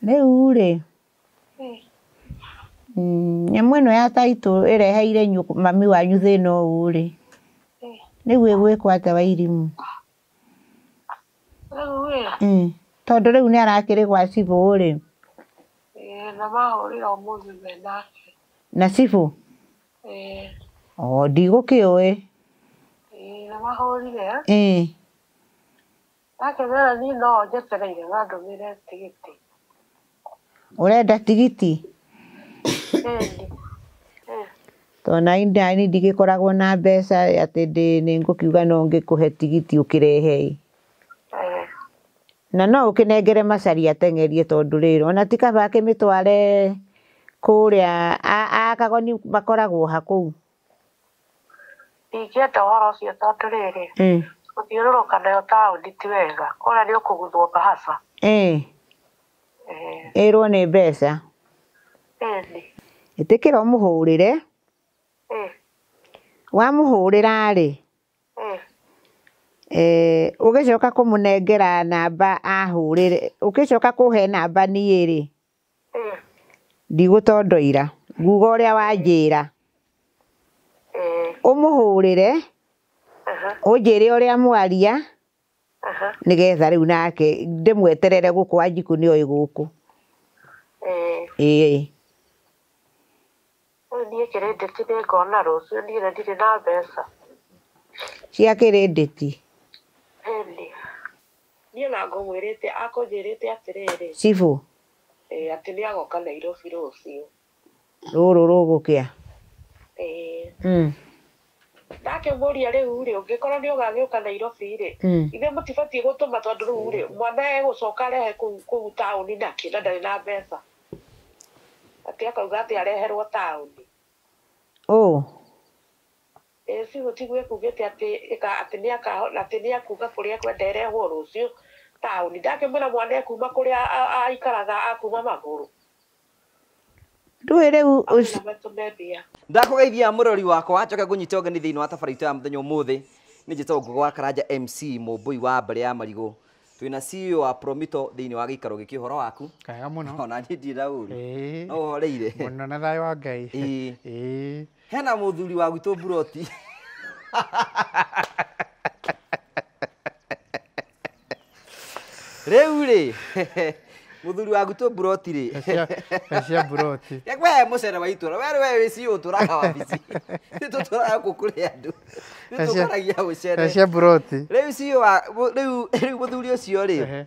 Rĩu rĩ nyamũ ĩno ya taitũ ĩreheire mami wanyu thĩna ũũ rĩ rĩu ĩgwĩkwo atĩa Wairimũ? Tondũ rĩu nĩ arakĩrĩ gwa cibũ rĩ. Na mahũrĩra ũmũthĩ me nake. Na cibũ? O ndigũkĩũĩ. Na mahũrire. Ndakĩmera niĩ no njetereire mandũmĩre tigiti. Ũrenda tigiti? Tondũ nani ndigĩkoragwo na mbeca atĩ nĩ ngũkiuga no ngĩkũhe tigiti ũkĩrehe. Na no ũkĩnengere Macharia ateng'erie tondũ rĩrĩ ona ti kaba akĩmĩtware kũrĩa a Kagoni makoragwo ha kũu. Ndingĩenda ũhoro ũcio tondũ rĩrĩ gũthiũrũrũka nayo taũni ti wega kũrĩa nĩ ũkũguthwo mbahaca. Ĩrwo nĩ mbeca. Ĩtĩkĩra ũmũhũrĩre. Wamũhũrĩra rĩ ũgĩcoka kũmũnengera namba ahũrĩre ũgĩcoka kũhe namba niĩ rĩ ndigũtondoira nguga ũrĩa wanjĩra ũmũhũrĩre ũnjĩre ũrĩa mwaria nĩgetha rĩu nake ndĩmweterere gũkũ Wanjikũ nĩoĩ gũkũ. Ĩĩ. Rĩu niĩ kĩrĩndĩti nĩngona rũciũ niĩ na ndirĩ na mbeca. Cia kĩrĩndĩti? Niĩ ona ngũmwĩrĩte akũnjĩrĩte atĩrĩrĩ. Cibũ? Atĩ nĩagoka Nairobi rũciũ. Rũrũ rũgũkĩa? Ndakĩmũria rĩu rĩ ũngĩkorwo nĩ ũgagĩũka Nairobi rĩ ithuĩ mũtibatiĩ gũtũma tondũ rĩu rĩ mwana egũcoka arehe kũu taũni nakĩ na ndarĩ na mbeca. Atĩ akauga atĩ areherwo taũni. Cibũ tiguo ekugĩte atĩ atĩ nĩakuga kũrĩa ekwenda ĩrehwo rũciũ taũni. Ndakĩmwĩra mwana ekuma kũrĩa aikaraga akuma magũrũ. Ndũĩ rĩu ndakũgeithia mũrori wakwa njoke ngũnyite ũgeni thĩinĩ wa tabarĩra itũ ya mũthenya ũmũthĩ nĩ njĩtagwo Ngũgũ wa Karanja MC mũmbũi wa mbarĩ ya marigũ twĩna CEO wa Promito thĩinĩ wa gĩikaro gĩkĩ ũhoro waku. Kega mũno. Ona niĩ ndirĩ na ũru. No ũhoreire. Mũno na thayũ wa Ngai. Hena mũthuri wa gwitũ Mburoti. Rĩu rĩ mũthuri wa gwitũ Mburoti rĩ cia Mburoti. We mũcere wa itũra we we wĩ CEO ũtũraga wabici nĩ tũtũraga gũkũ kũrĩ andũ nĩ tũkaragia mũcere cia Mburoti. Rĩu CEO wa rĩu mũthuri ũcio rĩ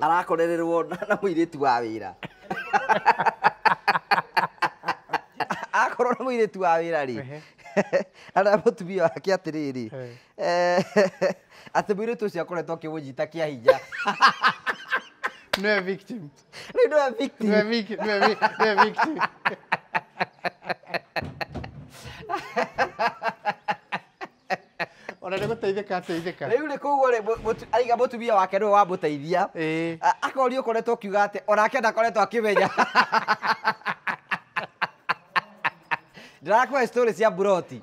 arakorererwo na mũirĩtu wa wĩra. Akorwo na mũirĩtu wa wĩra rĩ ara mũtumia wake atĩrĩrĩ atĩ mũirĩtu ũcio akoretwo akĩmũnyita kĩa hinya. Nĩwe victim. Rĩu nĩwe victim. Nĩwe victim. Ona nĩ gũteithĩka ateithĩka. Rĩu rĩ koguo rĩ aiga mũtumia wake nĩwe wamũteithia. Akorio ũkoretwo ũkiuga atĩ onake ndakoretwo akĩmenya. Ndĩrakũhe story cia Mburoti.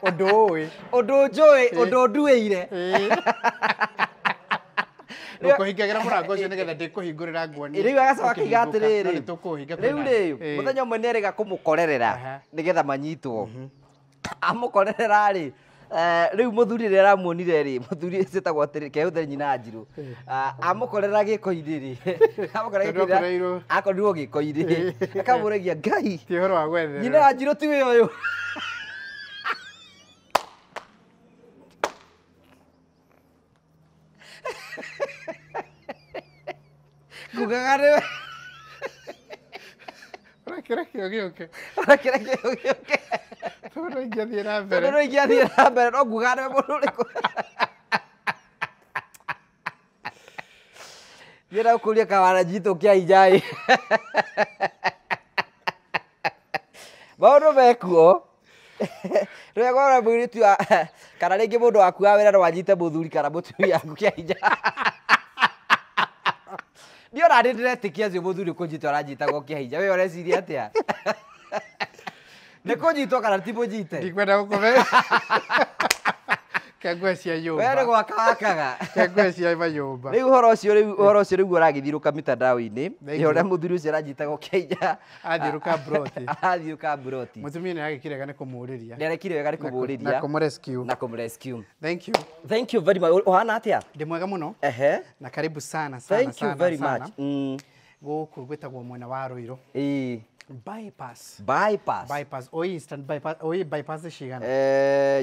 Ũndũ ũĩ. Ũndũ njũĩ, ũndũ nduĩire. Ũkũhingagĩra mũrango ũcio nĩgetha ndĩkũhingũrĩra nguonie. Rĩu agacoka akiuga atĩrĩrĩ nĩtũkũhinga rĩu rĩ mũthenya ũmwe nĩerĩga kũmũkorerera nĩgetha manyitwo. Amũkorerera rĩ rĩu mũthuri rĩrĩa aramuonire rĩ mũthuri ciĩtagwo atĩrĩ kehũthĩre nyina Njirũ amũkorera gĩko-inĩ rĩ akorirwo gĩko-inĩ akamũragia Ngai ti ũhoro wa gwetherera nyina Njirũ tiwe ũyũ. Ngugaga nĩwe. Ũrakĩra kĩo gĩũke. Ũrakĩra kĩo gĩũke. Tondũ no ingĩathiĩ na mbere. Tondũ no ingĩathiĩ na mbere no ngugaga nĩwe mũndũ ũrĩkũ. Ndĩrenda gũkũria kawanajitũ kĩa hinya ĩ. Maũndũ mekuo. Rĩrĩa ngona mũirĩtu wa kana rĩngĩ mũndũ waku wa wĩra no anyite mũthuri kana mũtumia waku kĩa hinya. Niĩ ona nĩ ndĩretĩkia ũcio mũthuri kũnyitwo aranyitagwo kĩa hinya. We ũreciria atĩa? Nĩ kũnyitwo kana ti mũnyite? Ndikwenda gũkũmenya. Kĩa cia nyũmba. We nĩ gwaka wakaga. Kĩa cia manyũmba. Rĩu ũhoro ũcio rĩu ũhoro ũcio rĩu ũragĩthiũrũka mitandao-inĩ. Nĩ ũrĩa mũthuri ũcio aranyitagwo Kenya. Athiũrũka broti. Athiũrũka broti. Mũtumia nĩ agĩkire wega nĩ kũmũũrĩria. Nĩ arekire wega nĩ kũmũũrĩria. Na kũmũrescue. Na kũmũrescue. Thank you. Thank you very much. Ũhana atĩa? Ndĩ mwega mũno. Ehe. Na karibu sana sana. Thank you very much. Gũkũ gwĩtagwo mwena wa Ruiru. Ĩĩ. Bypass. Bypass. Bypass. Oi Eastern bypass. Oi bypass cigana?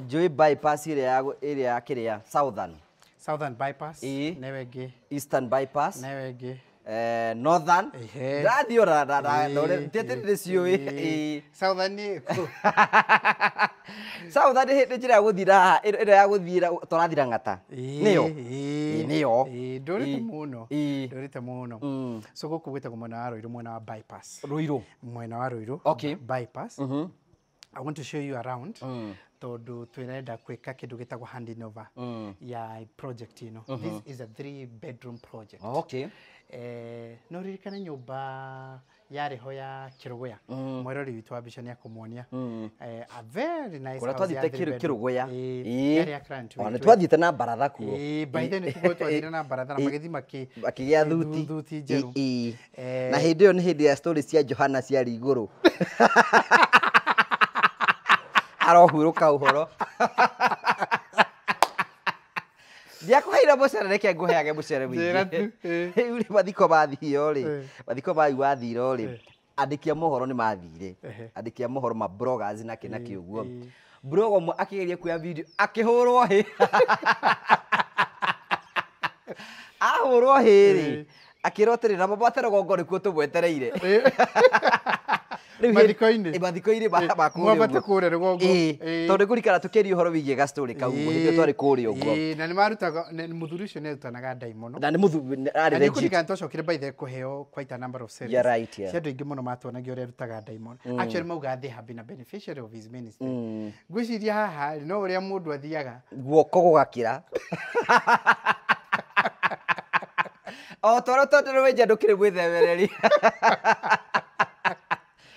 Njũĩ bypass ĩrĩa ya kĩrĩa Southern. Southern bypass. Ĩĩ. Newe ĩngĩ. Eastern bypass. Newe ĩngĩ. Northern. Ndathiĩ ona tiatĩ ndĩciũĩ. Ĩĩ. Southern nĩ kũ? Southern nĩ njĩra ya gũthiĩ haha ĩrĩa ya gũthiĩ tũrathira Ng'ata. Nĩyo. Nĩyo. Ndũrĩte mũno. Ndũrĩte mũno. So gũkũ gwĩtagwo mwena wa Ruiru, mwena wa bypass. Ruiru. Mwena wa Ruiru. Okay. Bypass. I want to show you around. Tondũ twĩrenda gwĩka kĩndũ gĩtagwo handing over ya project ĩno. This is a 3-bedroom project. Okay. No ririkane nyũmba yarĩ ho ya Kĩrũgũya. Mwerori witũ wa mbica nĩ akũmuonia. A very nice Kũrĩa house ya twathiĩte 3 bedroom. Kĩrũgũya. Yarĩ ya client Ona witũ. twathiĩte na baratha kuo. By then nĩtũkorwo twathiire na baratha na magĩthiĩ makĩgĩa thuti. Thuti njerũ. Na hĩndĩ ĩyo nĩ hĩndĩ ya story cia Johana ciarĩ igũrũ. Arohurũka ũhoro. Ndiakũheire mũcere, reke ngũheage mũcere mũingĩ. Rĩu rĩ mathiko mathio rĩ, mathiko mau mathiro rĩ, andĩki a mohoro nĩ mathire. Andĩki a mohoro ma bloggers na kĩ na kĩ ũguo. Blogger ũmwe akĩgeria kuoya video akĩhũrwo hĩ. Ahũrwo hĩ rĩ, akĩrwo atĩrĩ na mabate rũgongo nĩkuo tũmwetereire. Mathiko-inĩ. Mathiko-inĩ ma kũrĩa Mwambate kũrĩa rũgongo. Tondũ ngũrikana tũkĩaria ũhoro wĩgiĩ ga story kau ũguo, hĩndĩ ĩyo twarĩ kũrĩa ũguo. Na nĩ marutaga, mũthuri ũcio nĩ arutanaga ndaimono. Na nĩ mũthuri arĩ Na nĩ legit. kũririkana twacokire by the kũheo quite a number of series. Yeah, right, yeah. Cia andũ aingĩ mũno matuonagia ũrĩa arutaga ndaimono. Actually mauga they have been a beneficiary of his ministry. Ngwĩciria haha no ũrĩa mũndũ athiaga. Guoko gũgakĩra. O toro tondũ nĩ wenja ndũkĩrĩ mwĩthemereri.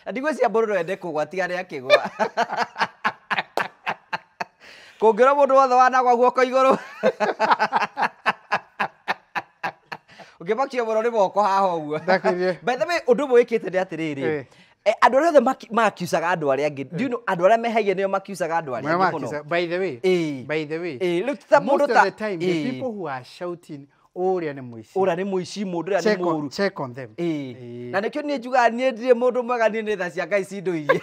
Ndigwĩciria mũndũ no ende kũgwa tiga nĩ akĩgwa. Kũngĩrwo mũndũ wothe wanagwa guoko igũrũ. Ũngĩmakio mũno nĩ moko haha ũguo. By the way, ũndũ ũmwe wĩkĩte nĩ atĩrĩrĩ. Andũ arĩa othe makiucaga andũ arĩa angĩ. Do you know andũ arĩa mehagia nĩo makiucaga andũ arĩa angĩ mũno? By the way, by the way, Rĩu ti ta mũndũ most ta of the time the people who are shouting ũrĩa nĩ mũici. Ũrĩa nĩ mũici, mũndũ ũrĩa nĩ mũũru. Check on them. Na nĩkĩo niĩ njugaga niĩ ndirĩ mũndũ mwega, niĩ nĩ tha cia Ngai cindũirie.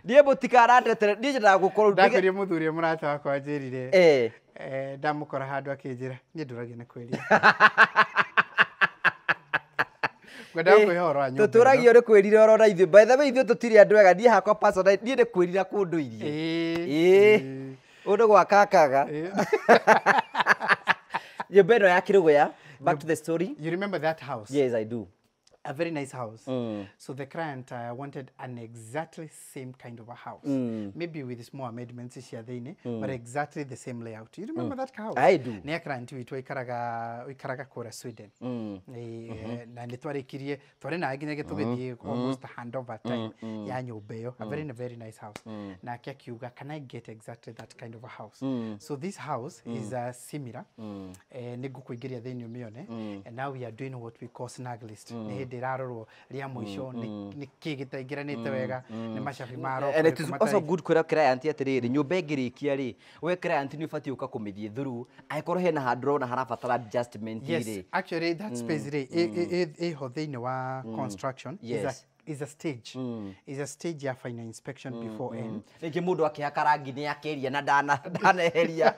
Niĩ mũtikarandetere, niĩ nyendaga gũkorwo Ndakwĩrire mũthuri ũrĩa mũrata wakwa anjĩrire. Ndamũkora handũ akĩnjĩra, niĩ ndũragia nĩ kwĩrira. Ngwendaga kũhe ũhoro wa nyũmba ĩno. Tũtũragio nĩ kwĩrira oro na ithuĩ. By the way, ithuĩ tũtirĩ andũ ega, niĩ hakwa personally, niĩ nĩ kwĩrira kũndũirie. Ũndũ gwakakaga. Nyũmba ĩno ya Kĩrũgũya, back to the story. You remember that house? Yes, I do. A very nice house. So the client wanted an exactly same kind of a house. Maybe with small amendments cia thĩinĩ, but exactly the same layout. You remember that house? I do. Nĩ a client witũ aikaraga kũrĩa Sweden. Na nĩ twarĩkirie, twarĩ nawe nginyagia tũgĩthiĩ almost handover time ya nyũmba ĩyo. A very, very nice house. Nake akiuga, can I get exactly that kind of a house? So this house is similar. Nĩ ngũkũingĩria thĩinĩ ũmĩone. And now we are doing what we call snag list. Nĩ hĩndĩ ĩrarorwo rĩa mũico nĩ kĩ gĩtaingĩranĩte wega, nĩ macabi ma And it is also good kwĩra client atĩrĩrĩ, nyũmba ĩngĩrĩkia rĩ, we client nĩ ũbatiĩ gũka kũmĩthiĩ through, angĩkorwo hena handũ ũrona harabatara adjustment rĩ. Yes, actually that space rĩ ĩho thĩinĩ wa construction. Yes. Is a stage. Is a stage ya final inspection before end. Rĩngĩ mũndũ akĩhaka rangi nĩ akeria na ndaneheria.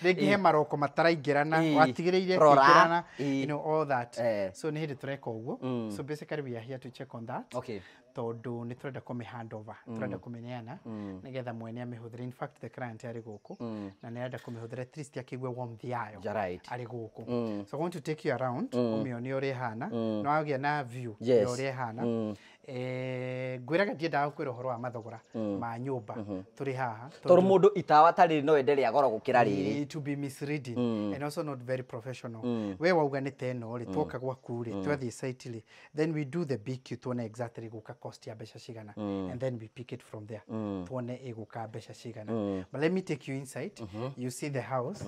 Rĩngĩ he maroko mataraingĩrana, watigĩrĩire kĩingĩrana, you know, all that. So nĩ hĩndĩ tũreka ũguo. So basically we are here to check on that. Okay. Tondũ nĩ tũrenda kũmĩ hand over, tũrenda kũmĩneana nĩgetha mwene amĩhũthĩre. In fact the client arĩ gũkũ na nĩ arenda kũmĩhũthĩra at least akĩigue warmth yayo arĩ gũkũ. So I want to take you around ũmĩone ũrĩa ĩhana, na wagĩa na view ya ũrĩa ĩhana. Ngwĩraga ndiendaga gũkwĩra ũhoro wa mathogora ma nyũmba tũrĩ haha, tondũ mũndũ itawa ta rĩrĩ no ende rĩa goro gũkĩra rĩrĩ. To be misleading and also not very professional. We wauga nĩ ta ĩno rĩ, twoka gwaku rĩ, twathiĩ site rĩ, then we do the BQ tuone exactly gũka cost ya mbeca cigana, and then we pick it from there, tuone ĩgũka mbeca cigana. But let me take you inside. You see the house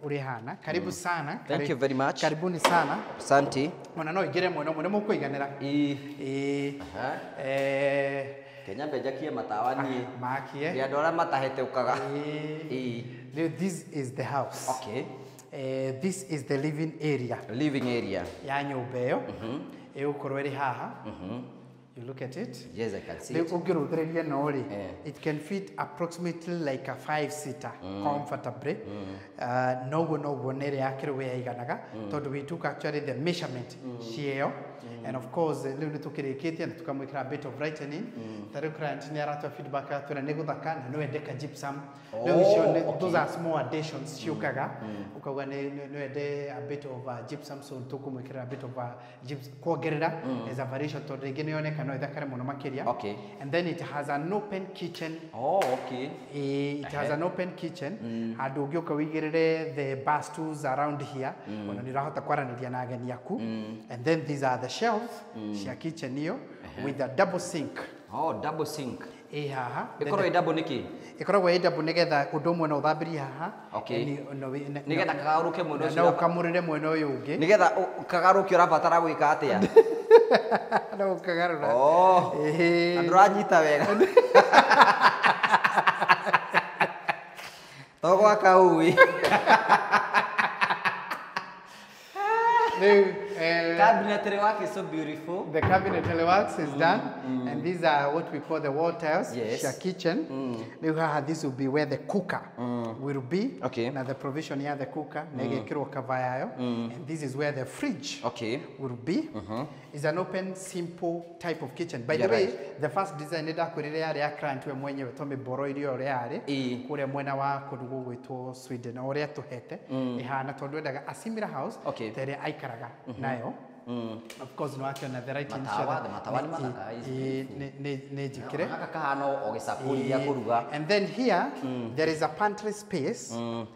ũrĩa ĩhana. Karibu sana. Thank you very much. Karibuni sana. Asante. Ona no ingĩre mwena ũmwe nĩ mũkũiganĩra. Ĩĩ. Kenya mbenjakie matawa niĩ. Makie. Nĩ andũ arĩa matahetũkaga. Ĩĩ. Rĩu this is the house. Okay. This is the living area. Living area. Ya nyũmba ĩyo. Ĩgũkorwo ĩrĩ haha. You look at it. Yes, I can see Rĩu it. ũngĩrũthĩrĩria no rĩ, Eh. it can fit approximately like a 5-seater comfortably. Noguo noguo nĩ ĩrĩa ya kĩrũĩ yaiganaga, tondũ we took actually the measurement ciĩyo. And of course rĩu nĩ tũkĩrĩkĩtie na tũkamwĩkĩra a bit of brightening. Ta rĩu client nĩ aratũhe feedback agatwĩra nĩ gũthaka na no ende ka gypsum. Rĩu icio Oh, nĩ- okay. those are small additions ciũkaga, ũkauga nĩ wende a bit of gypsum, so tũkũmwĩkĩra a bit of gypsum kuongerera as a variation, tondũ rĩngĩ nĩ yoneka no ĩthakare mũno makĩria. Okay. And then it has an open kitchen. Oh, okay. It has an open kitchen. Handũ ũngĩũka ũigĩrĩre the bar stools around here, ona nĩ ũrahota kwaranĩria na ageni aku. And then these are the shelves cia kitchen ĩyo with a double sink. Oh, double sink. Ĩ haha. Ĩkorwo ĩ double nĩkĩ? Ĩkoragwo ĩ double nĩgetha ũndũ ũmwe no ũthambĩrie haha. Okay. Nĩgetha Nĩgetha kagarũke mwena ũcio. no ũkamũrĩre mwena ũyũ ũngĩ. Nĩgetha kagarũke ũrabatara gwĩka atĩa? No ũkagarũra. Oh. Ĩhĩ. Na ndũranyita wega. To gwaka ũĩ. Rĩu, Cabinetry work is so beautiful. The cabinetry works is done, and these are what we call the wall tiles. Yes. Cia kitchen. Rĩu haha this will be where the cooker will be. Okay. Na the provision ya the cooker na ĩgekĩrwo cover yayo. And this is where the fridge Okay. will be. It's an open, simple type of kitchen. By Yeah, the way, right. the first design nĩ ndakwĩrire yarĩ ya client we mwenyewe tũmĩmboroirie ũrĩa yarĩ Ĩĩ. kũrĩa mwena wa kũndũ gũgwĩtwo Sweden o ũrĩa tũhete ĩhana, tondũ endaga a similar house Okay. ta ĩrĩa aikaraga nayo. Of course nĩ wakĩona the right Matawa, matawa nĩ mathaka, is nĩ njĩkĩre. Gaka kahana o gĩcakũri gĩa kũruga. And then here there is a pantry space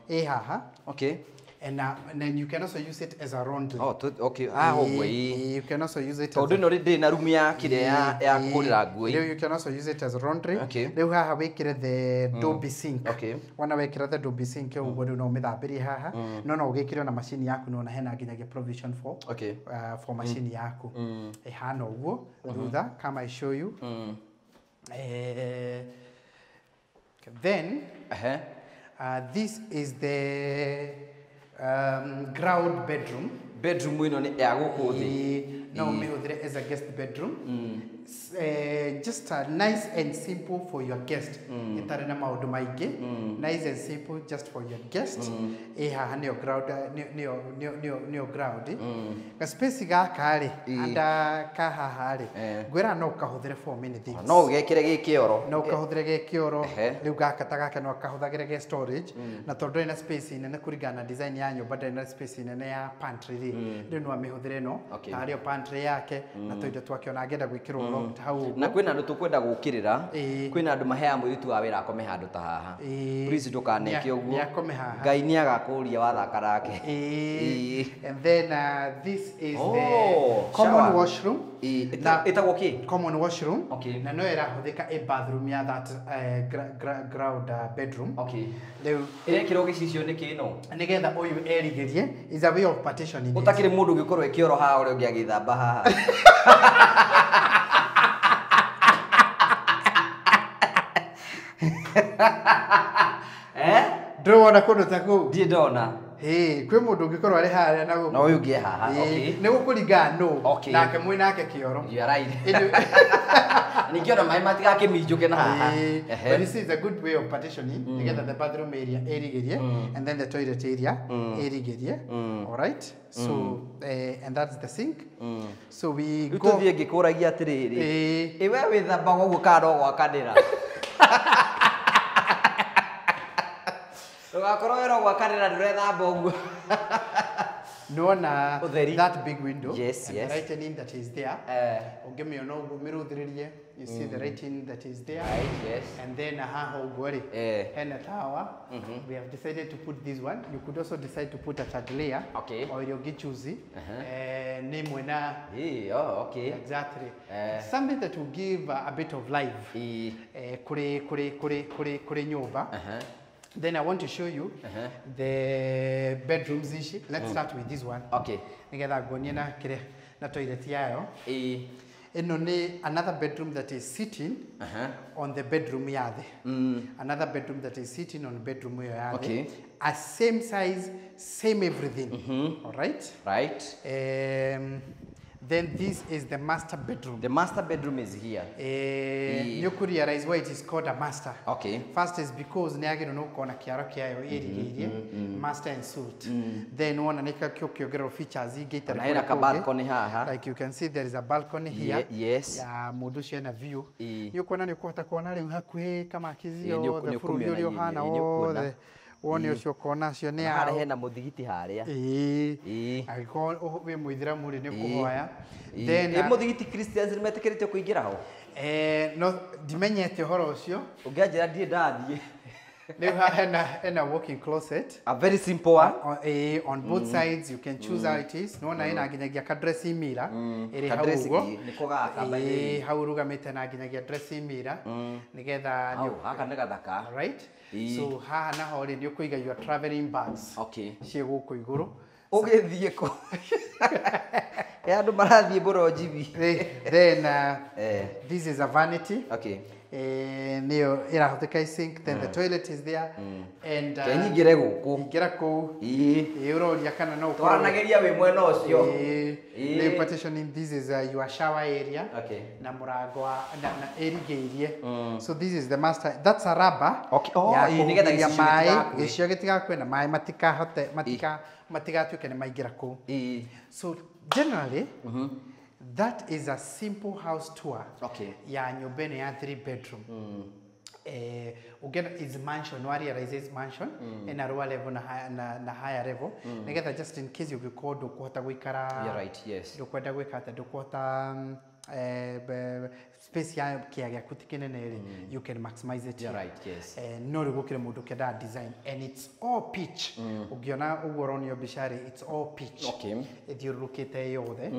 ĩ haha. Okay. And then you can also use it as a laundry. Oh, okay. Ah, ũguo ĩĩ. You can also use it as Tondũ ĩno ndĩrĩ na rumu ya kĩrĩa ya kũhũrĩra nguo. Rĩu you can also use it as laundry. Okay. Rĩu haha wĩkĩre the Dolby sink. Okay. Wona wekĩra the Dolby sink ũguo rĩu no ũmĩthambĩrie haha. No no ũgĩkĩre ona macini yaku nĩwona hena nginyagia provision for Okay. For macini yaku. Ĩhana ũguo thutha kama I show you. Then Ehe. This is the ground bedroom. Bedroom ĩno nĩ ya gũkũ thĩ. Ĩĩ, no ũmĩhũthĩre as a guest bedroom. Just a nice and simple for your guest. Ĩtarĩ na maũndũ maingĩ. Nice and simple just for your guest. Ĩ haha nĩyo ground, nĩyo ground. Ga space gaka rĩ, Ĩĩ. anda ka haha rĩ, Eh. ngwĩra no ũkahũthĩre for many things. No ũgekĩre gĩ kĩoro. No ũkahũthĩre gĩ kĩoro. Ehe. Rĩu gaka ta gaka no kahũthagĩre gĩ storage, na tondũ ndũrĩ na space nene kũringana na design ya nyũmba, ndĩrĩ na space nene ya pantry rĩ, rĩu no amĩhũthĩre ĩno Okay. tarĩo pantry yake na tũindo twake, ona angĩenda gwĩkĩrwo locked hau ũguo. Na kwĩna andũ tũkwenda gũkĩrĩra. Ĩĩ. Kwĩna andũ maheaga mũirĩtu wa wĩra akome handũ ta haha. Ĩĩ. Please ndũkaneke ũguo. Nĩakome haha. Ngai nĩ agakũria wathaka nake. Ĩĩ. Ĩĩ. And then this is Oh, the common shower. washroom. Ĩĩ. Na- Ĩtagwo kĩ? Common washroom. Okay. Na no ĩrahũthĩka ĩ bathroom ya that ground bedroom. Okay. Rĩu Ĩrekĩrwo gĩcicio nĩkĩ ĩno? nĩgetha ũyũ erigĩrie is a way of partitioning it. Ũtakĩrĩ mũndũ ũngĩkorwo e kĩoro haha ũrĩa ũngĩ agĩthamba haha. Eh? Ndũrĩ wona kũndũ ta kũu? Ndirĩ ndona. Ĩĩ, kwĩ mũndũ ũngĩkorwo arĩ harĩa na gũkũ. Na ũyũ ũngĩ e haha. Ĩĩ, Okay. nĩ gũkũringana nũ Okay. nake mwĩ nake kĩoro. You are right. Ĩndĩ- Ningĩ ona maĩ matigakĩminjũke na haha. Ĩĩ, Ehe. but you see, it's a good way of partitioning nĩgetha the bathroom area ĩrigĩrie and then the toilet area ĩrigĩrie. All right, so and that's the sink. So we Rĩu go tũthiĩ ngĩkũragia atĩrĩrĩ. Ĩĩ. Ĩ we wĩthambaga ũguo kana no gwakanĩra? Ndũgakorwo wĩ no gwakanĩra ndũrethamba ũguo. Nĩwona Ũtheri. that big window Yes, and yes. the lightening that is there. Ũngĩmĩona ũguo mĩrũthĩrĩrie, you see the lighting that is there. Right, yes. And then haha ũguo rĩ, Eh. hena tawa. We have decided to put this one. You could also decide to put a chandelier. Okay. O ĩrĩa ũngĩ choose. Nĩ ĩmwe na Ĩĩ, oh, okay. exactly. Eh. Something that will give a bit of life. Ĩĩ. Kũrĩ nyũmba. Aha. Then I want to show you the bedrooms ici. Let's start with this one. Okay. Nigetha nguonie na kĩrĩa na toilet yayo. Ĩĩ. Ĩno nĩ another bedroom that is sitting on the bedroom ya thĩ. Another bedroom that is sitting on bedroom ĩyo ya thĩ. Okay. A same size, same everything. All right? Right. Then this is the master bedroom. The master bedroom is here. You could realize why it is called a master. Okay. First is because nĩ agĩrĩirwo nĩ gũkorwo na kĩaro kĩayo ĩrigĩirie, master and suite. Then wona nĩ kĩo kĩongererwo features ingĩ itarĩ Na hena kũrĩa ka kũngĩ. balcony haha. Like you can see there is a balcony here. Yes. Ya mũndũ ũcio ena view. Ĩĩ. Nĩ ũkuona nĩ ũkũhota kuona rĩu hakuhĩ kamakizi Ĩĩ, yothe nĩ bũrũri ũkũmĩona, ũrĩa ĩĩ, ũhana ĩĩ, nĩ ũkuona. wothe. Wone ũcio ũkona acio nĩ Na harĩa ao. hena mũthigiti harĩa. Ĩĩ. Ĩĩ. Angĩkorwo wĩ mũithĩramu rĩ nĩ ũkũhoya. Ĩĩ. Then Ĩ mũthigiti Christians nĩ metĩkĩrĩtio kũingĩra ho? No ndimenyete ũhoro ũcio. Ũngĩanjĩra ndirĩ ndathiĩ. Rĩu haha hena walk-in closet. A very simple one. On both sides you can choose how it is. Nĩwona ĩna nginyagia ka dressing mirror ĩrĩ Ka hau dressing, ũguo. ĩĩ, nĩko gaka, by the way. Ĩĩ, hau ũrũgamĩte na nginyagia dressing mirror nĩgetha Hau, gaka nĩ gathaka. Right? Ĩĩ. So haha naho rĩ nĩ ũkũiga your traveling bags. Okay. Ciĩ gũkũ igũrũ. Ũgĩthiĩ kũ? He andũ marathiĩ mbũronjibi. Then this is a vanity. Okay. Nĩyo ĩrahũthĩka i sink, then the toilet is there and Ke nyingĩre gũkũ. Ingĩra kũu. Ĩĩ. Ĩĩ, ũroria kana no ũkorwo- Twaranagĩria wĩ mwena ũcio. Ĩĩ. Ĩĩ. Rĩu partitioning, this is your shower area. Okay. Na mũrango wa na ĩrigĩirie. So this is the master, that's a rubber. Okay. Oh, ya ĩĩ, nĩgetha kũhumbĩria gĩcicio maĩ, gĩtigakue. gĩcicio gĩtigakue na maĩ matikahote matigatuĩke nĩ maingĩra kũu. Ĩĩ. So generally, that is a simple house tour. Okay. Ya nyũmba ĩno ya 3 bedroom. Ũngĩenda is mansion, wa realize is mansion, ĩna lower level na higher level. Nĩgetha just in case ũngĩkorwo ndũkũhota gũikara. You're right, yes. Ndũkwenda gwĩka atĩa, ndũkũhota space ya kĩa gĩaku ti kĩnene rĩ, you can maximize it You're here. right, yes. No rĩu gũkĩrĩ mũndũ ũkĩendaga design and it's all pitch. Ũngĩona ũguo ũronio mbica rĩ, it's all pitch. Okay. Ĩthiũrũrũkĩte yothe.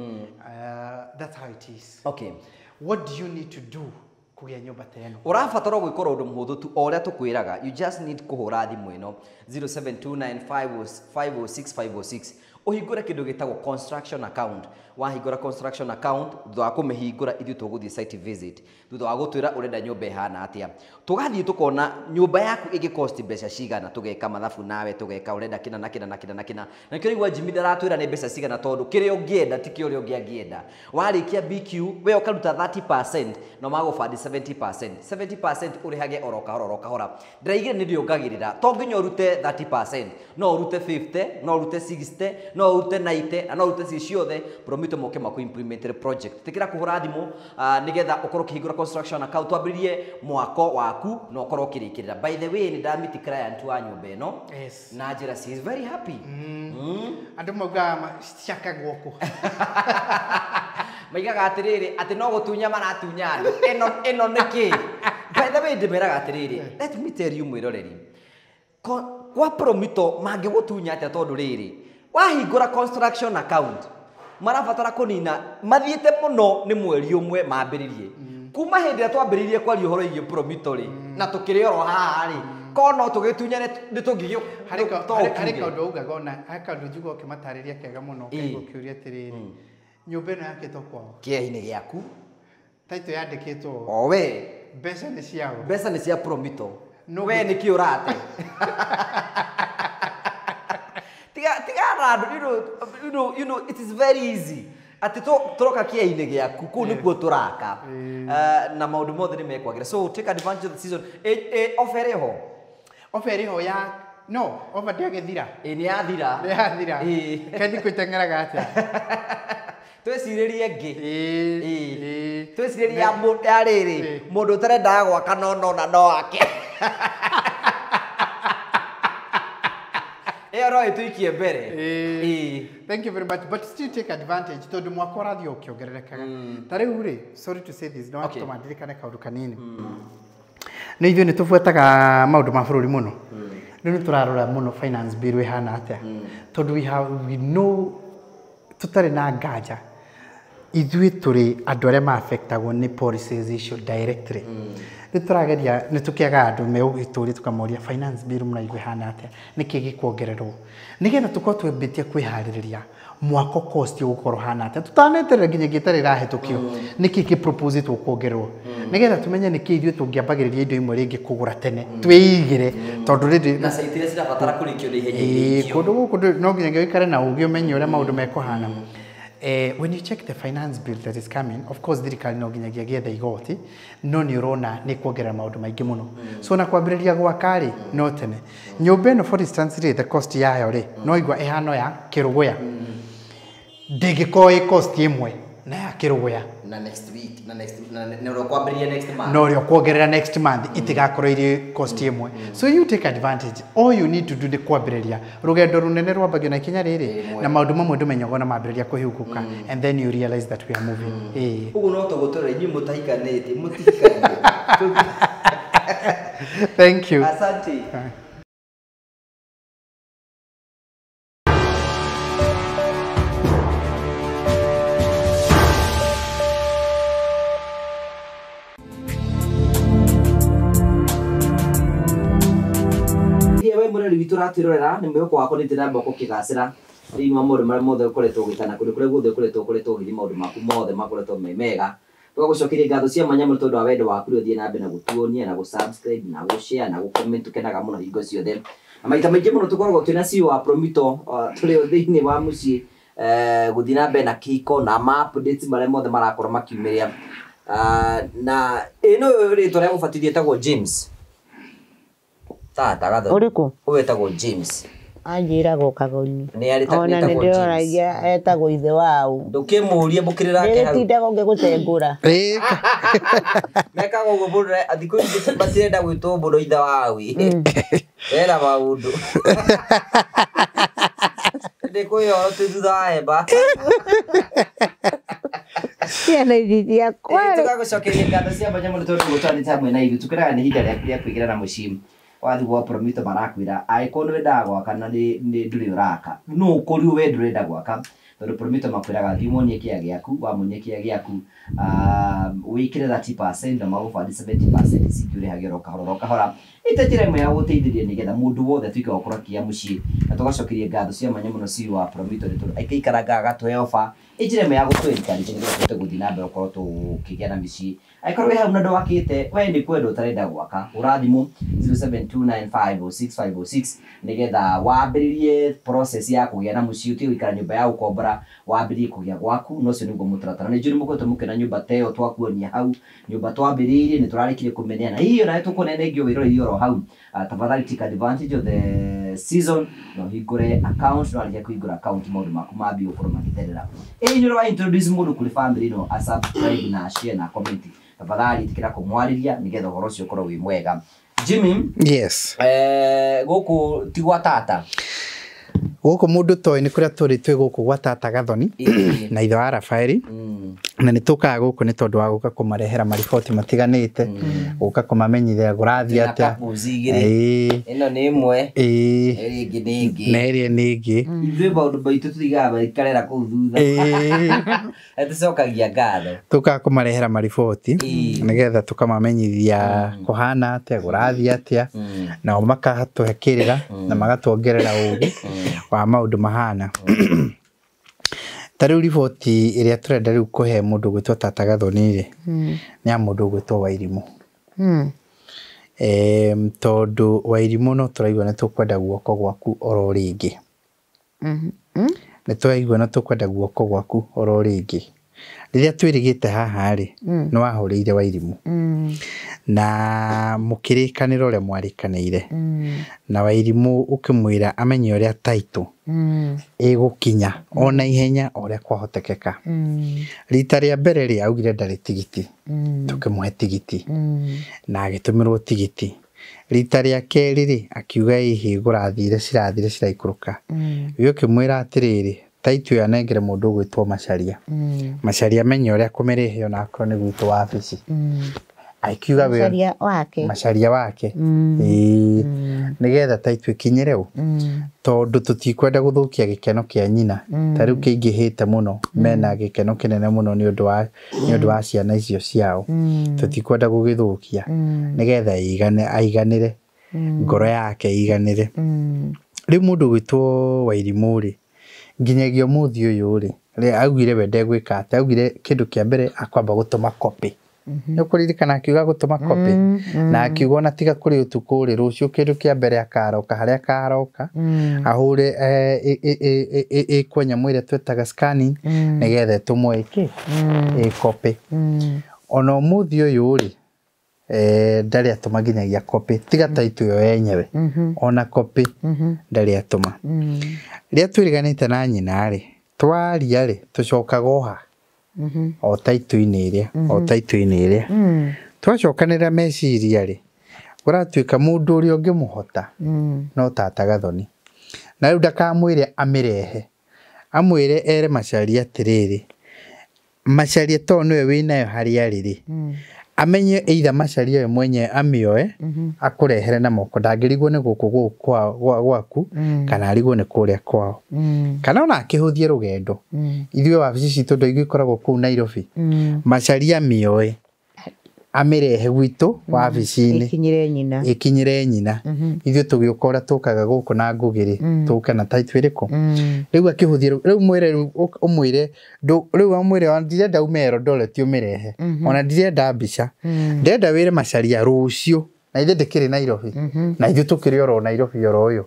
That's how it is. Okay. What do you need to do kũgĩa nyũmba ta ĩno? Ũrabatara gwĩkora ũndũ mũhũthũ tu o ũrĩa tũkwĩraga. You just need kũhũra thimũ ĩno 0729506506 ũhingũre kĩndũ gĩtagwo construction account. Wahingũra construction account, thutha wa kũmĩhingũra ithuĩ tũgũthiĩ site visit. Thutha wa gũtwĩra ũrenda nyũmba ĩhana atĩa, tũgathiĩ tũkona nyũmba yaku ĩngĩ-cost mbeca cigana, tũgeka mathabu nawe, tũgeka ũrenda kĩna na kĩna na kĩna na kĩna. Na nĩkĩo ũraigua Jimmy ndaratwĩra nĩ mbeca cigana, tondũ kĩrĩa ũngĩenda ti kĩo ũrĩa ũngĩ angĩenda. Warĩkia BQ we ũkaruta 30% no magũbandi 70%. 70% ũrĩhage oro kahora oro kahora. Ndĩraigire nĩ ndĩongagĩrĩra, to nginya ũrute 30%, no ũrute 50, no ũrute 60, no ũrute 90 na no ũrute ci ciothe. Promito moke makũ implement project. Tĩkĩra kũhũra thimũ nĩgetha ũkorwo ũkĩhingũra construction account, wambĩrĩrie mwako waku na ũkorwo ũkĩrĩkĩrĩra. By the way, nĩ ndamiti client wa nyũmba ĩno. Yes. Na njĩra she is very happy. Andũ maugaga ciakagwo kũ? Maigaga atĩrĩrĩ atĩ no gũtunya maratunya andũ. Ĩno nĩ kĩ? By the way, ndĩmeraga atĩrĩrĩ, let me tell you mwĩroreri, kwa Promito mangĩgũtunya atĩa tondũ rĩrĩ wahingũra construction account marabatara kũnina mathiĩte mũno nĩ mweri ũmwe mambĩrĩrie. Kuma hĩndĩ ĩrĩa twambĩrĩirie kwaria ũhoro wĩgiĩ Promito rĩ, na tũkĩrĩ oro haha rĩ, korwo no tũgĩtunyane nĩ tũngĩgĩ Harĩ kaũndũ augaga ona, harĩ kaũndũ njiguaga ũkĩmatarĩria kega mũno, ũkaigua ũkĩũria atĩrĩrĩ, nyũmba ĩno yakĩtwo kwao? Kĩea-inĩ gĩaku. Title yandĩkĩtwo. O we. Mbeca nĩ ciao. Mbeca nĩ cia Promito. No We nĩ kĩ ũrate? Tiga na andũ, you know, it is very easy. Atĩ tũroka kĩea-inĩ gĩaku, kũu nĩkuo tũraka. Na maũndũ mothe nĩ mekwagĩra. So take advantage of the season. Offer ĩho? Offer ĩho ya no, offer ndĩagĩthira. Ĩ nĩ yathira. Nĩ yathira. Ĩ. Kaĩ thikũ iteng'eraga atĩa? Twĩcirĩrie ĩngĩ. Ĩ. Twĩcirĩrie ya rĩrĩ, mũndũ ũtarendaga gwaka no nona no ake. Ĩyo Ĩyo no ĩtũikie mbere. Thank you very much, but still take advantage tondu mwaka ũrathiĩ ũkĩongererekaga. Ta rĩu rĩ, sorry to say this, no atũma ndirikane kaũndũ kanini. Nĩ ithuĩ nĩ tũbuataga maũndũ ma bũrũri mũno. Rĩu nĩ tũrarora mũno finance bill ĩhana atĩa, tondũ we know tũtarĩ na nganja ithuĩ tũrĩ andũ arĩa ma-affectagwo nĩ policies icio directly. Nĩ tũrageria, nĩ tũkĩagaga andũ megũgĩtũria tũkamoria finance bill mũraigua ĩhana atĩa, nĩkĩ gĩkuongererwo, nĩgetha tũkorwo twambĩtie kwĩharĩrĩria mwaka cost ũgũkorwo ũhana atĩa, tũtaneterera nginya ĩngĩ ĩtarĩ ĩrahĩtũkio, nĩkĩ gĩ-proposĩtwo kuongererwo, nĩgetha tũmenye nĩkĩ ithuĩ tũngĩambagĩrĩria indo imwe rĩngĩ kũgũra tene twĩigĩre, tondũ rĩrĩ na site iria cirabatara kũrĩkio nĩ ihenya irĩkio. Kũndũ gũkũ no nginya ũikare na ũgĩ ũmenye ũrĩa maũndũ mekũhana. When you check the finance bill that is coming, of course thirikari no nginyagia gĩetha igoti, no nĩ ũrona nĩ kuongerera maũndũ maingĩ mũno. So na kwambĩrĩria gwaka rĩ, no tene. Nyũmba ĩno for instance rĩ, the cost yayo rĩ, no igua ĩhano ya Kĩrũgũya. Ndĩngĩkorwo ĩ cost ĩmwe na ya Kĩrũgũya. Na next week, na next, na na ũkwambĩrĩria next month. No ũrĩa ũkuongerera next month itigakorwo irĩ cost ĩmwe. So you take advantage. All you need to do nĩ kwambĩrĩria. Rũgendo rũnene rwambagio na ikinya rĩrĩ, na maũndũ mamwe ndũmenyaga ona mambĩrĩria kũhingũka, and then you realize that we are moving. Ũguo no tũgũtũrĩra inyuĩ mũtahikanĩtie, mũtihikanĩtie. Thank you. Asante. Mũreri witũ ũratwĩrorera nĩ mwĩhoko wakwa nĩ ndĩramba gũkĩgacĩra thĩinĩ wa maũndũ marĩa mothe ũkoretwo ũgĩtana kũndũ kũrĩa guothe ũkoretwo ũgĩthiĩ maũndũ maku mothe makoretwo me mega. Tũgagũcokeria ngatho cia mwanya mũno tondũ wa wendo waku ũrĩa ũthiĩ na mbere na gũtuonia na gũ-subscribe na gũ-share na gũ-comment, tũkenaga mũno hingo ciothe. Na maita maingĩ mũno tũkoragwo twĩna CEO wa Promito tũrĩ o thĩinĩ wa mũciĩ gũthiĩ na mbere na kĩhiko na ma updates marĩa mothe marakorwo makiumĩria. Na ĩno rĩtwa rĩa gũbatithio ĩtagwo James. Tata gatho. Ũrĩkũ? Ũyũ etagwo James. Anjĩragwo Kagoni. Nĩ arĩ Ona nĩ etagwo James. ndĩroragia etagwo ithe wao. Ndũkĩmũrie mũkĩrĩra ake hau. Nĩgĩtindaga ngĩgũtengũra. Mekaga ũguo mũndũ thikũ ici matirenda gwĩtwo mũno ithe wao. Era maũndũ. Ndĩkwĩyora twĩ thutha wa hema. Ciana ici ciakwa. Tũgagũcokeria ngatho cia mwanya mũno tondũ gũtwanĩte hamwe na ithuĩ. Tũkenaga nĩ ihinda rĩaku rĩa kũingĩra na mũciĩ. Wathiĩ gwa Promito marakwĩra angĩkorwo nĩ wendaga gwaka na nĩ ndũrĩ ũraka, no ũkorirwo we ndũrenda gwaka, tondũ Promito makwĩraga thiĩ ũmonie kĩa gĩaku, wamonie kĩa gĩaku wĩkĩre 30% na magũbandi 70% ici ingĩ ũrĩhage oro kahora oro kahora. Ĩta njĩra ĩmwe ya gũteithĩrĩria nĩgetha mũndũ wothe atuĩke wa gũkorwo akĩgĩa mũciĩ. Na tũgacokeria ngatho cia mwanya mũno CEO wa Promito nĩ tondũ aikaraga agatũhe offer. Ĩ njĩra ĩmwe ya gũtũ encourage nĩgetha tũhote gũthiĩ na mbere gũkorwo tũkĩgĩa na mĩciĩ. Angĩkorwo wĩ hau na ndwakĩte, we nĩ kwenda ũtarenda gwaka, hũra thimũ 0729506506 nĩgetha wambĩrĩrie process ya kũgĩa na mũciĩ, ũtige gũikara nyũmba ya gũkombora, wambĩrĩrie kũgĩa gwaku, na ũcio nĩguo mũtaratara. Nĩ njũĩ nĩ mũkoretwo mũkĩona nyũmba ta ĩyo twakuonia hau, nyũmba twambĩrĩirie nĩ tũrarĩkirie kũmĩneana. Hihi onawe tũkuonania ĩngĩ wĩroreire oro hau. Tafadhali take advantage of the season na ũhingũre account, na warĩkia kũhingũra account maũndũ maku mambie gũkorwo magĩtherera. Ĩĩ nĩ ũrĩa introduce mũndũ kũrĩ family ĩno, a subscribe na share na comment. Tafadhali ĩtĩkĩra kũmwarĩria nĩgetha ũhoro ũcio ũkorwo wĩ mwega. Jimmy, Yes. Gũkũ ti gwa tata. Gũkũ mũndũ toĩ nĩ kũrĩa tũrĩ twĩ gũkũ gwa tata Gathoni na ithe wa Rafaeli. Na nĩ tũkaga gũkũ nĩ tondũ wa gũka kũmarehera mariboti matiganĩte, gũka kũmamenyithia kũrathiĩ Twĩna atĩa. couples igĩrĩ. Ĩno nĩ ĩmwe, ĩrĩa ĩngĩ nĩ ĩngĩ. Na ĩrĩa nĩ ĩngĩ. Ithuĩ maũndũ maitũ tũthiaga maikarĩra kũu thutha. Tũcokagia ngatho. Tũkaga kũmarehera mariboti nĩgetha tũkamamenyithia kũhana atĩa, kũrathiĩ atĩa, nao makatũhe kĩrĩra na magatuongerera ũgĩ wa maũndũ mahana. Ta rĩu riboti ĩrĩa tũrenda rĩu kũhe mũndũ ũgwĩtwo Tata Gathoni rĩ, nĩ ya mũndũ ũgwĩtwo Wairimũ. Tondũ Wairimũ no tũraigua nĩ tũkwenda guoko gwaku oro rĩngĩ. Nĩ tũraigua nĩ tũkwenda guoko gwaku oro rĩngĩ. Rĩrĩa twĩrĩgĩte haha rĩ, nĩ wahũrĩire Wairimũ. Na mũkĩrĩkanĩra ũrĩa mwarĩkanĩire. Na Wairimũ ũkĩmwĩra amenye ũrĩa title ĩgũkinya ona ihenya o ũrĩa kwahotekeka. Rita rĩa mbere rĩ, augire ndarĩ tigiti. Tũkĩmũhe tigiti. Na agĩtũmĩrwo tigiti. Rita rĩa kerĩ rĩ akiuga ĩhĩ gũrathire cirathire ciraikũrũka. We ũkĩmwĩra atĩrĩrĩ taitũ ĩyo anengere mũndũ ũgwĩtwo Macharia. Macharia amenye ũrĩa kũmĩrehe ona akorwo nĩ gwitũ wabici. Akiuga we Macharia wake. Macharia wake. Ĩĩ. Nĩgetha taitũ ĩkinyĩre ũ tondũ tũtikwenda gũthũkia gĩkeno kĩa nyina. Ta rĩu kĩingĩhĩte mũno mena gĩkeno kĩnene mũno nĩ ũndũ wa ciana icio ciao. Tũtikwenda gũgĩthũkia nĩgetha aiganĩre ngoro yake ĩiganĩre. Rĩu mũndũ ũgwĩtwo Wairimũ rĩ nginyagia ũmũthĩ ũyũ rĩ augire we ndegwĩka atĩa, augire kĩndũ kĩa mbere akwamba gũtũma copy. Nĩ ũkũririkana akiuga gũtũma copy na akiuga ona tiga kũrĩ ũtukũ rĩ rũciũ kĩndũ kĩa mbere akaroka harĩa akaroka ahũre ĩkwo nyamũ ĩrĩa twĩtaga scanning nĩgetha ĩtũmwo ĩkĩ ĩ copy. Ona ũmũthĩ ũyũ rĩ ndarĩ atũma nginyagia copy tiga taitũ ĩyo yenyewe ona copy ndarĩ atũma. Rĩrĩa twĩrĩganĩte na nyina rĩ twaria rĩ tũcokaga o ha o taitũ-inĩ ĩrĩa o taitũ-inĩ ĩrĩa twacokanĩrĩra meciria rĩ kũratuĩka mũndũ ũrĩa ũngĩmũhota no tata Gathoni. Na rĩu ndakamwĩre amĩrehe amwĩre ere Macharia atĩrĩrĩ Macharia to nĩwe wĩnayo harĩa arĩ rĩ amenye either Macharia we mwenyewe amĩoe akũrehere na moko ndangĩrigwo nĩ gũkũ gwaku kana arigwo nĩ kũrĩa kwao kana ona akĩhũthie rũgendo. Ithuĩ wabici citũ ndo ikoragwo kũu Nairobi. Macharia amĩoe amĩrehe gwitũ wabici-inĩ ĩkinyĩre nyina. Ithuĩ tũgĩũka ũrĩa tũkaga gũkũ na Ngũgĩ rĩ tũke na taitũ ĩrĩkũ rĩu akĩhũthie rĩu mwĩre rĩu ũmwĩre rĩu amwĩre ona ndirenda ume Eldoret ũmĩrehe ona ndirenda mbica ndĩrenda wĩre Macharia rũciũ na ithuĩ ndĩkĩrĩ Nairobi na ithuĩ tũkĩrĩ oro Nairobi oro ũyũ.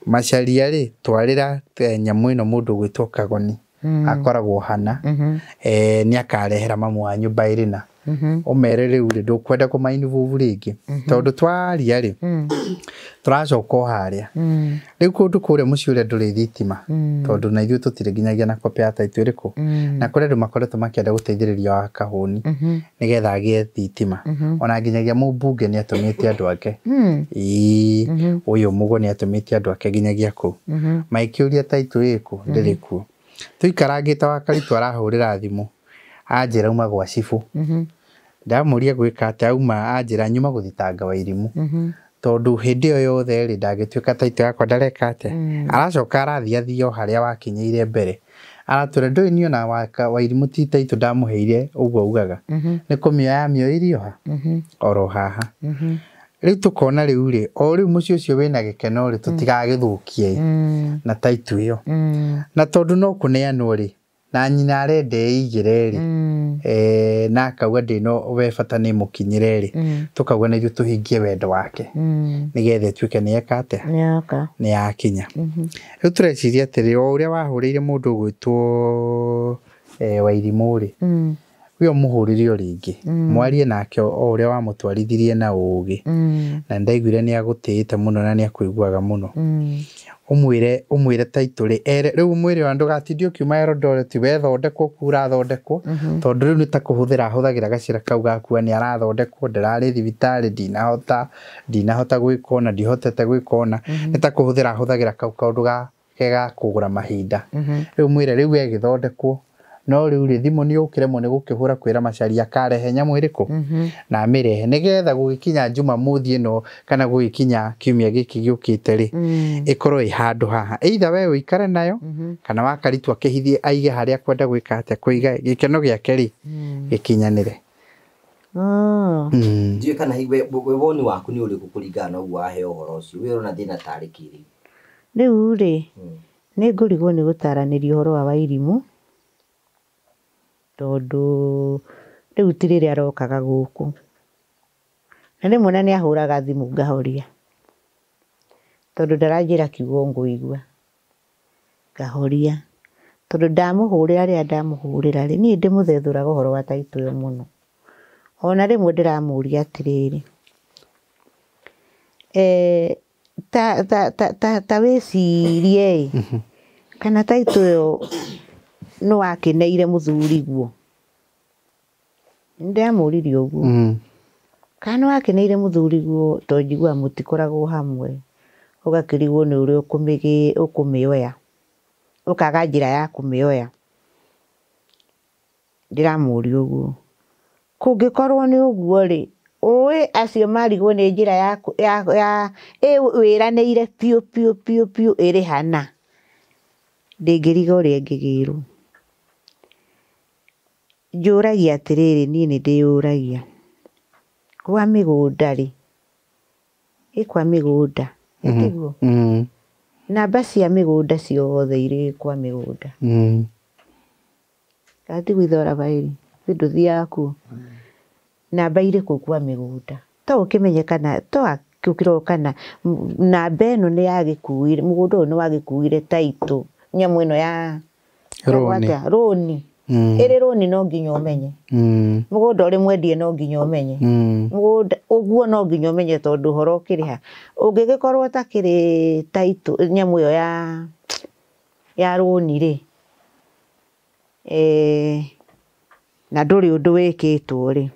Macharia rĩ twarĩra nyamũ ĩno mũndũ ũgwĩtwo Kagoni akoragwo hana nĩ akarehera mamu wanyu mbaĩrĩ ũmere rĩu rĩ ndũkwenda kũmainvolve rĩngĩ tondũ twaria rĩ tũracoka o harĩa. Rĩu kũndũ kũrĩa mũciĩ ũrĩa ndũrĩ thitima tondũ na ithuĩ tũtirĩ nginyagia na copy ya taitũ ĩrĩkũ na kũrĩ andũ makoretwo makĩenda gũteithĩrĩria wa Kahũni nĩgetha agĩe thitima ona nginyagia mũmbunge nĩ atũmĩte andũ ake. Ĩĩ ũyũ Mũgo nĩ atũmĩte andũ ake nginyagia kũu maikĩũria taitũ ĩkũ ndĩrĩ kuo. Tũikarangĩte wa Karitũ arahũrĩra thimũ anjĩra auma gwa cibũ. Ndamũria gwĩka atĩa auma anjĩra nyuma gũthitanga Wairimũ tondũ hĩndĩ ĩyo yothe rĩ ndangĩtuĩka taitũ yakwa ndareka atĩa. Aracoka arathiĩ athiĩ o harĩa wakinyĩire mbere aratwĩra ndũĩ niĩ ona Wairimũ ti taitũ ndamũheire ũguo augaga nĩ kũmĩoya amĩoire o ha oro haha. Rĩu tũkona rĩu rĩ o rĩu mũciĩ ũcio wĩna gĩkeno rĩ tũtigagĩthũkie na taitũ ĩyo na tondũ no kũneanwo rĩ na nyina arenda ĩigĩre rĩ na akauga ndĩno we bata nĩ mũkinyĩre rĩ tũkauga na ithuĩ tũhingie wendo wake nĩgetha ĩtuĩke nĩ eka atĩa nĩ yakinya. Rĩu tũreciria atĩrĩ o ũrĩa wahũrĩire mũndũ ũgwĩtwo Wairimũ rĩ we ũmũhũrĩre o rĩngĩ mwarie nake o ũrĩa wamũtwarithirie na ũgĩ na ndaiguire nĩ agũtĩĩte mũno na nĩ akũiguaga mũno. Ũmwĩre taitũ rĩ ere rĩu ũmwĩre ona ndũgatinde ũkiuma Eldoret wethondekwo kũu ũrathondekwo tondũ rĩu nĩ ta kũhũthĩra ahũthagĩra gacĩra kau gakua nĩ arathondekwo ndĩrarĩ thibitarĩ ndinahota gwĩka ũna ndihotete gwĩka ũna nĩ ta kũhũthĩra ahũthagĩra kau kaũndũ gake ga kũgũra mahinda. Rĩu mwĩre rĩu egĩthondekwo no rĩu rĩ thimũ nĩ ũkĩremwo nĩ gũkĩhũra kwĩra Macharia akarehe nyamũ ĩrĩkũ na amĩrehe nĩgetha gũgĩkinya Jumamothi ĩno kana gũgĩkinya kiumia gĩkĩ gĩũkĩte rĩ ĩkorwo ĩ handũ haha either we ũikare nayo kana wa Karitũ akĩhithie aige harĩa akwenda gwĩka atĩa kũiga gĩkeno gĩake rĩ gĩkinyanĩre. Ndiũĩ kana hihi we woni waku nĩ ũrĩkũ kũringana na ũguo waheo ũhoro ũcio we ũrona thĩna tarĩ kĩ rĩu? Rĩu rĩ nĩ ngũrigwo nĩ gũtaranĩria ũhoro wa Wairimũ tondũ rĩu ti rĩrĩa arokaga gũkũ na rĩmwe na nĩ ahũraga thimũ ngahoria tondũ ndaranjĩra kiugo ngũigua ngahoria tondũ ndamũhũrĩra rĩrĩa ndamũhũrĩra rĩ niĩ ndĩmũthethũraga ũhoro wa taitũ ĩyo mũno. Ona rĩmwe ndĩramũria atĩrĩrĩ ta wĩcirie ĩ kana taitũ ĩyo nĩ wakeneire mũthuri guo. Nĩndamũririe ũguo. Kana nĩ wakeneire mũthuriguo to njiguaga mũtikoragwo hamwe, ũgakĩrigwo nĩ ũrĩa ũkũmĩoya, ũkaga njĩra ya kũmĩoya. Ndĩramũria ũguo. Kũngĩkorwo nĩ ũguo rĩ, ũĩ acio marigwo nĩ njĩra ya wĩranĩire piũ piũ piũ piũ ĩrĩ hana, ndĩngĩriga ũrĩa ĩngĩgĩrwo. Njũragia atĩrĩrĩ, niĩ nĩ ndĩyũragia, kwa mĩgũnda rĩ, ĩ kwa mĩgũnda, ĩtiguo? Namba cia mĩgũnda ciothe irĩ kwa mĩgũnda. Kana tiguo ithe Rafaeli, ndũthiaga kuo. Namba irĩ kũu kwa mĩgũnda. To ũkĩmenye kana to ũkĩrorwo kana namba ĩno nĩ yagĩkuire, mũgũnda ũyũ nĩ wagĩkuire taitũ, nyamũ ĩno ya Rũni. Rũni. Ĩrĩ rũni no nginya ũmenye. Mũgũnda ũrĩ mwendie no nginya ũmenye. Mũgũnda ũguo no nginya ũmenye tondũ ũhoro ũkĩrĩ ha. Ũngĩgĩkorwo ũtakĩrĩ taitũ nyamũ ĩyo ya rũni rĩ, na ndũrĩ ũndũ wĩkĩtwo rĩ,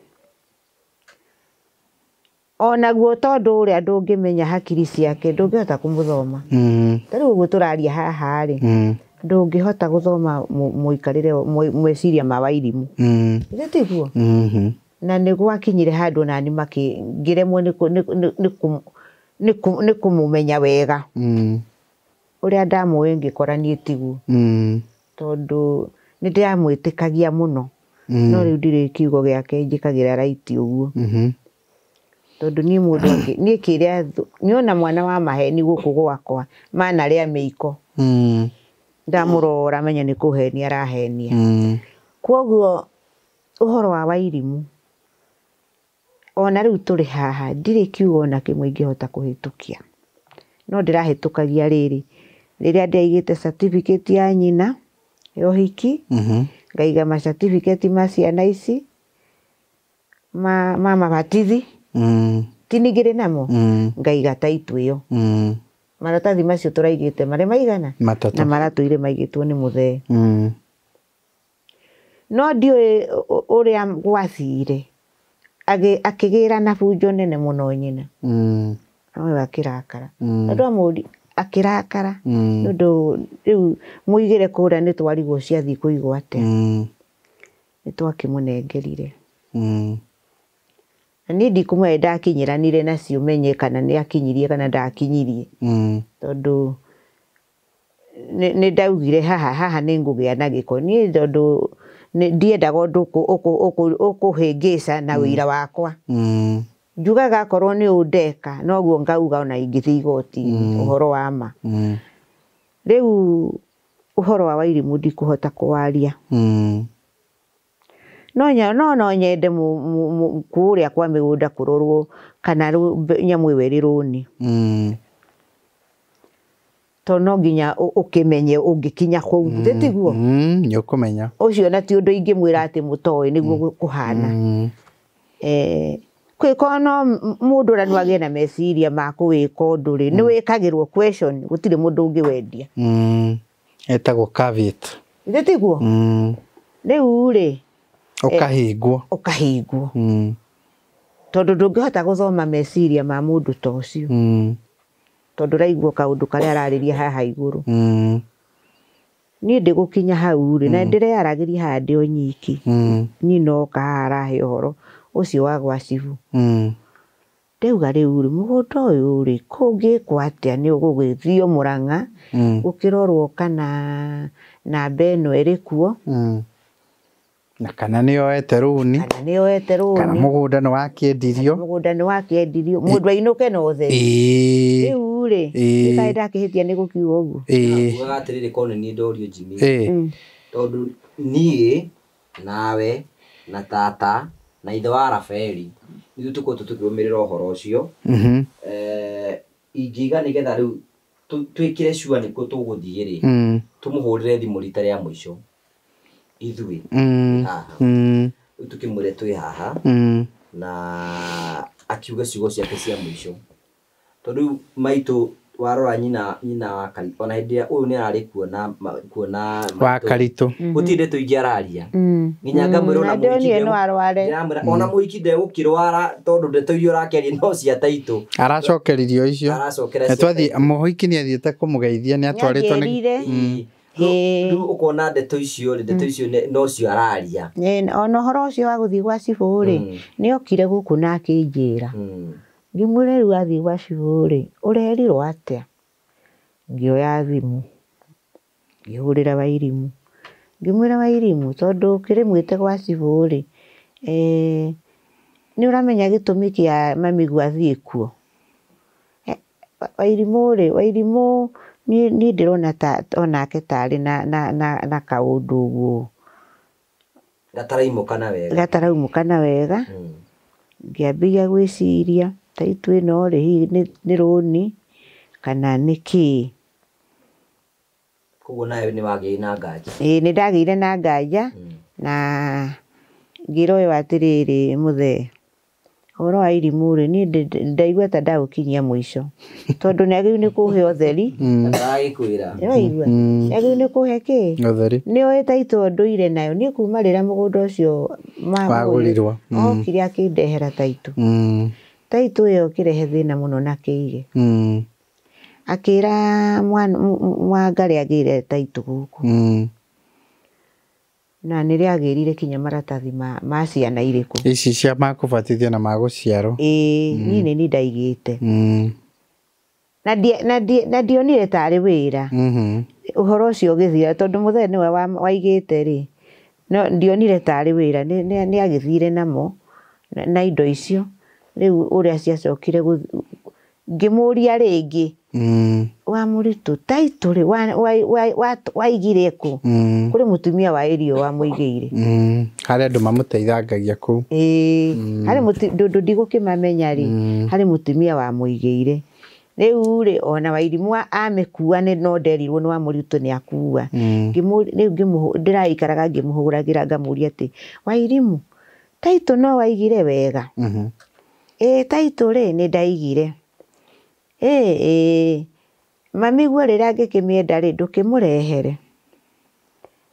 onaguo tondũ ũrĩa ndũngĩmenya hakiri ciake ndũngĩhota kũmũthoma. Ta rĩu ũguo tũraria haha rĩ, ndũngĩhota gũthoma mũikarĩre meciria ma Wairimu. Githĩ tiguo? Na nĩ gwakinyire handũ nani ngĩremwo nĩ kũmũmenya wega. Ũrĩa ndamũĩ ngĩkora niĩ tiguo. Tondũ nĩ ndĩramwĩtĩkagia mũno. No rĩu ndirĩ kiugo gĩake njĩkagĩra right ũguo. Tondũ niĩ mũndũ niĩ kĩrĩa nĩona mwana wa maheni gũkũ gwakwa manarĩa mĩiko. Ndamũrora menye nĩ kũhenia arahenia. Kwoguo ũhoro wa Wairimu ona rĩu tũrĩ haha ndirĩ kiugo ona kĩmwe ingĩhota kũhĩtũkia. No ndĩrahĩtũkagia rĩrĩ, rĩrĩa ndĩraigĩte certificate ya nyina ya ũhiki, ngaiga ma certificate ma ciana ici ma mabatithi, ti ningĩrĩ namo, ngaiga taitũ ĩyo. Maratathi macio tũraigĩte marĩ maigana? Matatũ. Na maratũire maigĩtwo nĩ mũthee. No ndiũĩ ũrĩa gwathire, akĩgĩra na bunjo nene mũno nyina. Nowe akĩrakara. Andũ amũri akĩrakara. Nĩ ũndũ rĩu mũigĩre kũrĩa nĩ twarigwo ciathiĩ kũigwo atĩa. Nĩ twakĩmũnengerire. Na niĩ ndikũmwĩra ndakinyiranire nacio menye kana nĩ akinyirie kana ndakinyirie. Tondũ nĩ ndaugire haha haha nĩ ngũgĩa na gĩko. Niĩ tondũ ndiendaga ũndũ ũkũhĩngĩca na wĩira wakwa. Njugaga akorwo nĩ ũũ ndeka noguo ngauga ona ingĩthiĩ igoti-inĩ ũhoro wa ma. Rĩu ũhoro wa Wairimu ndikũhota kũwaria. No no nyende kũrĩa kwa mĩgũnda kũrorwo kana nyamũ ĩyo ĩrĩ rũni. Tondũ no nginya ũkĩmenye ũngĩkinya kũu, githĩ tiguo? Nĩ ũkũmenya. Ũcio na ti ũndũ ingĩmwĩra atĩ mũtoĩ nĩguo kũhana. Kwĩkorwo no mũndũ ũrĩa no agĩe na meciria ma kũwĩka ũndũ rĩ, nĩ wĩkagĩrwo question, gũtirĩ mũndũ ũngĩwendia. Etagwo caveat. Githĩ tiguo? Rĩu rĩ, Ũkahingwo. Ũkahingwo. Tondũ ndũngĩhota gũthoma meciria ma mũndũ ta ũcio. Tondũ ũraigua kaũndũ karĩa ararĩria haha igũrũ. Niĩ ndĩgũkinya hau rĩ, na ndĩreyaragĩria haha ndĩ o nyiki. Niĩ noka haha arahe ũhoro ũcio wa gwa cibũ. Ndauga rĩu rĩ, mũgũnda ũyũ rĩ, kũngĩkwo atĩa nĩ ũgũgĩthio Mũrang'a, gũkĩrorwo kana namba ĩno ĩrĩ kuo. Na kana nĩ yoete rũni. Kana nĩ yoete rũni. Kana mũgũnda nĩ wakĩendirio. Mũgũnda nĩ wakĩendirio. Mũndũ ainũke na ũtheri. Rĩu rĩ, nĩ ndakĩhĩtia nĩ gũkiuga ũguo. Ngugaga atĩrĩrĩ, korwo nĩ niĩ ndorio Jimmy. Tondũ niĩ nawe na tata na ithe wa Rafaeli ithuĩ tũkoretwo tũkĩrũmĩrĩra ũhoro ũcio. Ingiuga nĩgetha rĩu twĩkĩre sure nĩkuo tũgũthiĩ rĩ, tũmũhũrĩre thimũ rita rĩa mũico ithuĩ haha. Rĩu tũkĩmwĩre twĩ haha na akiuga ciugo ciake cia mũico. Tondũ rĩu maitũ Warora nyina wa Karitũ ona hĩndĩ ĩrĩa ũyũ nĩ ararĩ kuona wa Karitũ gũtirĩ ndeto ingĩ araria nginya ngamwĩra ona mũhiki no arware ndĩramwĩra ona mũhiki ndegũkĩrwara tondũ ndeto iria ũrakĩaria no cia taitũ aracokeririo icio aracokera twathiĩ mũhiki nĩ athiĩte kũmũgeithia nĩ atwarĩtwo nĩ rĩu ũkona ndeto icio rĩ ndeto icio nocio araria ona ũhoro ũcio wa gũthiĩ gwa cibũ rĩ nĩ okire gũkũ na akĩnjĩra ngĩmwĩra rĩu athiĩ gwa cibũ rĩ ũrerirwo atĩa ngĩoya thimũ ngĩhũrĩra Wairimu ngĩmwĩra Wairimu tondũ kĩrĩmwĩte gwa cibũ rĩ nĩ ũramenya gĩtũmi kĩa mami athiĩ kuo Wairimu rĩ Wairimu niĩ ndĩrona ta onake tarĩ na kaũndũ ũguo gataraumũkana wega ngĩambia gwĩciria taitũ ĩno rĩ hihi nĩ rũni kana nĩ kĩĩ koguo nawe nĩ wagĩire na nganja ĩĩ nĩ ndagĩire na nganja na ngĩra ũyũ atĩrĩrĩ mũthee ũhoro wa Irimũ rĩ niĩ ndaigua ta ndagũkinyia mũico tondũ nĩ agĩrĩirwo nĩ kũhe ũtheri aragĩkwĩra nĩwaigua nĩ agĩrĩirwo nĩ kũhe kĩ ũtheri nĩ oĩ taitũ ndũire nayo niĩ kuma rĩrĩa mũgũnda ũcio wagũrirwo okire akĩndehera taitũ taitũ ĩyo ĩkĩrehe thĩna mũno na kĩige akĩra Mwangarĩ agĩre taitũ gũkũ na nĩ rĩagĩrire kinya maratathi ma ciana irĩkũ ici cia makũbatithio na magũciarwo ĩĩ niĩ nĩ niĩ ndaigĩte na ndionire tarĩ wĩra ũhoro ũcio ũgĩthira tondũ mũthee nĩwe waigĩte rĩ no ndionire tarĩ wĩra nĩ agĩthire namo na indo icio rĩu ũrĩa ciacokire ngĩmũria rĩngĩ wa mũritũ taitũ rĩ waigire kũ kũrĩ mũtumia wa ĩrio wamũigĩire harĩ andũ mamũteithangagia kũu ĩĩ harĩ ndũndũ ndigũkĩmamenya rĩ harĩ mũtumia wamũigĩire rĩu rĩ ona Wairimu amĩkua no nderirwo nĩ wa mũritũ nĩ akua rĩu ndĩraikaraga ngĩmũhũragĩra ngamũria atĩ Wairimu taitũ no waigire wega ĩĩ taitũ rĩ nĩ ndaigire ĩĩ mami guo rĩrĩa angĩkĩmĩenda rĩ ndũkĩmũrehere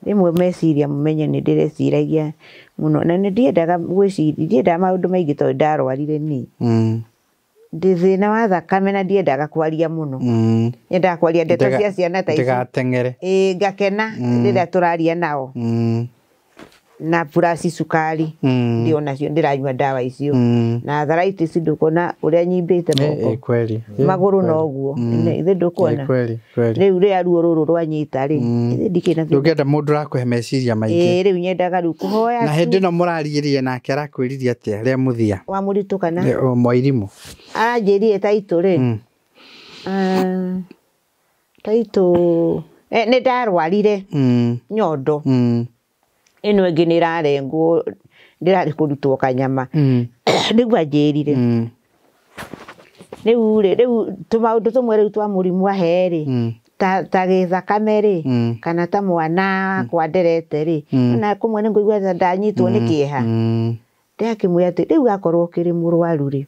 rĩmwe meciria mũmenye nĩ ndĩreciragia mũno na nĩ ndiendaga gwĩciria ndiendaga maũndũ maingĩ tondũ ndarwarire niĩ ndĩ thĩna wa thakame na ndiendaga kwaria mũno nyendaga kwaria ndeto cia ciana ta ici ndigateng'ere ĩĩ ngakena rĩrĩa tũraria nao na purasi cukari ndĩ onacio ndĩranyua ndawa icio na arthritis ndũkuona ũrĩa nyimbĩte moko kweli magũrũ noguo ithe ndũkuona kweli kweli rĩu rĩrĩa ruo rũrũ rwanyita rĩ ithe ndikĩrĩ na thĩna ndũngĩenda mũndũ ũrakũhe meciria maingĩ ĩĩ rĩu nyendaga rĩu kũhoya na hĩndĩ ĩno mũraririe nake arakwĩririe atĩa rĩa mũthia wa mũritũ kana Mwairimu aranjĩrire taitũ rĩ taitũ nĩ ndarwarire nyondo ĩno ĩngĩ nĩ ĩrarengwo ndĩrarĩ kũrutwo kanyama nĩguo anjĩrire rĩu rĩ rĩu tũmaũndũ tũmwe rĩu twa mũrimũ ahe rĩ ta gĩthakame rĩ kana ta mwana wakwa nderete rĩ na kũmwe nĩ ngũigua ta ndanyitwo nĩ kĩeha ndĩrakĩmwĩra atĩ rĩu akorwo ũkĩrĩ mũrwaru rĩ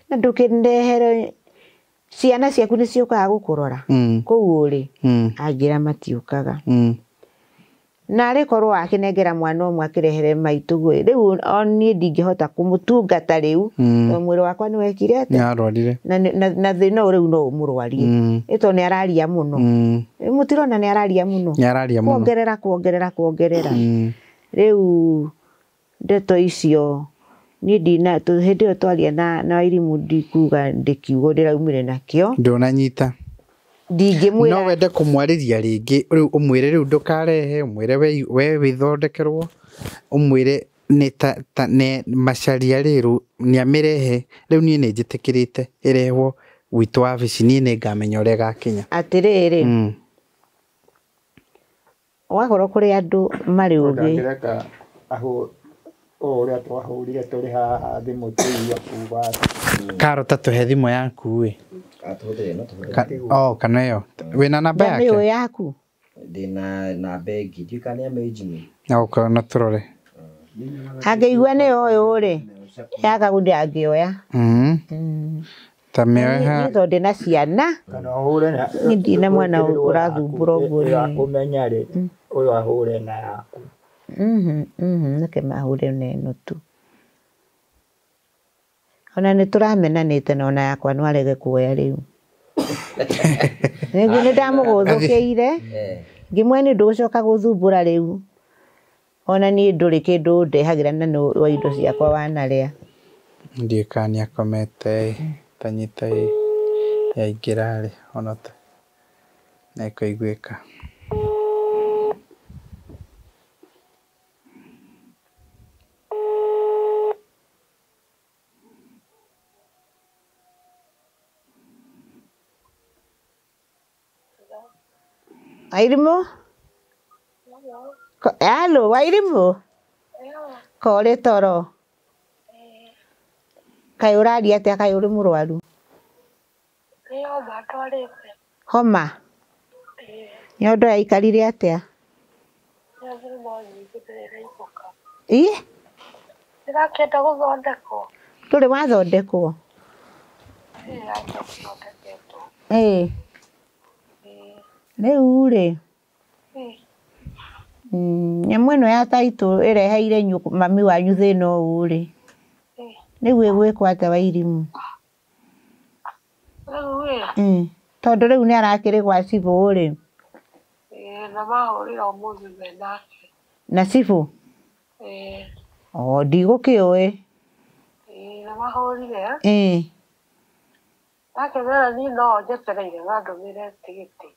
na ndũkĩndehere ciana ciaku nĩ ciũkaga gũkũrora kũu ũrĩ anjĩra matiũkaga na arĩ korwo akĩnengera mwana ũmwe akĩrehere maitũ rĩu niĩ ndingĩhota kũmũtungata rĩu tondũ mwĩrĩ wakwa nĩ wekire atĩa nĩarwarire na thĩna ũyũ rĩu no ũmũrwarie nĩ tondũ nĩ araria mũno mũtirona nĩ araria mũno nĩararia mũno kuongerera kuongerera kuongerera rĩu ndeto icio niĩ ndina hĩndĩ ĩyo twaria na Wairimu ndikuga ndĩkiugo ndĩraumire nakĩo ndũnanyita ndingĩmwĩra no wende kũmwarĩria rĩngĩ rĩu ũmwĩre rĩu ndũkarehe ũmwĩre we wĩthondekerwo ũmwĩre nĩ ta nĩ Macharia rĩrũ nĩamĩrehe rĩu niĩ nĩ njĩtĩkĩrĩte ĩrehwo gwitũ wabici niĩ nĩ ngamenya ũrĩa ĩgakinya atĩrĩrĩ wakorwo kũrĩ andũ marĩ ũgĩ ndangĩreka ũrĩa twahũrire tũrĩ haha thimũ tũiya kuga Karo ta tũhe thimũ yaku ĩ oh kana ĩyo wĩna namba yake ndamĩũĩ yaku ndĩna namba ĩngĩ ndiũĩ kana nĩ amĩnjini na ũkorwo no tũrore angĩigua nĩyo ũyũ rĩ yakagu ndangĩoya Ta mĩoe Niĩ tondũ ndĩna ciana. Kana ũhũre na Niĩ ndirĩ na mwana ũrathumbũra ũguo niĩ. Ĩgakũmenya rĩ, ũyũ ahũre na yaku. Reke mahũre na ĩno tu. Ona nĩ tũramenanĩte na ona yakwa no arege kuoya rĩu. Nĩguo nĩ ndamũgũthũkĩire ngĩmwĩra nĩ ndũgũcoka gũthumbũra rĩu. Ona niĩ ndũrĩ kĩndũ ũndehagĩra na nĩ wa indo ciakwa wanarĩa. Ndiũĩ kana nĩakomete ĩ, tanyita ĩ, yaingĩra rĩ, ona ta nĩkũiguĩka. Wairimũ? Halo, Wairimũ? Korĩ toro? Kaĩ ũraria atĩa kaĩ ũrĩ mũrwaru? Nĩ homa ndwarĩte. Homa? Nyondo yaikarire atĩa? Nyondo no nyingĩ ndĩrĩ ĩrainũka. Ĩ? Ndĩrakĩenda gũthondekwo. Ndũrĩ wathondekwo? Ĩĩ aca ndithondeketwo. Ĩĩ. Rĩu rĩ, nyamũ ĩno ya taitũ ĩreheire mami wanyu thĩna ũũ rĩ, rĩu ĩgwĩkwo atĩa Wairimũ? Rĩu ĩ. Tondũ rĩu nĩ arakĩrĩ gwa cibũ rĩ. Ĩĩ na mahũrĩra ũmũthĩ me nake. Na cibũ? Ĩĩ. O ndigũkĩũĩ. Ĩĩ na mahũrire. Ĩĩ. Ndakĩmera niĩ no njetereire mandũmĩre tigiti.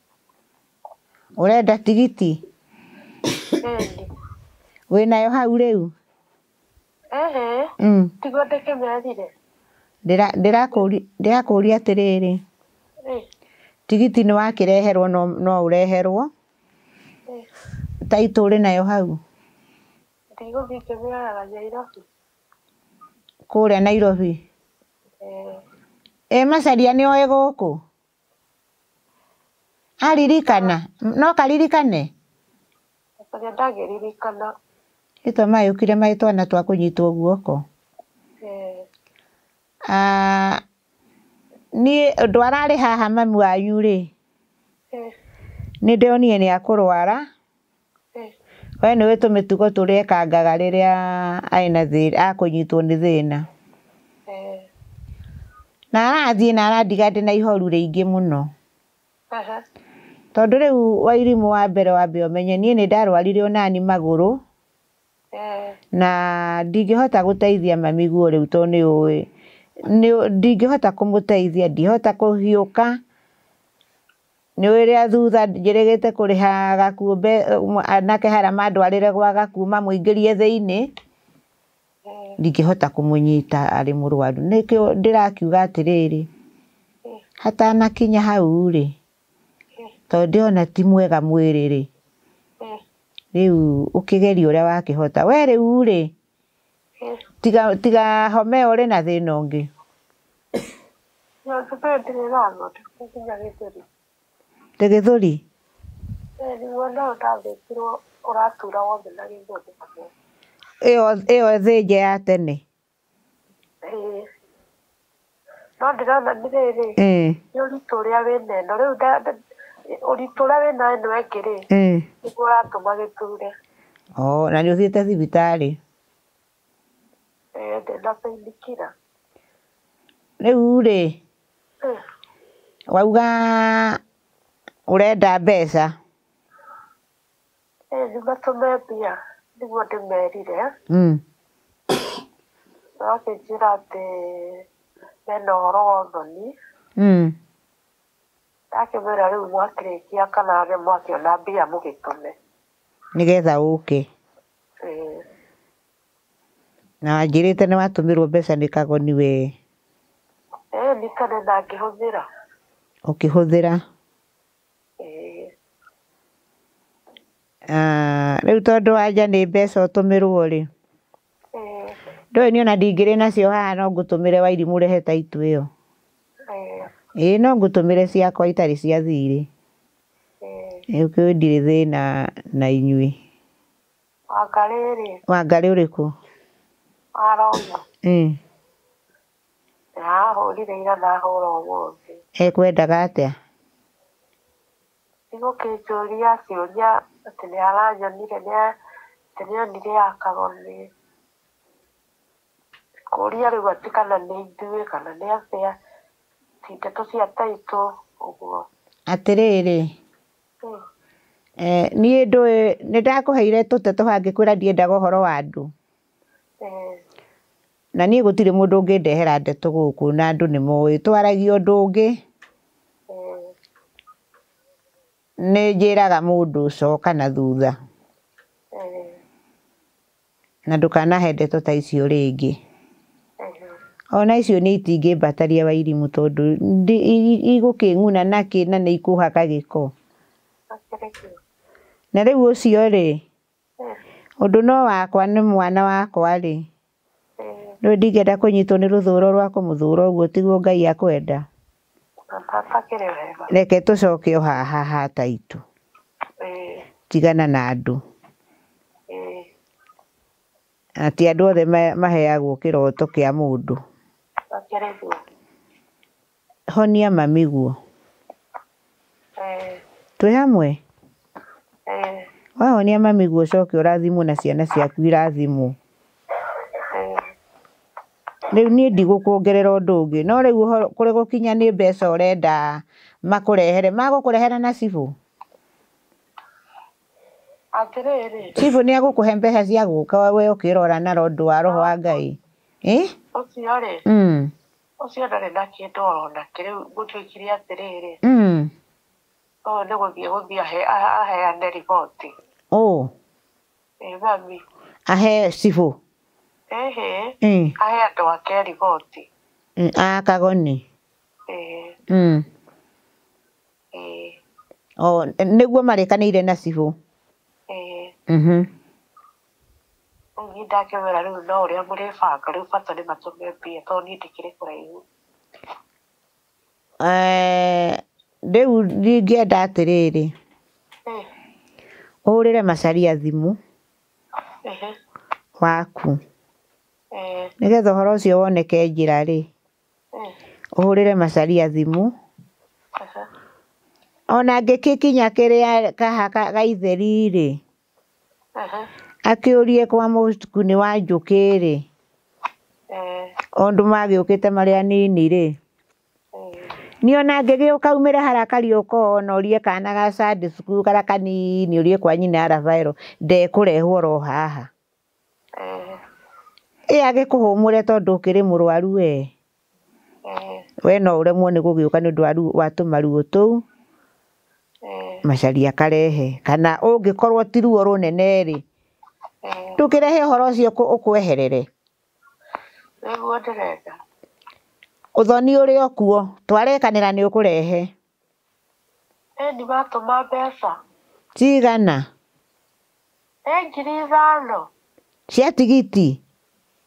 Ũrenda tigiti? Ĩni. Wĩnayo hau rĩu? Ĩhĩ. Tiguo ndĩkĩmerire. Ndĩrakũria atĩrĩrĩ. Tigiti nĩ wakĩreherwo no ũreherwo. Taitũ ũrĩ nayo hau? Ndigũthiĩ ngĩmĩoyaga Nairobi. Kũrĩa Nairobi? Ĩĩ. Ĩ Macharia nĩ oĩ gũkũ? Aririkana? No karirikane? Macharia ndangĩririkana. Ĩtwa mayũkire marĩ twana twa kũnyitwo guoko. Ĩĩ. Niĩ ũndũ ararĩ haha mami wanyu rĩ, nĩ ndonire nĩ akũrwara. We nĩũĩ tũmĩtugo tũrĩa ekangaga rĩrĩa ena thĩna, akũnyitwo nĩ thĩna. Na arathiĩ na arandiga ndĩna ihoru rĩingĩ mũno. Tondũ rĩu Wairimũ wa mbere wambe ũmenye niĩ nĩ ndarwarire onani magũrũ. Na ndingĩhota gũteithia mami guo rĩu tondũ nĩ ũĩ. Ndingĩhota kũmũteithia, ndihota kũhiũka. Nĩ ũĩ rĩa thutha njĩrĩgĩte kũrĩha gakuo anake harĩa mandwarĩre gwa gakuo mamũingĩrie thĩinĩ. Ndingĩhota kũmũnyita arĩ mũrwaru. Nĩkĩo ndĩrakiuga atĩrĩrĩ, hatanakinya hau rĩ, tondũ ndĩrona ti mwega mwĩrĩ rĩ, rĩu ũkĩgerie ũrĩa wakĩhota. We rĩu rĩ, tiga homa ĩyo ũrĩ na thĩna ũngĩ. Nyondo ndirĩ ĩrathondekwo nginya gĩthũri. Tĩ gĩthũri? Ĩĩ nĩguo no ndathĩnjirwo ũratura wothe na gĩthũri. Ĩyo thĩnje ya tene? Ĩĩ. No ndĩrona nĩ rĩrĩ, nĩ ũritũ ũrĩa wĩna ĩno. Rĩu ũritũ ũrĩa wĩna ĩno ĩngĩ rĩ, nĩguo ũratũma gĩture. Na nĩ ũthiĩte thibitarĩ? Ĩĩ ndĩna painkiller. Rĩu rĩ, wauga ũrenda mbeca? Ĩĩ nĩ matũme mbia nĩguo ndĩmerire. Makĩnjĩra atĩ mena ũhoro wa ũthoni. Ndakĩmera rĩu mwakĩrĩkia kana mwakĩona mbia mũgĩtũme. Nĩgetha ũke. Ĩĩ. Na wanjĩrĩte nĩ watũmĩrwo mbeca nĩ Kagoni we. Ĩĩ nĩ tene na ngĩhũthĩra. Ũkĩhũthĩra? Ĩĩ. Rĩu tondũ wanja nĩ mbeca ũtũmĩrwo rĩ, ndũĩ niĩ ona ndingĩrĩ nacio haha no ngũtũmĩre Wairimũ ũrehe taitũ ĩyo. Ĩĩ no ngũtũmĩre ciakwa itarĩ cia thirĩ. Ĩĩ ndirĩ thĩna na inyuĩ. Wangarĩ rĩ. Wangarĩ ũrĩkũ? Arauga. Ahũrire ira na ahũra ũmũthĩ. Ekwendaga atĩa? Nĩgũkĩnjũria ciũria atĩ nĩ aranyonire atĩ nĩonire akagoni. Kũria rĩu atĩ kana nĩ ithuĩ kana nĩ atĩa, ti ndeto cia taitũ ũguo. Atĩrĩrĩ, niĩ ndũĩ nĩndakũheire tũteto haha ngĩkwĩra ndiendaga ũhoro wa andũ. Na niĩ gũtirĩ mũndũ ũngĩndehera ndeto gũkũ na andũ nĩ moĩ. Twaragia ũndũ ũngĩ, nĩ njĩraga mũndũ coka na thutha. Na ndũkanahe ndeto ta icio rĩngĩ. Ona icio nĩ itingĩmbataria Wairimũ tondũ igũkĩng'una nakĩ na nĩ ikũhaka gĩko. Na rĩu ũcio rĩ, ũndũ no wakwa nĩ mwana wakwa rĩ, rĩu ndingĩenda kũnyitwo nĩ rũthũro rwa kũmũthũra ũguo tiguo Ngai akwenda. Reke tũcoke o haha ha taitũ. Tigana na andũ. Na ti andũ othe maheagwo kĩroto kĩa mũndũ. Honia mami guo. Twĩ hamwe? Wahonia mami guo ũcoke ũrathimwo na ciana ciaku irathimwo. Rĩu niĩ ndigũkuongerera ũndũ ũngĩ no rĩu kũrĩ gũkinya nĩ mbeca ũrenda makũrehere, magũkũrehera na cibũ? Atĩrĩrĩ. Cibũ nĩ agũkũhe mbeca cia gũka we ũkĩrora na ũndũ wa roho wa Ngai. Ũcio rĩ, ũcio ndarĩ na kĩndũ orona kĩ rĩu gũtuĩkire atĩrĩrĩ. Ũyũ nĩ gũthiĩ gũthiĩ aheane riboti. Ũ? Ĩ mami. Ahe cibũ? Ĩhĩ, ahe andũ ake riboti. A Kagoni? Ĩĩ. O nĩguo marĩkanĩire na cibũ? Ĩĩ. Rĩu niĩ ndakĩmwĩra rĩu no ũrĩa mũrĩbanga rĩu bata nĩ matũme mbia tondũ niĩ ndĩkĩrĩ kũraihu. Rĩu ndingĩenda atĩrĩrĩ, ũhũrĩre Macharia thimũ waku nĩgetha ũhoro ũcio woneke njĩra rĩ, ũhũrĩre Macharia thimũ. Ona angĩgĩkinya kĩrĩa kaha gaitheri rĩ, akĩũrie kwa mũcukuni wa njũkĩ rĩ, ũndũ magĩũkĩte marĩ anini rĩ, niĩ ona angĩgĩũka aumĩre harĩa Kariũka ona ũrie kana ga Sunday school karĩa kanini ũrie kwa nyina Rafaelo ndekũrehwo oro haha. Ĩ agĩkũhũmũre tondũ ũkĩrĩ mũrwaru we. We no ũremwo nĩ gũgĩũka nĩ ũndũ wa tũmaruo tũu. Macharia karehe kana ũngĩkorwo ti ruo rũnene rĩ, ndũkĩrehe ũhoro ũcio ũkweherere. Nĩguo ndĩrenda. Ũthoni ũrĩ o kuo, twarekanĩra nĩ ũkũrehe. Ĩni matũma mbeca. Cigana? Ĩ 5,000. Cia tigiti?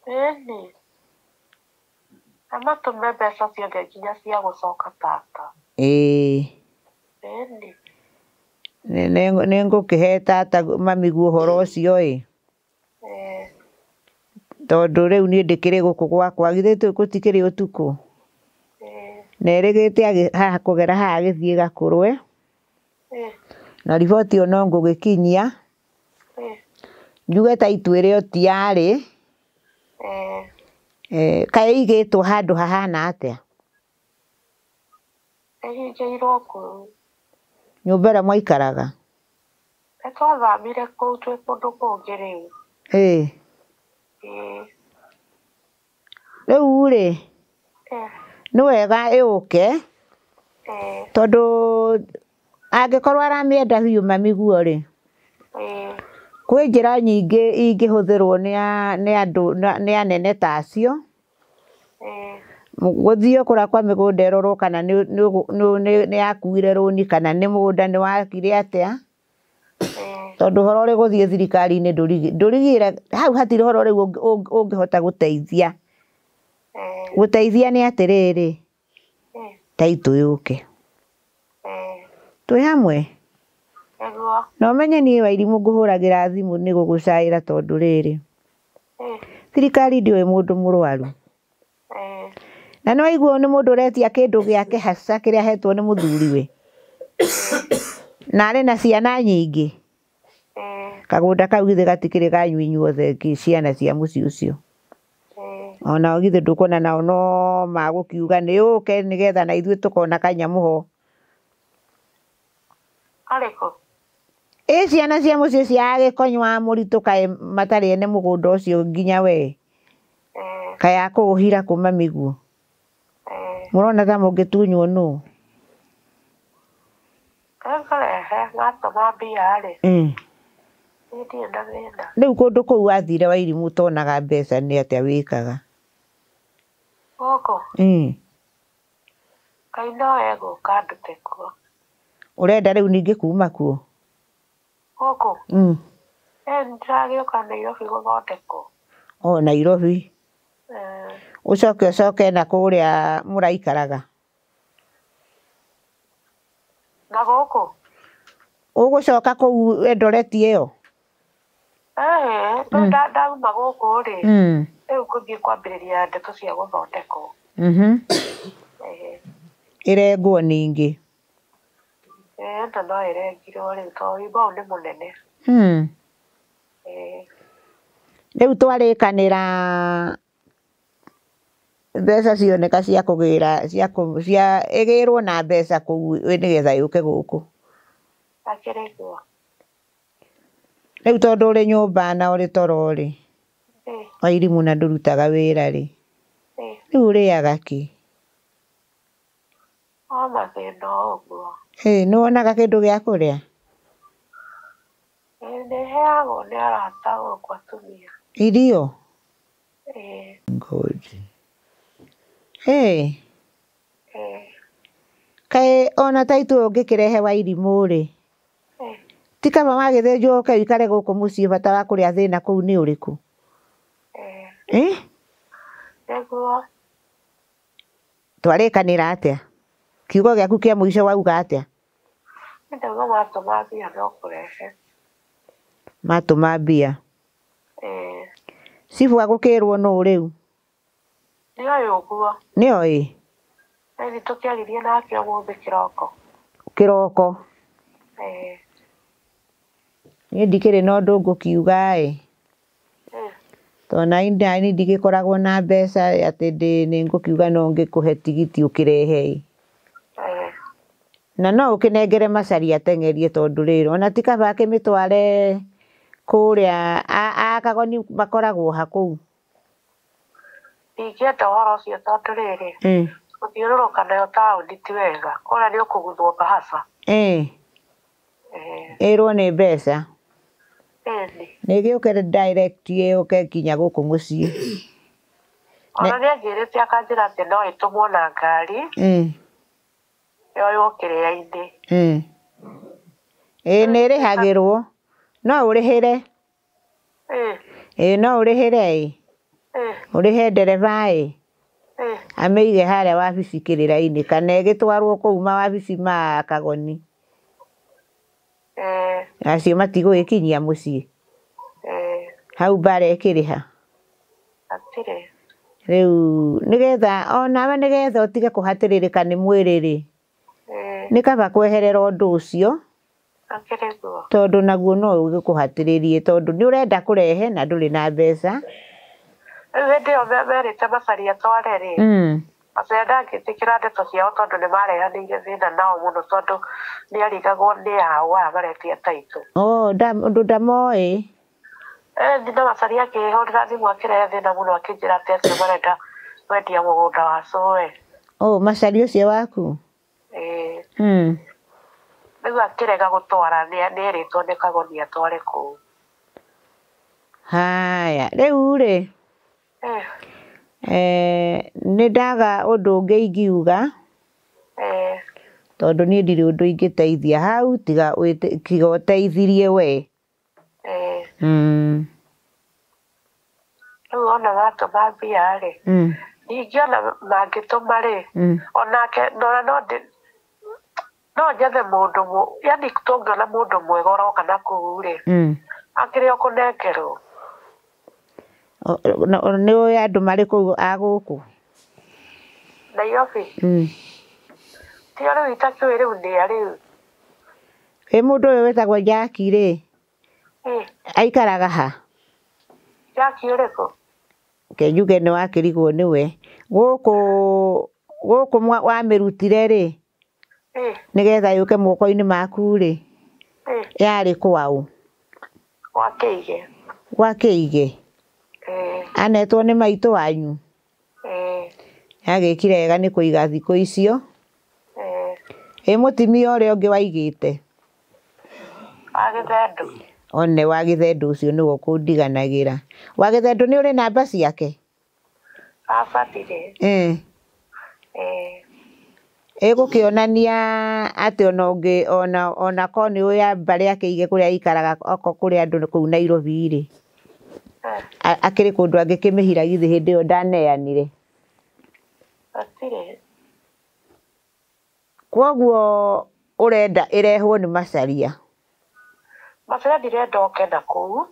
Ĩni. Na matũme mbeca ciothe nginya cia gũcoka tata. Ĩĩ. Ĩni. Nĩngũkĩhe tata mami guo ũhoro ũcio ĩ. Tondũ rĩu niĩ ndĩkĩrĩ gũkũ gwakwa githĩ gũtikĩrĩ ũtukũ. Na erĩgĩte haha kũgera haha agĩthiĩ Gakũrwe. Na riboti ĩyo no ngũgĩkinyia. Njuge ta ituĩre o ti yarĩ. Kaĩ ĩigĩtwo handũ hahana atĩa? Ĩhingĩirwo kũu. Nyũmba ĩrĩa mwaikaraga? Nĩ twathamire kũu twĩ kũndũ kũngĩ rĩu. Ĩĩ. Rĩu rĩ, nĩ wega ĩũke tondũ angĩkorwo aramĩenda biũ mami guo rĩ, kwĩ njĩra nyingĩ ingĩhũthĩrwo nĩ andũ nĩ anene ta acio. Gũthiĩ kũrĩa kwa mĩgũnda ĩrorwo kana nĩ yakuire rũni kana nĩ mũgũnda nĩ wakire atĩa. Tondũ ũhoro ũrĩ gũthiĩ thirikari-inĩ ndũrigire hau hatirĩ ũhoro rĩu ũngĩhota gũteithia. Gũteithia nĩ atĩrĩrĩ, taitũ yũke. Twĩ hamwe? Na ũmenye niĩ Wairimũ ngũhũragĩra thimũ nĩ gũgũcaĩra tondũ rĩrĩ, thirikari ndĩũĩ mũndũ mũrwaru. Na nĩ waigua nĩ mũndũ ũretia kĩndũ gĩake haca kĩrĩa ahetwo nĩ mũthuriwe. Na arĩ na ciana nyingĩ. Kagũnda kau githĩ gatikĩrĩ kanyu inyuothe ciana cia mũciĩ ũcio. Onao githĩ ndũkuona nao no magũkiuga nĩ ũke nĩgetha na ithuĩ tũkona kanyamũ ho. Arĩkũ? Ĩ ciana cia mũciĩ cia Agĩkonyũ wa Mũritũ kaĩ matarĩ ene mũgũnda ũcio nginya we. Kaĩ akũũhira kuma mĩguo. Mũrona ta mũngĩtunywo nũ? Nĩngũrehe matũma mbia rĩ. Niĩ ndirĩ na thĩna. Rĩu kũndũ kũu wathire Wairimũ ũtonaga mbeca nĩ atĩa wĩkaga? Gũkũ? Ngai no egũka ndute kuo. Ũrenda rĩu ningĩ kuma kuo? Gũkũ? Nĩndĩragĩũka Nairobi gũthondekwo. O Nairobi? Ũcoke ũcoke na kũrĩa mũraikaraga? Na gũkũ? Ũgũcoka kũu Eldoret ĩyo? Rĩu ndauma gũkũ rĩ, rĩu ngũthiĩ kwambĩrĩria ndeto cia gũthondekwo. Ĩrengwo ningĩ? Ĩno no ĩrengirwo rĩu tondũ wimba ũyũ nĩ mũnene. Rĩu twarĩkanĩra mbeca cioneka cia kũgĩra cia ĩgĩrwo na mbeca kũu nĩgetha yũke gũkũ. Akĩrĩ guo. Rĩu tondũ ũrĩ nyũmba na ũrĩ toro rĩ, Wairimũ na ndũrutaga wĩra rĩ, rĩu ũrĩaga kĩ? O mathĩna o ũguo. Nĩ wonaga kĩndũ gĩa kũrĩa? Nĩheagwo nĩ arata gũkũ atumia. Irio? Good. Kaĩ ona ta ithuĩ ũngĩkĩrehe Wairimũ rĩ, ti kaba wagĩthĩnjwo ũke ũikare gũkũ mũciĩ bata wa kũrĩa thĩna kũu nĩ ũrĩkũ? Nĩguo. Twarĩkanĩra atĩa? Kiugo gĩaku kĩa mũico wauga atĩa? Nĩndauga matũma mbia no kũrehe. Matũma mbia? Cibũ agũkĩrwo nũ rĩu? Nĩoĩ ũguo. Nĩoĩ? Nĩ tũkĩaririe nake ũmũthĩ kĩroko. Kĩroko? Niĩ ndikĩrĩ na ũndũ ngũkiuga ĩ. Tondũ nani ndigĩkoragwo na mbeca atĩ nĩ ngũkiuga no ngĩkũhe tigiti ũkĩrehe ĩ. Na no ũkĩnengere Macharia ateng'erie tondũ rĩrĩ ona ti kaba akĩmĩtware kũrĩa Akagoni makoragwo ha kũu. Ndingĩenda ũhoro ũcio tondũ rĩrĩ gũthiũrũrũka nayo taũni ti wega kũrĩa nĩ ũkũguthwo mbahaca. Ĩrwo nĩ mbeca. Nĩ gĩũke direct yũke nginya gũkũ mũciĩ. Ona nĩ anjĩrĩte akanjĩra atĩ no ĩtũmwo na ngari yoywo kĩrĩa-inĩ. Ĩĩ nĩ ĩrĩhagĩrwo. No ũrĩhĩre. Ĩĩ no ũrĩhĩre ĩ. Ũrĩhe ndereba ĩ. Amĩige harĩa wabici kĩrĩra-inĩ kana ĩgĩtwarwo kũu mawabici ma Kagoni. Acio matigũgĩkinyia mũciĩ. Hau mbara ĩkĩrĩha. Rĩu nĩgetha onawe nĩgetha ũtige kũhatĩrĩrĩka nĩ mwĩrĩ rĩ, nĩ kaba kweherera ũndũ ũcio tondũ naguo no ũgĩkũhatĩrĩrie tondũ nĩ ũrenda kũrehe na ndũrĩ na mbeca. Rĩu hĩndĩ ĩyo merĩte Macharia atware rĩ, Macharia ndangĩtĩkĩra ndeto ciao tondũ nĩ marehanĩire thĩna nao mũno tondũ nĩ arigagwo nĩ ao aya maretia taitũ. Ũndũ ndamoĩ. Nina Macharia akĩhũrĩra thimũ akĩrehe thĩna mũno akĩnjĩra atĩ acio marenda kwendia mũgũnda wa cũwe. Macharia ũcio waku? Rĩu akĩrega gũtwara nĩ erĩtwo nĩ Kagoni atware kũu. Haya, rĩu rĩ nĩ ndaga ũndũ ũngĩ ingiuga tondũ niĩ ndirĩ ũndũ ingĩteithia hau tiga ũteithirie we. Rĩu ona matũma mbia rĩ, ningĩ ona mangĩtũma rĩ, onake no njethe mũndũ yani tũngĩona mũndũ mwega ũroka na kũu rĩ, akĩrĩ o kũnengerwo. Nĩ ũĩ andũ marĩ kũu a gũkũ? Nairobi. Tiga rĩu itakĩũĩ rĩu nĩa rĩu. Ĩ mũndũ ũyũ wĩtagwo Jackie rĩ, aikaraga ha? Jackie ũrĩkũ? Ke njuge nĩ wakĩrigwo nĩwe. Gũkũ gũkũ wamĩrutire rĩ, nĩgetha yũke moko-inĩ maku rĩ, yarĩ kwaũ? Gwa Kĩige. Gwa Kĩige? Anetwo nĩ maitũ wanyu? Yagĩkire wega nĩ kũiga thikũ icio. Ĩ mũtumia ũrĩa ũngĩ waigĩte? Wa Gĩthendũ. One wa Gĩthendũ ũcio nĩwe ũkũndiganagĩra. Wa Gĩthendũ nĩ ũrĩ namba ciake? Baba ndirĩ. Ĩgũkĩonania atĩ ona ũngĩ ona korwo nĩ ũĩ mbarĩ ya Kĩige kũrĩa aikaraga okorwo kũrĩ andũ kũu Nairobi rĩ, akĩrĩ kũndũ angĩkĩmĩhira githĩ hĩndĩ ĩyo ndaneanire. Hatirĩ. Kwoguo ũrenda ĩrehwo nĩ Macharia? Macharia ndirenda oke na kũu.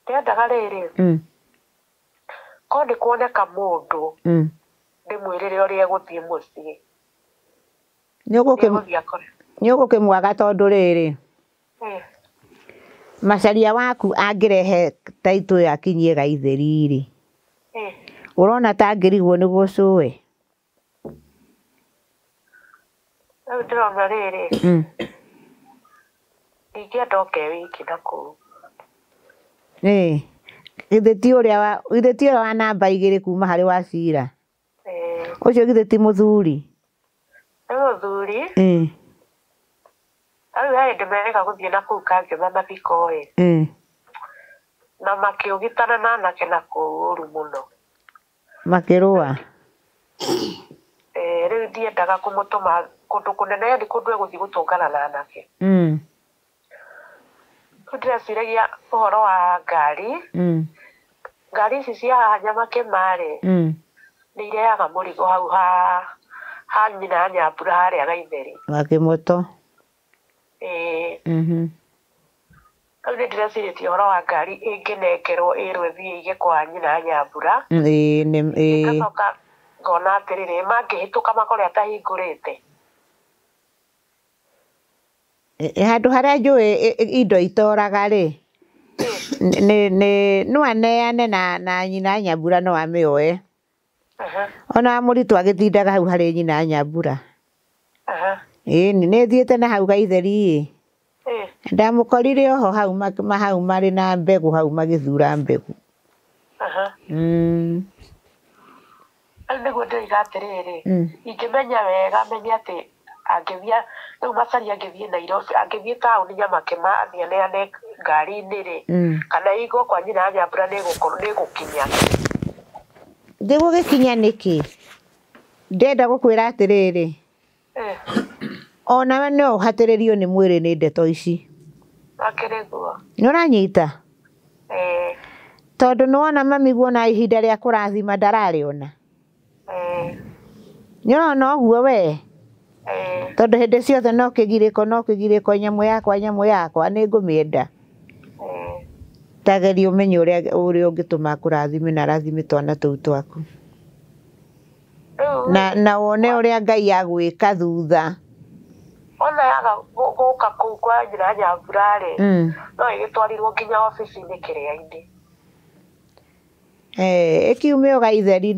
Ndirendaga rĩrĩ, korwo nĩ kuoneka mũndũ ndĩmwĩrĩre ũrĩa egũthiĩ mũciĩ. Nĩ ũgũkĩmwaga tondũ rĩrĩ, Macharia waku angĩrehe taitũ ĩyo akinyie Gaitheri rĩ, ũrona ta angĩrigwo nĩguo cũwe? Rĩu ndĩrona rĩrĩ, ndingĩenda oke wiki na kũu. Githĩ ti ũrĩa wa namba 2 kuma harĩ Wachira? Ũcio githĩ ti mũthuri? Nĩ mũthuri. Rĩu he hĩndĩ merĩga gũthiĩ na kũu Kangema mathiko ĩ. Na makĩũgitana na anake na kũu ũru mũno. Makĩrũa? Rĩu ndiendaga kũmũtũma kũndũ kũnene, yaani kũndũ egũthiĩ gũtũngana na anake. Rĩu ndĩreciragia ũhoro wa ngari. Ngari ici cia haha Nyamakĩma rĩ, nĩ irehaga mũrigo hau ha nyina Nyambura harĩa Gaitheri. Wakĩmoto. Rĩu nĩ ndĩrecirĩtie ũhoro wa ngari ĩngĩnengerwo ĩrwo ĩthiĩ ĩige kwa nyina Nyambura. Ngacoka ngona atĩrĩrĩ, mangĩhĩtũka makore atahingũrĩte. Handũ harĩa njũĩ indo itoraga rĩ, no aneane na nyina Nyambura no amĩoe. Ona mũritũ agĩtindaga hau harĩ nyina Nyambura. Ĩni nĩ thiĩte na hau Gaitheri ĩ. Ndamũkorire oho hau hau marĩ na mbegũ hau magĩthura mbegũ. Rĩu nĩguo ndĩroiga atĩrĩrĩ, ingĩmenya wega menye atĩ angĩthiĩ rĩu Macharia angĩthiĩ Nairobi, angĩthiĩ taũni Nyamakĩma athiĩ aneane ngari-inĩ rĩ, kana ĩigwo kwa nyina Nyambura nĩ ĩgũkinya. Ndĩgũgĩkinya nĩkĩ? Ndĩrenda gũkwĩra atĩrĩrĩ, onawe no ũhatĩrĩrio nĩ mwĩrĩ nĩ ndeto ici. Akĩrĩ guo. Nĩ ũranyita? Tondũ nĩwona mami guona ihinda rĩa kũrathima ndararĩona. Nĩ ũrona ũguo we? Tondũ hĩndĩ ciothe no kĩgirĩko, nyamũ yakwa nĩ ngũmĩenda. Ta geria ũmenye ũrĩa ũngĩtũma akũrathime na arathime twana tũu twaku. Na wone ũrĩa Ngai agwĩka thutha. Ona yaga gũka kũu kwa nyina Nyambura rĩ, no ĩgĩtwarirwo nginya obici-inĩ kĩrĩa-inĩ. Ĩkiume o Gaitheri,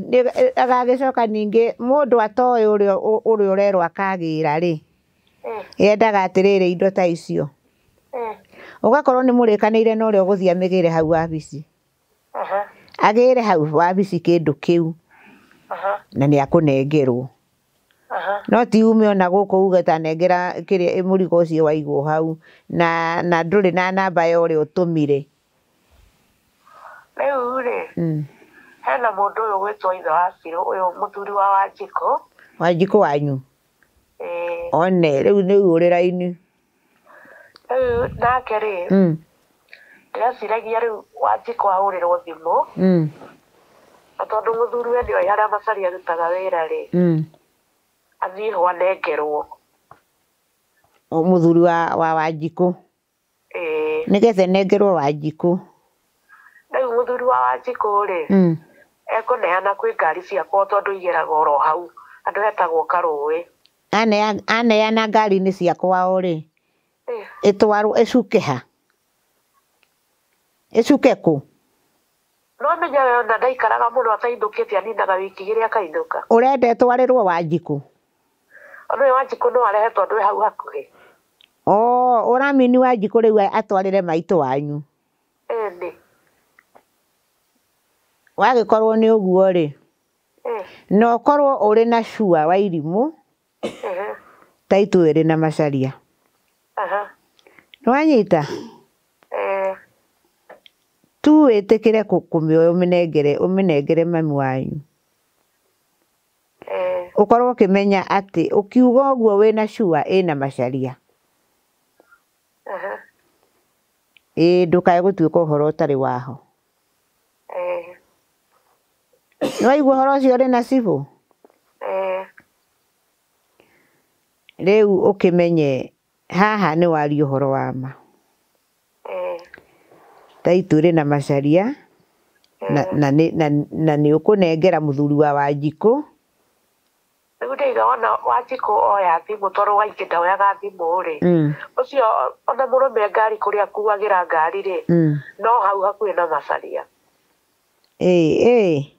agagĩcoka ningĩ mũndũ atoĩ ũrĩa ũrerwo akagĩra rĩ, yendaga atĩrĩrĩ indo ta icio. Ũgakorwo nĩ mũrĩkanĩire na ũrĩa ũgũthiĩ amĩgĩre hau wabici. Agĩre hau wabici kĩndũ kĩu na nĩ akũnengerwo. No ti ume ona gũkũ uge ta nengera kĩrĩa mũrigo ũcio waigwo hau na ndũrĩ na namba ya ũrĩa ũtũmire. Rĩu rĩ, hena mũndũ ũyũ ũgwĩtwo ithe wa Cirũ, ũyũ mũthuri wa Wanjikũ. Wanjikũ wanyu? One, rĩu nĩ ũrĩ raini. Rĩu nake rĩ, ndĩreciragia rĩu Wanjikũ ahũrĩrwo thimũ, na tondũ mũthuri we nĩoĩ harĩa Macharia arutaga wĩra rĩ, athiĩ ho anengerwo. Mũthuri wa Wanjikũ? Nĩgetha enengerwo Wanjikũ. Rĩu mũthuri wa Wanjikũ rĩ, Ekũneana kwĩ ngari ciakwa tondũ igeragwo oro hau andũ hetagwo Karũĩ. Aneana ngari-inĩ cia kwao rĩ, ĩtwarwo ĩcuke ha? Ĩcuke kũ? No menya we ona ndaikaraga mũno atainũkĩte, aninaga wiki igĩrĩ akainũka. Ũrenda ĩtwarĩrwo Wanjikũ? Ona ũyũ Wanjikũ no arehe tondũ ĩ hau hakuhĩ. Oo, ũramini Wanjikũ rĩu atwarĩre maitũ wanyu? Ĩni. Wagĩkorwo nĩ ũguo rĩ, na ũkorwo ũrĩ na cua wa irimũ ta itũ ĩrĩ na Macharia. Nĩwanyita? Tu wĩtĩkĩre kũmĩoya ũmĩnengere ũmĩnengere mami wanyu. Ũkorwo ũkĩmenya atĩ ũkiuga ũguo wĩna cua ĩna Macharia. Ĩĩ ndũkae gũtuĩka ũhoro ũtarĩ waho. Nĩwaigua ũhoro ũcio ũrĩ na cibũ? Rĩu ũkĩmenye haha nĩ waria ũhoro wa ma. Ta itũ ĩrĩ na Macharia na nĩ ũkũnengera mũthuri wa Wanjikũ. Rĩu ndaiga wona Wanjikũ oya thimũ tondũ waingĩ ndoyaga thimũ rĩ, ũcio ona mũrũme ngari kũrĩa akuagĩra ngari rĩ, no hau hakuhĩ na Macharia. Ĩĩ.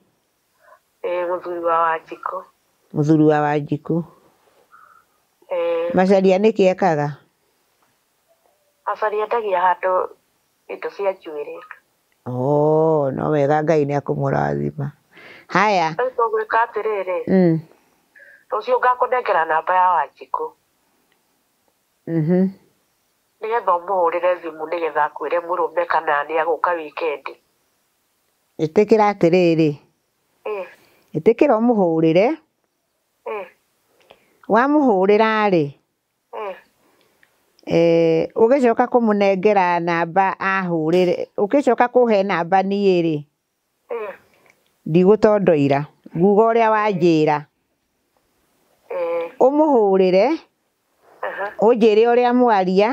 Ĩĩ mũthuri wa Wanjikũ. Mũthuri wa Wanjikũ. Macharia nĩkĩ ekaga? Macharia endagia handũ indo cia njuĩrĩ. Oo, no wega Ngai nĩ akũmũrathima. Haya. Rĩu tũgwĩka atĩrĩrĩ, rũciũ ngakũnengera namba ya Wanjikũ. Nĩgetha ũmũhũrĩre thimũ nĩgetha akwĩre mũrũme kana nĩ agũka wikendi. Ĩtĩkĩra atĩrĩrĩ. Ĩtĩkĩra ũmũhũrĩre. Wamũhũrĩra rĩ, ũgĩcoka kũmũnengera namba ahũrĩre, ũgĩcoka kũhe namba niĩ rĩ, ndigũtondoira, nguga ũrĩa wanjĩra. Ũmũhũrĩre, ũnjĩre ũrĩa mwaria,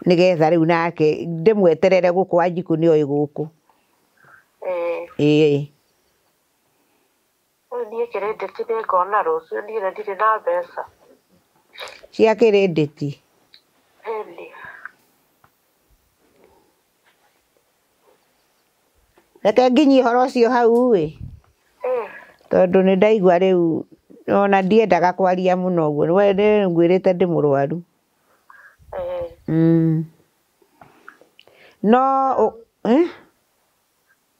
nĩgetha rĩu nake ndĩmweterere gũkũ Wanjikũ nĩoĩ gũkũ. Ĩĩ. Rĩu niĩ kĩrĩndĩti nĩngona rũciũ, niĩ na ndirĩ na mbeca. Cia kĩrĩndĩti? Ĩni. Reke nginyie ũhoro ũcio hau ĩ, tondũ nĩ ndaigua rĩu ona ndiendaga kwaria mũno ũguo, we ngwĩrĩte ndĩ mũrwaru. No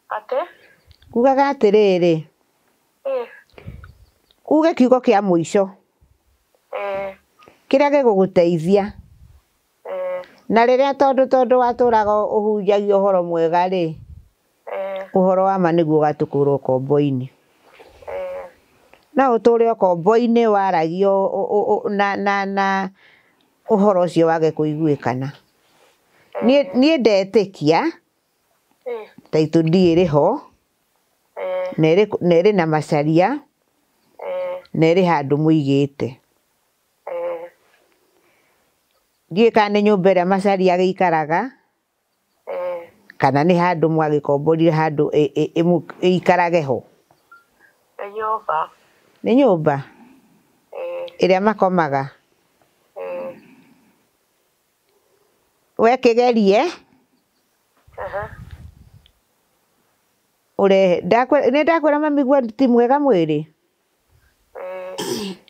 Atĩ? Ngugaga atĩrĩrĩ, uge kiugo kĩa mũico kĩrĩa gĩgũgũteithia. Na rĩrĩa tondũ watũraga ũhunjagia ũhoro mwega rĩ, ũhoro wa ma nĩguo ũgatũkũra ũkombo-inĩ. No ũtũre ũkombo-inĩ waragio na ũhoro ũcio wage kũiguĩkana. Niĩ ndetĩkia ta itũ ndiĩ ho, na ĩrĩ na Macharia, na ĩrĩ handũ mũigĩte. Ndiũĩ kana nĩ nyũmba ĩrĩa Macharia agĩikaraga, kana nĩ handũ mwagĩkomborire handũ ĩikarage ho. Nĩ nyũmba. Nĩ nyũmba? Ĩrĩa makomaga? We kĩgerie ũrehe. Nĩ ndakwĩra mami guo ti mwega mwĩrĩ?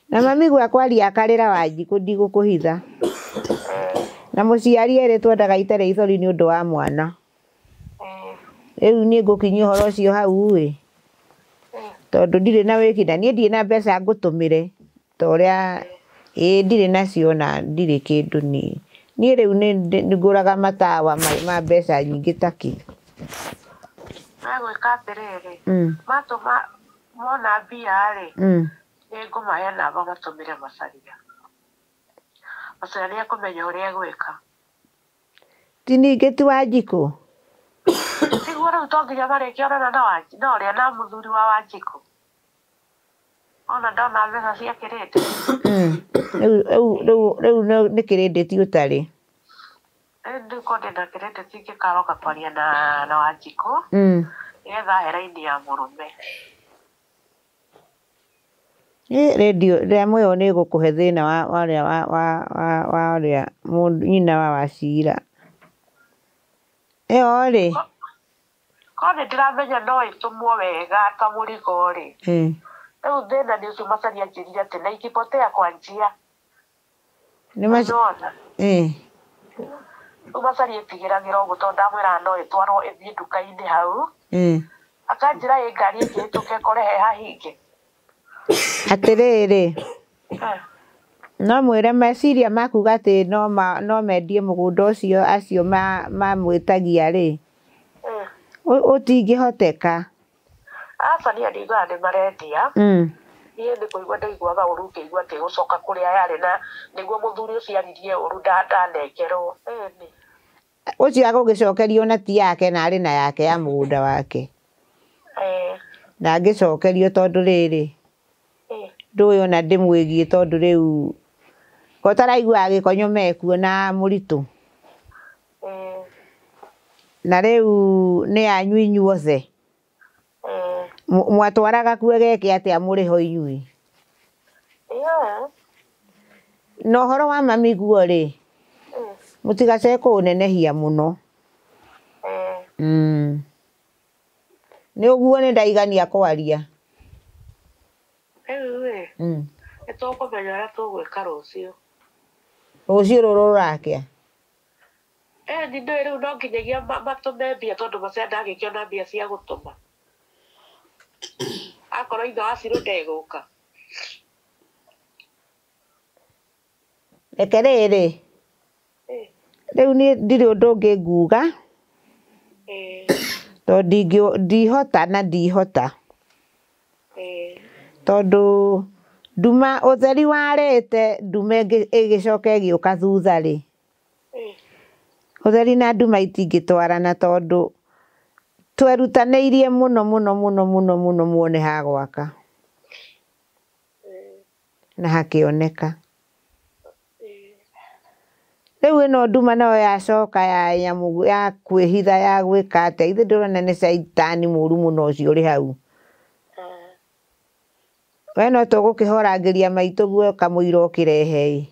Na mami guo akwaria akarĩra Wanjikũ ndigũkũhitha. Na mũciari erĩ twendaga itarĩ ithori nĩ ũndũ wa mwana. Rĩu niĩ ngũkinyia ũhoro ũcio hau ĩ, tondũ ndirĩ na wĩki na niĩ ndirĩ na mbeca ngũtũmĩre ta ũrĩa ĩĩ ndirĩ nacio na ndirĩ kĩndũ niĩ. Niĩ rĩu nĩ ngũraga matawa ma mbeca nyingĩ ta kĩ. Megwĩka atĩrĩrĩ, matũma mona mbia rĩ, nĩngũmahe namba matũmĩre Macharia. Macharia nĩekũmenya ũrĩa egwĩka. Ti ningĩ ti Wanjikũ? Tiguo rĩu to nginya marĩkĩonana na ũrĩa na mũthuri wa Wanjikũ. Ona ndona mbeca cia kĩrĩndĩ. Rĩu nĩ kĩrĩndĩ ti ũtarĩ. Rĩu ndĩko ndĩna kĩrĩndĩ ingĩkaroka kwaria na Wanjikũ. Nĩgetha ahe raini ya mũrũme. Rĩndiũ rĩa ĩyo nĩ ĩgũkũhe thĩna wa ũrĩa wa ũrĩa nyina wa Wachira. Ĩyo rĩ. Korwo nĩ ndĩramenya no ĩtũmwo wega ta mũrigo rĩ. Rĩu thĩna nĩ ũcio Macharia anjĩrire atĩ na ikipotea kwa njia. Nĩwona? Rĩu Macharia etigĩragĩra ũguo tondũ ndamwĩraga no ĩtwarwo ĩthiĩ nduka-inĩ hau. Akanjĩra ĩ ngari ĩngĩhĩtũka ĩkore he hahinge. Atĩrĩrĩ, no mwĩre meciria makuga atĩ no mendie mũgũnda ũcio acio mamwĩtagia rĩ, ũtingĩhoteka. Aca niĩ ndiguaga nĩ marendia. Niĩ nĩ kũigua ndaiguaga ũru ngĩigua atĩ ĩgũcoka kũrĩa yarĩ na nĩguo mũthuri ũcio aririe ũru ndanengerwo. Ũcio agũgĩcokerio na ti yake na arĩ na yake ya mũgũnda wake. Na angĩcokerio tondũ rĩrĩ, ndũĩ ona ndĩmwĩgiĩ tondũ rĩu ko taraiguaga gĩkonyo mekuo na mũritũ. Na rĩu nĩ anyu inyuothe. Mwatwaraga kuo geke atĩa mũrĩ ho inyuĩ? Na ũhoro wa mami guo rĩ, mũtigacoke kũũnenehia mũno. Nĩ ũguo nĩ ndaigania kwaria. Rĩu rĩ, nĩ tũkũmenya ũrĩa tũgwĩka rũciũ. Rũciũ rũrũ rũrakĩa? Nĩ ndũĩ rĩu no nginyagia matũme mbia tondũ Macharia ndangĩkĩona mbia cia gũtũma. Akorwo ithe wa Cirũ ndegũka. Reke rĩrĩ, rĩu niĩ ndirĩ ũndũ ũngĩ nguga, tondũ ndihota na ndihota. Tondũ nduma ũtheri warĩte nduma ĩgĩcoka ĩgĩũka thutha rĩ. Ũtheri na nduma itingĩtwarana tondũ twerutanĩirie mũno mũno mũno mũno mũno muone ha gwaka. Na hakĩoneka. Rĩu ĩno nduma nayo yacoka ya nyamũ ya kwĩhitha ya gwĩka atĩa, ithe ndĩrona nĩ caitani mũru mũno ũcio ũrĩ hau. We no tũgũkĩhorangĩria maitũ guo kamũira ũkĩrehe ĩ.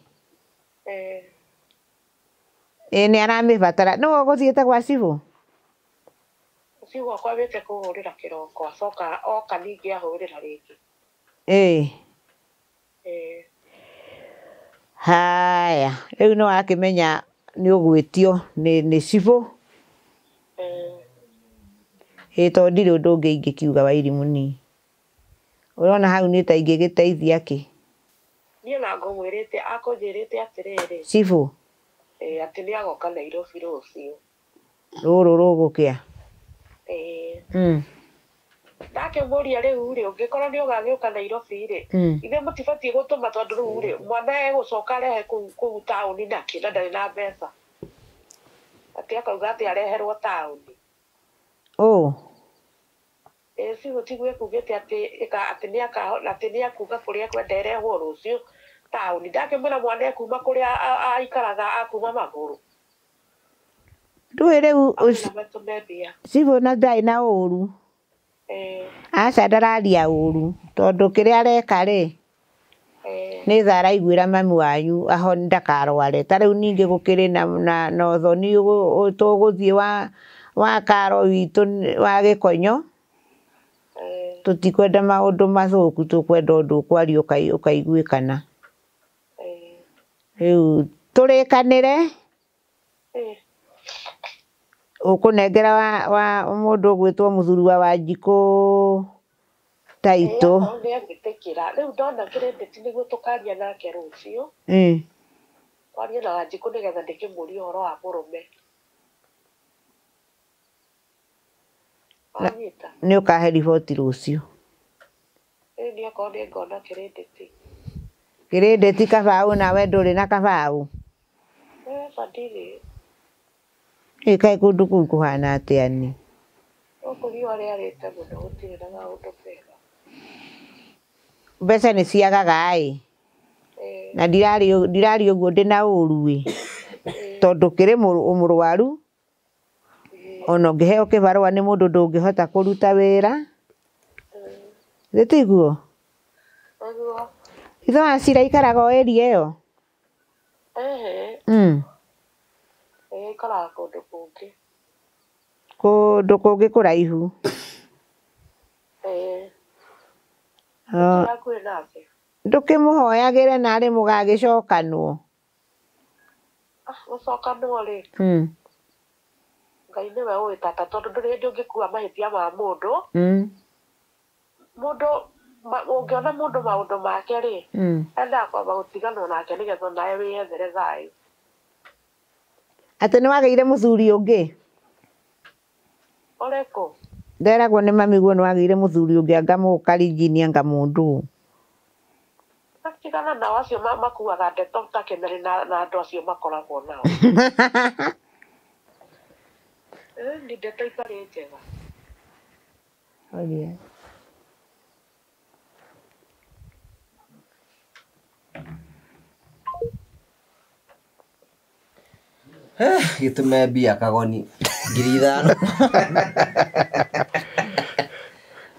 Ĩ nĩ aramĩbatara. Nĩwe ũgũthiĩte gwa cibũ? Cibũ akwa ambĩte kũhũrĩra kĩroko acoka oka ningĩ ahũrĩra rĩngĩ. Haya, rĩu nĩ wakĩmenya nĩ ũgwĩtio nĩ cibũ. Ĩ tondũ ndirĩ ũndũ ũngĩ ingĩkiuga Wairimũ niĩ. Ũrona hau niĩ ta ingĩgĩteithia kĩ? Niĩ ona ngũmwĩrĩte akũnjĩrĩte atĩrĩrĩ. Cibũ? Atĩ nĩ agoka Nairobi rũciũ. Rũrũ rũgũkĩa? Ndakĩmũria rĩu rĩ, ũngĩkorwo nĩ ũgagĩũka Nairobi rĩ, ithe mũtibatiĩ gũtũma tondũ rĩu rĩ, mwana egũcoka arehe kũu taũni nakĩ na ndarĩ na mbeca. Atĩ akauga atĩ areherwo taũni. Cibũ tiguo ekugĩte atĩ atĩ nĩ akuga kũrĩa ekwenda ĩrehwo rũciũ taũni. Ndakĩmwĩra mwana ekuma kũrĩa aikaraga akuma magũrũ. Ndũĩ rĩu cibũ na ndarĩ na ũru. Aca ndararia ũru tondũ kĩrĩa areka rĩ, nĩ tha araiguĩra mami wanyu ndakarware. Ta rĩu ningĩ gũkĩrĩ na ũthoni tũgũthiĩ wa karo witũ wa gĩkonyo. Tũtikwenda maũndũ mathũku, tũkwenda ũndũ ũkwario ũkaiguĩkana. Rĩu tũrĩkanĩre, ũkũnengera wa mũndũ ũgwĩtwo mũthuri wa Wanjikũ taitũ. Nĩ egwĩtĩkĩra. Rĩu ndona kĩrĩndĩti nĩguo tũkaria nake rũciũ. Twarie na Wanjikũ nĩgetha ndĩkĩmũrie ũhoro wa mũrũme. Wanyita? Nĩ ũkahe riboti rũciũ. Rĩu niĩ okorwo nĩ ngona kĩrĩndĩti. Kĩrĩndĩti kabaũ nawe ndũrĩ na kabaũ? Aca ndirĩ. Ĩ kaĩ kũndũ kũu kũhana atĩa ni? Gũkũ riũa rĩarĩte mũno gũtirĩ na maũndũ mega. Mbeca nĩ ciagaga ĩ. Na ndiraria ũguo ndĩna ũru ĩ. Tondũ kĩrĩ mũrwaru Ona ũngĩheo kĩbarũa nĩ mũndũ ndũngĩhota kũruta wĩra. Githĩ tiguo? Nĩguo. Ithe wa Cira aikaraga o area ĩyo? Ehe. Ĩĩ aikaraga kũndũ kũngĩ. Kũndũ kũngĩ kũraihu. Ĩĩ. Oh, Hakuhĩ nake. ndũkĩmũhoyagĩre narĩ mũgagĩcokanwo. Ah, gũcokanwo rĩ, Ngai nĩwe ũĩ tata, tondũ ndũrĩ hĩndĩ ũngĩkua mahĩtia ma mũndũ. Mũndũ ũngĩona mũndũ maũndũ make rĩ, endaga kwamba gũtiganwo nake nĩgetha nawe wĩyethere thayũ. Atĩ nĩ wagĩire mũthuri ũngĩ? Ũrĩkũ? Nderagwo nĩ mami guo nĩ wagĩire mũthuri ũngĩ anga mũkarinjini anga mũndũ. Tigana nao acio makuaga ndeto ta kĩmeri na andũ acio makoragwo nao. Nĩ ndeto itarĩ njega. Oria. Gĩtũme mbia kagoni 5,000.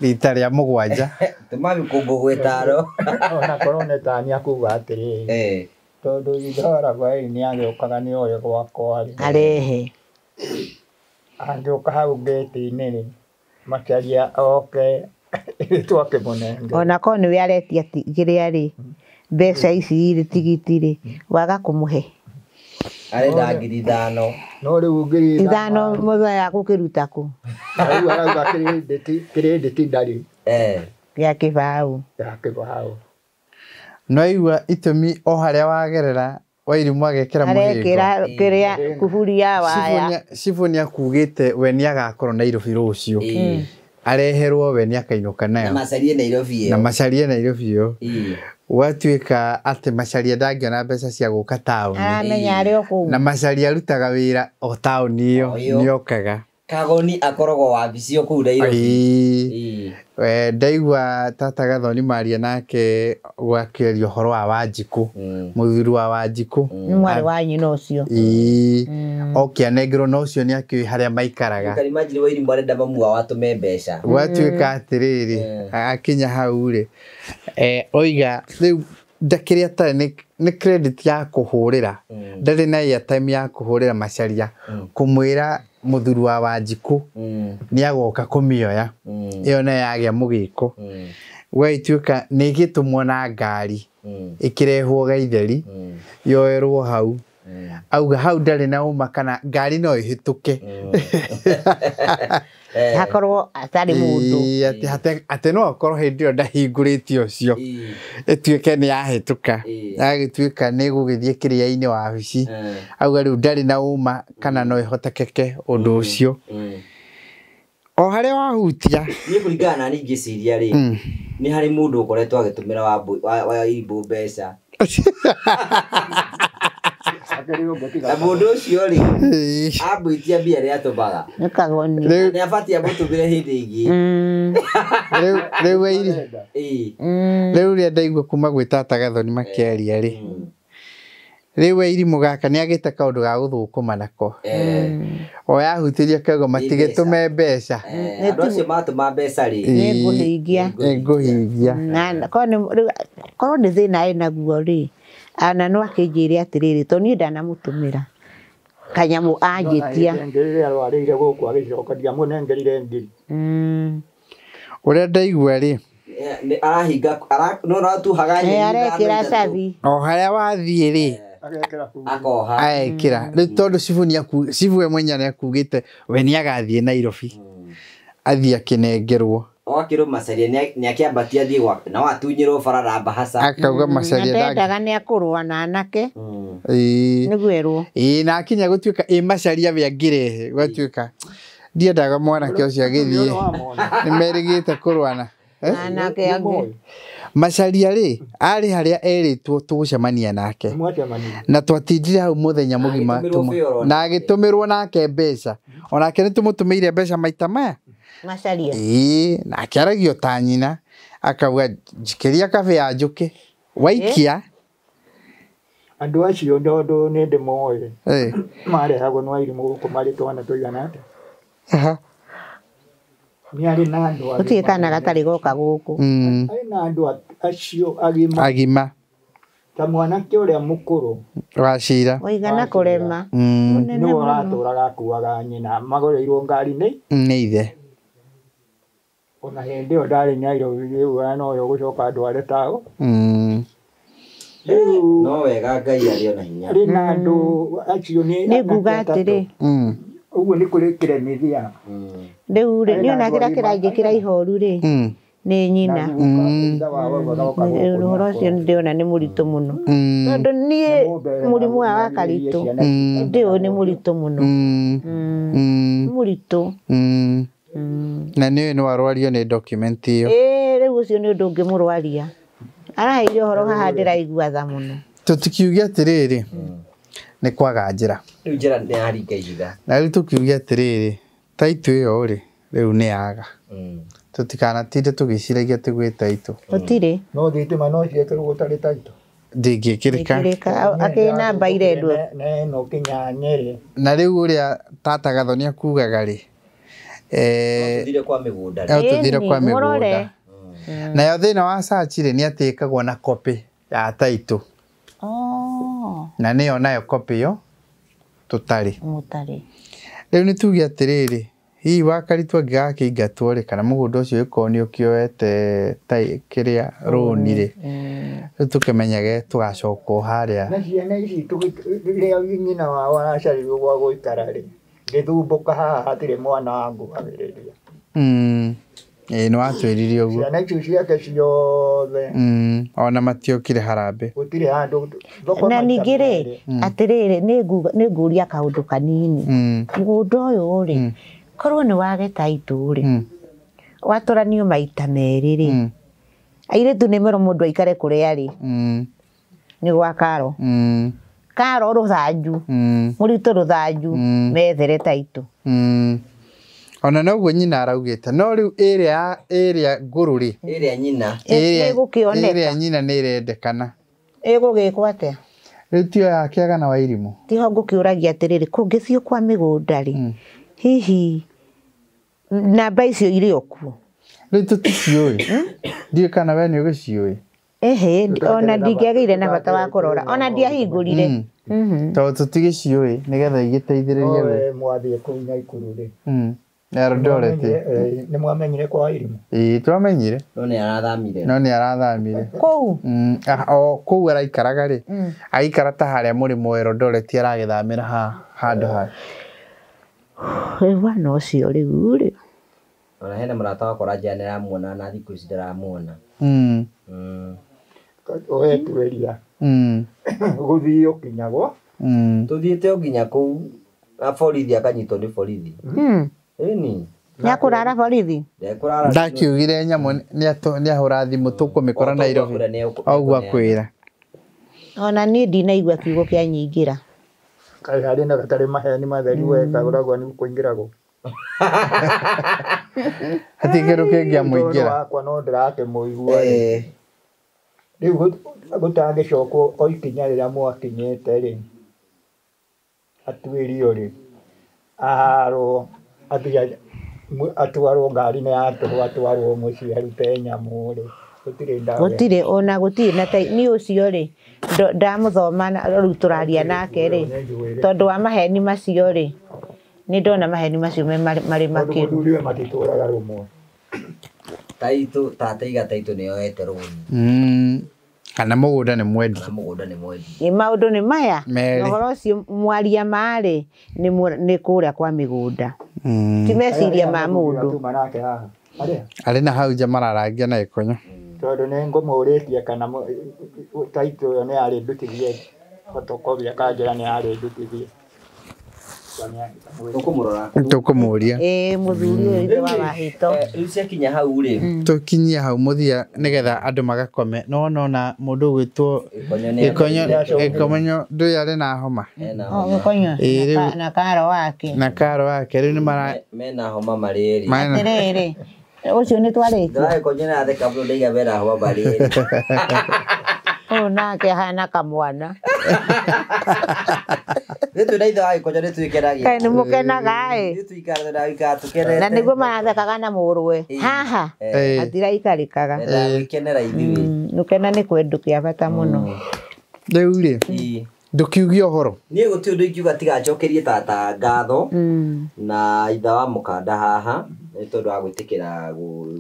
Rita rĩa 7. Tũma mĩkũngũgũ 5. Ona korwo nĩ ta nĩ akuga atĩrĩrĩ, tondũ ithe wa Rafaeli nĩ agĩũkaga nĩ oĩ gwakwa rĩ. Arehe. Angĩũka hau ngĩti-inĩ rĩ, Macharia oke twakĩmũnengera. Ona korwo nĩwe aretia kĩrĩa rĩ, mbeca ici rĩ, tigiti rĩ, waga kũmũhe. Arenda 5,000. No rĩu 5,000 mũthenya gũkĩruta kũ? Rĩu arauga kĩrĩndĩti ndarĩ. Gĩa kĩbaũ. Gĩa kĩbaũ. No aigua itũmi o harĩa wagerera Wairimũ agekĩra mũhĩngo. Arekĩra kĩrĩa kuburi ya waya. Cibũ nĩakugĩte we nĩagakorwo Nairobi rũciũ. Areherwo we nĩakainũka nayo. Na macarie Nairobi ĩyo. Na macarie Nairobi ĩyo. Gwatuĩka atĩ Macharia ndangĩona mbeca cia gũka taũni. Aramenya arĩ o kũu. Na Macharia arutaga wĩra o taũni ĩyo nĩokaga. Kagoni akoragwo wabici o kũu Nairobi. Ndaigua tata Gathoni maria nake gwakĩaria ũhoro wa Wanjikũ, mũthuri wa Wanjikũ. Nĩ mwarĩ wa nyina ũcio. Oke anengerwo na ũcio nĩakĩũĩ harĩa maikaraga. You can imagine Wairimũ arenda mamu wao atũme mbeca. Gwatuĩka atĩrĩrĩ, akinya hau rĩ, oiga rĩu ndakĩrĩa atarĩ nĩ credit ya kũhũrĩra. Ndarĩ na airtime ya kũhũrĩra Macharia kũmwĩra mũthuri wa Wanjikũ nĩagoka kũmĩoya. Ĩyo nayo yagĩa mũgĩko. Gwagĩtuĩka nĩ ĩgĩtũmwo na ngari ĩkĩrehwo Gaitheri yoerwo hau. Auga hau ndarĩ na ũma kana ngari no ĩhĩtũke. Hakorwo atarĩ mũndũ. Atĩ no akorwo hĩndĩ ĩyo ndahingũrĩte ũcio ĩtuĩke nĩ yahĩtũka. Yagĩtuĩka nĩ ĩgũgĩthiĩ kĩrĩa-inĩ wabici. Auga rĩu ndarĩ na ũma kana no ĩhotekeke ũndũ ũcio. O harĩa wahutia. Niĩ kũringana na niĩ ngĩciria rĩ, nĩ harĩ mũndũ ũkoretwo agĩtũmĩra Wairimũ mbeca. Na mũndũ ũcio rĩ, ambwĩtia mbia nĩ atũmaga. Nĩ Kagoni. Nĩ abatiĩ amũtũmĩre hĩndĩ ĩngĩ. Rĩu rĩrĩa ndaigua kuma gwĩ tata Gathoni makĩaria rĩ, rĩu Wairimũ gaka nĩagĩte kaũndũ ga gũthũkũma nako. O yahutĩria akauga matigĩtũme mbeca. Andũ acio matũma mbeca rĩ, Nĩngũhingia. Nĩngũhingia. Korwo nĩ thĩna ĩnaguo rĩ, ana no akĩnjĩre atĩrĩrĩ, tondũ niĩ ndanamũtũmĩra kanyamũ anjĩtia. Rĩrĩa arwarĩire gũkũ agĩcoka ndiamũnengerire ngiri. Ũrĩa ndaigua rĩ, arahinga no aratuhaga nyeni Arekĩra cabi. O harĩa wathiĩ rĩ, akoha. Aekĩra. Rĩu tondũ cibũ we mwenyewe nĩakugĩte we nĩagathiĩ Nairobi. Athiĩ akĩnengerwo. Ogakĩrwo Macharia nĩakĩambatia athiĩ gwake no atunyĩrwo bara na mbahaca. Akauga Macharia ndendaga nĩakũrũa na anake. Nĩguo erwo. Ĩĩ na akinya gũtuĩka ĩ Macharia we angĩrehe gwatuĩka ndiendaga mwanake ũcio agĩthiĩ. Nĩmerĩgĩte kũrũana. Anake angĩ. Macharia rĩ, arĩ harĩa erĩtwo tũgũcemania nake. Na twatindire hau mũthenya mũgima na agĩtũmĩrwo nake mbeca. Onake nĩtũmũtũmĩire mbeca maita maya. Macharia. Ĩĩ, nake aragio ta nyina akauga njikĩria kabe ya njũkĩ. Waikia. Andũ acio tondũ nĩ ndĩmoĩ. Marehagwo nĩ Wairimũ gũkũ marĩ twana tũigana atĩa? Nĩ arĩ na andũ agima. Gũtirĩ kana gatarĩ goka gũkũ. Arĩ na andũ acio agima. Agima. Ta mwanake ũrĩa mũkũrũ. Wa Cira. Waigana kũrema. Nĩwe ũratũraga akuaga nyina magũrĩirwo ngari nĩ Nĩ ithe. Ona hĩndĩ ĩyo ndarĩ Nairobi rĩu no yo gũcoka ndware taũ. No wega Ngai arĩ ona hinya. Arĩ na andũ acio nĩ Nĩ nguga atĩrĩ. Ũguo nĩ kũrĩ kĩremithia. Rĩu rĩ nĩ ona kĩrĩa kĩranjĩkĩra ihoru rĩ nĩ nyina. Ũhoro ũcio nĩ ndĩrona nĩ mũritũ mũno. Tondũ niĩ mũrimũ wa Karitũ ndĩũĩ nĩ mũritũ mũno. Nĩ mũritũ. Na nĩ ũĩ no arwario nĩ document ĩyo. Ĩĩ rĩu ũcio nĩ ũndũ ũngĩmũrwaria. Araheire ũhoro haha ndĩraigua tha mũno. Tũtikiuge atĩrĩrĩ nĩ kwaga njĩra. Rĩu njĩra nĩ yaringa ihiga. Na rĩu tũkiuge atĩrĩrĩ taitũ ĩyo rĩ rĩu nĩ yaga. Tũtikanatinde tũgĩciragia atĩ gwĩ taitũ. Gũtirĩ. No thitima no ciĩkĩrwo gũtarĩ taitũ. Ndĩngĩkĩrĩka. Akĩrĩ namba irendwo. Na ĩno nginya Nyeri. Na rĩu ũrĩa tata Gathoni akugaga rĩ tũthire kwa mĩgũnda. Tũthire kwa mĩgũnda. Nayo thĩna wa search rĩ nĩ atĩ ĩkagwo na copy ya taitũ. Na nĩyo nayo copy ĩyo tũtarĩ. Mũtarĩ. Rĩu nĩ tuge atĩrĩrĩ hihi wa Karitũ angĩgakĩingatwo rĩ kana mũgũnda ũcio ũgĩkorwo nĩ ũkĩoete kĩrĩa rũni rĩ rĩu tũkĩmenyage tũgacoka o harĩa. Na ciana ici rĩrĩa nyina wao aracarirwo gwa gũikara rĩ ngĩthumbũka haha hatirĩ mwana wanguhagĩrĩria. Ĩĩ nĩ watwĩrire ũguo. Ciana icio ciake ciothe. Ona matiokire harambee. Gũtirĩ handũ. Na ningĩ rĩ atĩrĩrĩ nĩ ngũria kaũndũ kanini. Mũgũnda ũyũ rĩ korwo nĩ wage taitũ rĩ watũranio maita merĩ rĩ airĩtu nĩ merwo mũndũ aikare kũrĩa rĩ nĩ gwa Karo. Karo rũthanju mũritũ rũthanju methere taitũ. Ona noguo nyina araugĩte no rĩu ĩrĩa ĩrĩa ngũrũ rĩ ĩrĩa nyina ĩrĩa nyina nĩ ĩrendekana. Ĩgũgĩkwo atĩa? Rĩu tiyo yakĩaga na Wairimũ. Tiho ngũkĩũragia atĩrĩrĩ kũngĩthiĩ kwa mĩgũnda rĩ hihi namba icio irĩ o kuo? Rĩu tũticiũĩ. Ndiũĩ kana we nĩ ũgĩciũĩ. Ĩhĩ ona ndingĩagĩire na bata wa kũrora ona ndiahingũrire. Tondũ tũtigĩciũĩ nĩgetha igĩteithĩrĩrie we. Mwathiĩ kũu Naikuru rĩ. Eldoret. Nĩ mwamenyire kwa Wairimũ? Ĩĩ twamenyire. No nĩ arathamire. No nĩ arathamire. Kũu? O kũu araikaraga rĩ aikara ta harĩa mũrĩmo wa Eldoret aragĩthamĩra handũ hangĩ. Wana ũcio rĩu rĩ. Ona hena mũrata wakwa ũranjĩra nĩ aramuona na thikũ ici ndaramuona. Ũgetuĩria. Gũthiĩ ũkinyagwo. Tũthiĩte o nginya kũu na borithi akanyitwo nĩ borithi. Ĩni. Nĩ akũrara borithi? Ndekũrara. Ndakiugire nyamũ nĩ ahũra thimũ tũkũmĩkora Nairobi. Ũguo akwĩra. Ona niĩ ndinaigua kiugo kĩa nyingĩra. Kaĩ harĩ na gatarĩ maheni matheri weka ũragwa nĩ kũingĩragwo. Hatirĩ kĩndũ kĩngĩamũingĩra. Wakwa no ndĩrakĩmũigua rĩ. Rĩu gũtangĩcokwo o ikinya rĩrĩa mwakinyĩte rĩ atuĩrio rĩ aharwo athiĩ atwarwo ngari-inĩ ya tũhũ atwarwo mũciĩ arute nyamũ rĩ gũtirĩ ndawa. Gũtirĩ ona gũtirĩ na niĩ ũcio rĩ ndamũthoma rĩu tũraria nake rĩ tondũ wa maheni macio rĩ nĩ ndona maheni macio marĩ makĩru. Mũthuriwe matitũraga rũmwe. Taitũ tata iga taitũ nĩ yoete rũni. Kana mũgũnda nĩ mwendi. Kana mũgũnda nĩ mwendi. Ĩ maũndũ nĩ maya. Ũhoro ũcio mwaria marĩ nĩ kũrĩa kwa mĩgũnda. Ti meciria ma mũndũ. Arĩ na hau nja mararangia na gĩkonyo. Tondũ nĩ ngũmũrĩtie kana taitũ ĩyo nĩ yarĩ ndutithie photocopy akanjĩra nĩ yarĩ ndutithie. Tũkũmũrora. Tũkũmũria. Ĩĩ mũthuri ũyũ ithe wa Wahĩto. Rĩu ciakinya hau rĩ. Tũkinyie hau mũthia nĩgetha andũ magakome. No nona mũndũ ũgwĩtwo Gĩkonyo ndũĩ arĩ na homa. Gĩkonyo na Karo wake. Na Karo wake rĩu nĩ mara mena homa marĩ erĩ. Atĩrĩrĩ ũcio nĩ twarĩkia. Gĩkonyo nĩ aratheka mũno ndaiga mena homa marĩ erĩ. Ũyũ nake ahana kamwana. Ithuĩ twĩna ithe wa Gĩkonyo nĩ twĩkenagia. Kaĩ nĩ mũkenaga ĩ. Ithuĩ tũikaraga tũikaraga tũkenete. Na nĩguo marathekaga na mũrũwe. Haha hatiraikarĩkaga. Endaga gwĩkenera ithuĩ. Gũkena nĩ kĩndũ kĩa bata mũno. Rĩu rĩ ndũkiugie ũhoro. Niĩ gũtirĩ ũndũ ingiuga tiga njokerie tata ngatho na ithe wa mũkanda haha nĩ tondũ wa gwĩtĩkĩra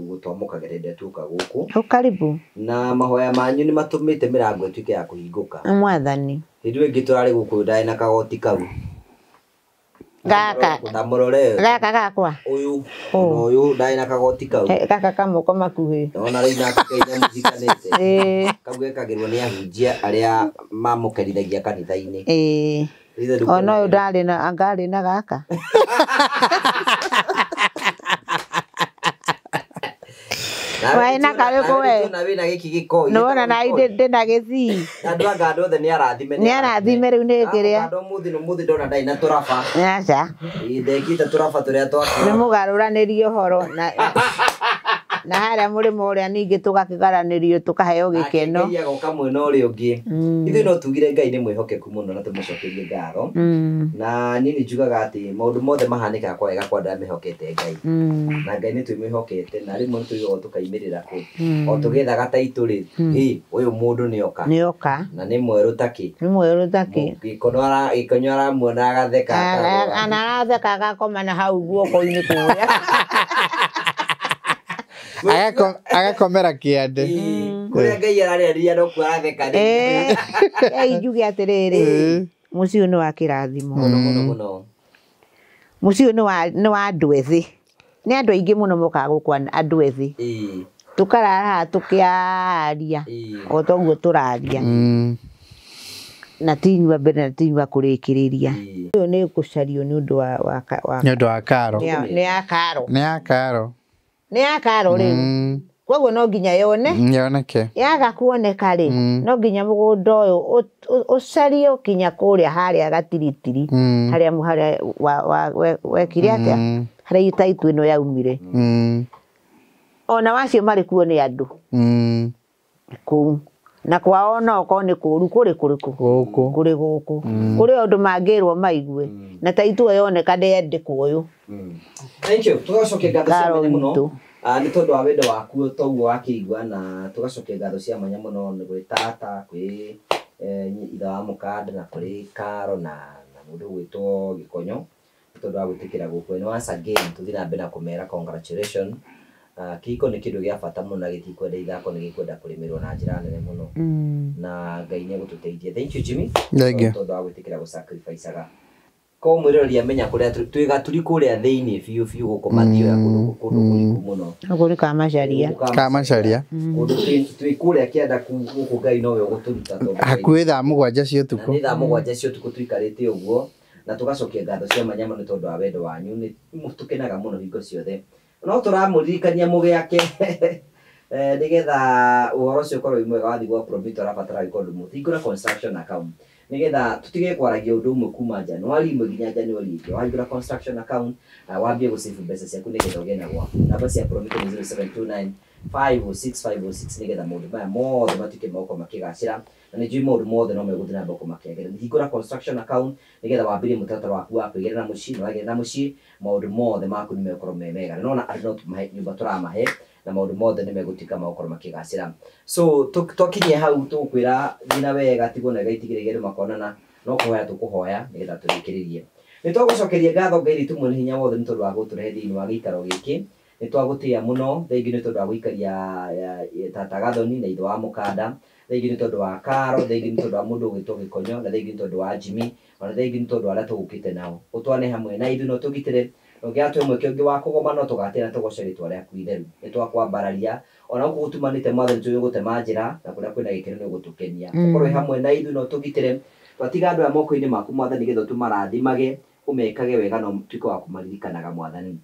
gũtwamũkagĩra hĩndĩ ĩrĩa tuoka gũkũ. Hau karibu. Na mahoya manyu nĩ matũmĩte mĩrango ĩtuĩke ya kũhingũka. Mwathani. Hĩndĩ ĩyo ĩngĩ tũrarĩ gũkũ ndarĩ na kagoti kau. Gaka. Ta mũrore. Gaka gakwa. Ũyũ. Ona ũyũ ndarĩ na kagoti kau. Gaka ka moko makuhĩ. Ona rĩu nake kei nyamũ cikanĩte. Kau gekagĩrwo nĩ ahunjia arĩa mamũkerithagia kanitha-inĩ. Ona ũyũ ndarĩ na angarĩ na gaka. Waĩ na karĩkũ we? Na wĩna gĩkĩ gĩkoi. Nĩwona na ndĩ na gĩthii. Andũ anga andũ othe nĩ arathime. Nĩ arathime rĩu nĩ kĩrĩa. Andũ ũmũthĩ ndona ndarĩ na tũraba. Aca. Ndekĩte tũraba tũrĩa twakwa. Nĩ mũgarũranĩrie ũhoro na na harĩa mũrĩmo ũrĩa ningĩ tũgakĩgaranĩrio tũkaheo gĩkeno. Ngai agoka mwena ũrĩa ũngĩ. Ithuĩ no tugire Ngai nĩ mwĩhokeku mũno na tũmũcokerie ngatho. Na niĩ nĩ njugaga atĩ maũndũ mothe mahanĩkaga kwa wega kwa andũ arĩa mehokete Ngai. Na Ngai nĩ twĩmwĩhokete na rĩmwe nĩ tũiguaga tũkaimĩrĩra kũ. O tũgĩethaga ta itũ rĩ, hĩ ũyũ mũndũ nĩoka. Nĩoka. Na nĩ mwerũ takĩ. Nĩ mwerũ takĩ. Gĩkonyo aramuona agatheka. Ana aratheka agakoma na hau guoko-inĩ kũrĩa. Agakomera kĩande. Kũrĩa Ngai ararĩarĩria no kuo aratheka. Ĩ njuge atĩrĩrĩ, mũciĩ ũyũ nĩ wa kĩrathimo. Mũno mũno mũno. Mũciĩ ũyũ nĩ wa andũ ethĩ. Nĩ andũ aingĩ mũno mokaga gũkũ andũ ethĩ. Tũkarara haha tũkĩaria o ta ũguo tũraria. Na ti inyuĩ a mbere na ti inyuĩ a kũrĩkĩrĩria. Ũyũ nĩ gũcario nĩ ũndũ wa nĩ ũndũ wa karo. Nĩ ya karo. Nĩ ya karo. Nĩ ya karo rĩu. Koguo no nginya yone. Yoneke. Yaga kuoneka rĩ, no nginya mũgũnda ũyũ ũcario kinya kũrĩa harĩa gatiritiri. Harĩa harĩa wekire atĩa? Harĩa taitũ ĩno yaumire. Ona wacio marĩ kuo nĩ andũ. Kũu. Na kwao no okorwo nĩ kũru kũrĩ kũrĩkũ? Gũkũ. Kũrĩ gũkũ. Kũrĩ ũndũ mangĩrwo maigue. Na taitũ ĩyo yoneka ndĩendĩkwo ũyũ. Thank you. Tũgacokia ngatho cia mwanya mũno. Nĩ tondũ wa wendo waku toguo wakĩigua na tũgacokia ngatho cia mwanya mũno nĩ gwĩ tata, kwĩ ithe wa mũkanda na kũrĩ Karo na mũndũ ũgwĩtwo Gĩkonyo nĩ tondũ wa gwĩtĩkĩra gũkũ. And once again tũthiĩ na mbere na kũmera congratulations. Kĩhiko nĩ kĩndũ gĩa bata mũno na gĩtikwenda ithako, nĩ gĩkwenda kũrĩmĩrwo na njĩra nene mũno. Na Ngai nĩ egũtũteithia. Thank you Jimmy. Thank you. Tondũ wa gwĩtĩkĩra gũ-sacrifice-aga. Ko mwĩroreri amenya kũrĩa twĩ gaturi kũrĩa thĩinĩ biũ biũ gũkũ Mathioya kũndũ kũriku mũno. Gũkũ Kamacharia. Kamacharia. Kũndũ twĩ kũrĩa kĩanda gũkũ Ngai nowe ũgũtũruta tondũ hakuhĩ thaa 7 cia ũtukũ. Nĩ thaa 7 cia ũtukũ tũikarĩte ũguo na tũgacokia ngatho cia mwanya mũno nĩ tondũ wa wendo wanyu. Nĩ tũkenaga mũno hingo ciothe. No tũramũririkania mũgĩake nĩgetha ũhoro ũcio ũkorwo wĩ mwega wathiĩ gwa Promito ũrabatara gwĩka ũndũ mũhũthũ. Hingũra construction account nĩgetha tũtige kwaragia ũndũ ũmwe kuma Januari ĩmwe nginya Januari ĩngĩ. Wahingũra construction account wambie gũsave mbeca ciaku nĩgetha ũgĩe na gwaku. Namba cia Promito nĩ 0729 506 506 nĩgetha maũndũ maya mothe matuĩke ma gũkorwo makĩgacĩra. Na nĩ njũĩ maũndũ mothe no megũthiĩ na mbere gũkorwo makĩagĩra. Hingũra construction account nĩgetha wambĩrĩrie mũtaratara waku wa kwĩgĩra na mũciĩ, na wagĩra na mũciĩ maũndũ mothe maku nĩ megũkorwo me mega. Na nĩwona andũ no tũmahe nyũmba tũramahe na maũndũ mothe nĩ megũtuĩka ma gũkorwo makĩgacĩra. So twakinyia hau tũgũkwĩra thiĩ na wega, tigwo na wega itigĩrĩire andũ makonana, no kũhoya tũkũhoya nĩgetha tũrĩkĩrĩrie. Nĩ twagũcokeria ngatho Ngai witũ mwene hinya wothe nĩ tondũ wa gũtũrehe thĩinĩ wa gĩikaro gĩkĩ. Nĩ twagũtĩĩa mũno, thengiũ nĩ tondũ wa gũikaria tata Gathoni na ithe wa mũkanda, thengiũ nĩ tondũ wa Karo, thengiũ nĩ tondũ wa mũndũ ũgwĩtwo Gĩkonyo, na thengiũ nĩ tondũ wa Jimmy, ona thengiũ nĩ tondũ wa arĩa tũgũkĩte nao. Ũtwane hamwe na ithuĩ na ũtũgitĩre. Ũngĩatũhe mweke ũngĩ wa kũgoma no tũgatĩra na tũgoce rĩtwa rĩaku itheru. Nĩ twakwambararia ona gũkũ gũtumanĩte Mwathani tũĩ gũtema njĩra na kũrĩa kwĩna gĩkeno nĩ ũgũtũkenia. Ũkorwo wĩ hamwe na ithuĩ na ũtũgitĩre. Twatiga andũ aya moko-inĩ maku Mwathani nĩgetha ũtũmarathimage, ũmekage wega na ũtuĩke wa kũmaririkanaga Mwathani.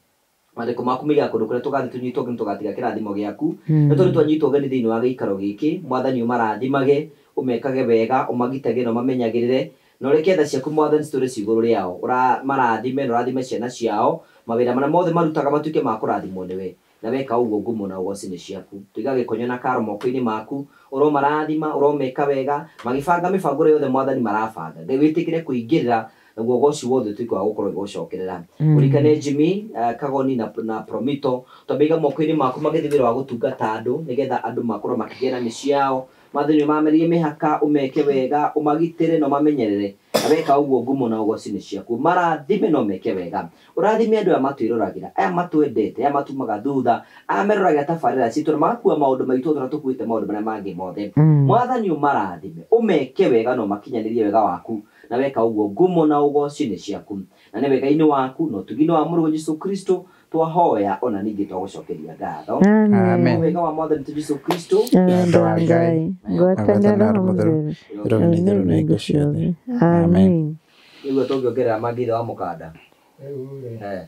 Maandĩko maku maigaga kũndũ kũrĩa tũgathiĩ tũnyitwo ũgeni tũgatiga kĩrathimo gĩaku. Nĩ tondũ twanyitwo ũgeni thĩinĩ wa gĩikaro gĩkĩ, Mwathani ũmarathimage, ũmekage wega, ũmagitage na ũmamenyagĩrĩre. Na ũreke tha ciaku Mwathani citũre ci igũrũ rĩao. Marathime na ũrathime ciana ciao, mawĩra marĩa mothe marutaga matuĩke ma kũrathimwo nĩwe. Na weka ũguo ngumo na ũgoci nĩ ciaku. Tũiga Gĩkonyo na Karo moko-inĩ maku, ũromarathima, ũromeka wega, magĩbanga mĩbango ĩrĩa yothe Mwathani marabanga. Ngai wĩtĩkĩre kũingĩrĩra Naguo ũgoci wothe ũtuĩke wa gũkorwo ũgĩgũcokerera. Ũririkane Jimmy, Kagoni na Promito, twambĩiga moko-inĩ maku magĩthiĩ wĩra wa gũtungata andũ nĩgetha andũ makorwo makĩgĩa na mĩciĩ yao. Mathĩna mamerie mĩhaka, ũmeke wega, ũmagitĩre na ũmamenyerere. Na weka ũguo ngumo na ũgoci nĩ ciaku. Marathime na ũmeke wega. Ũrathime andũ aya matwĩroragĩra, aya matwendete, aya matumaga thutha, aya meroragĩra tabarĩra citũ na magakua maũndũ maitũ tũrĩa tũkuĩte maũndũ marĩa mangĩ mothe. Mwathani ũmarathime, ũmeke wega na ũmakinyanĩrie wega waku. Na weka ũguo ngumo na ũgoci nĩ ciaku. Na nĩ wega-inĩ waku na ũtugi-inĩ wa Mũrũguo Jesũ Kristo twahoya ona ningĩ twagũcokeria ngatho. Amen. Wega wa Mwathani witũ Jesũ Kristo, Wendo wa Ngai, ngwatanĩro na Roho Mũtheru, ĩroho nĩ itherũ na hingo ciothe. Amen. Nĩguo tũngĩongerera mangĩ ithe wa mũkanda. Rĩu rĩ,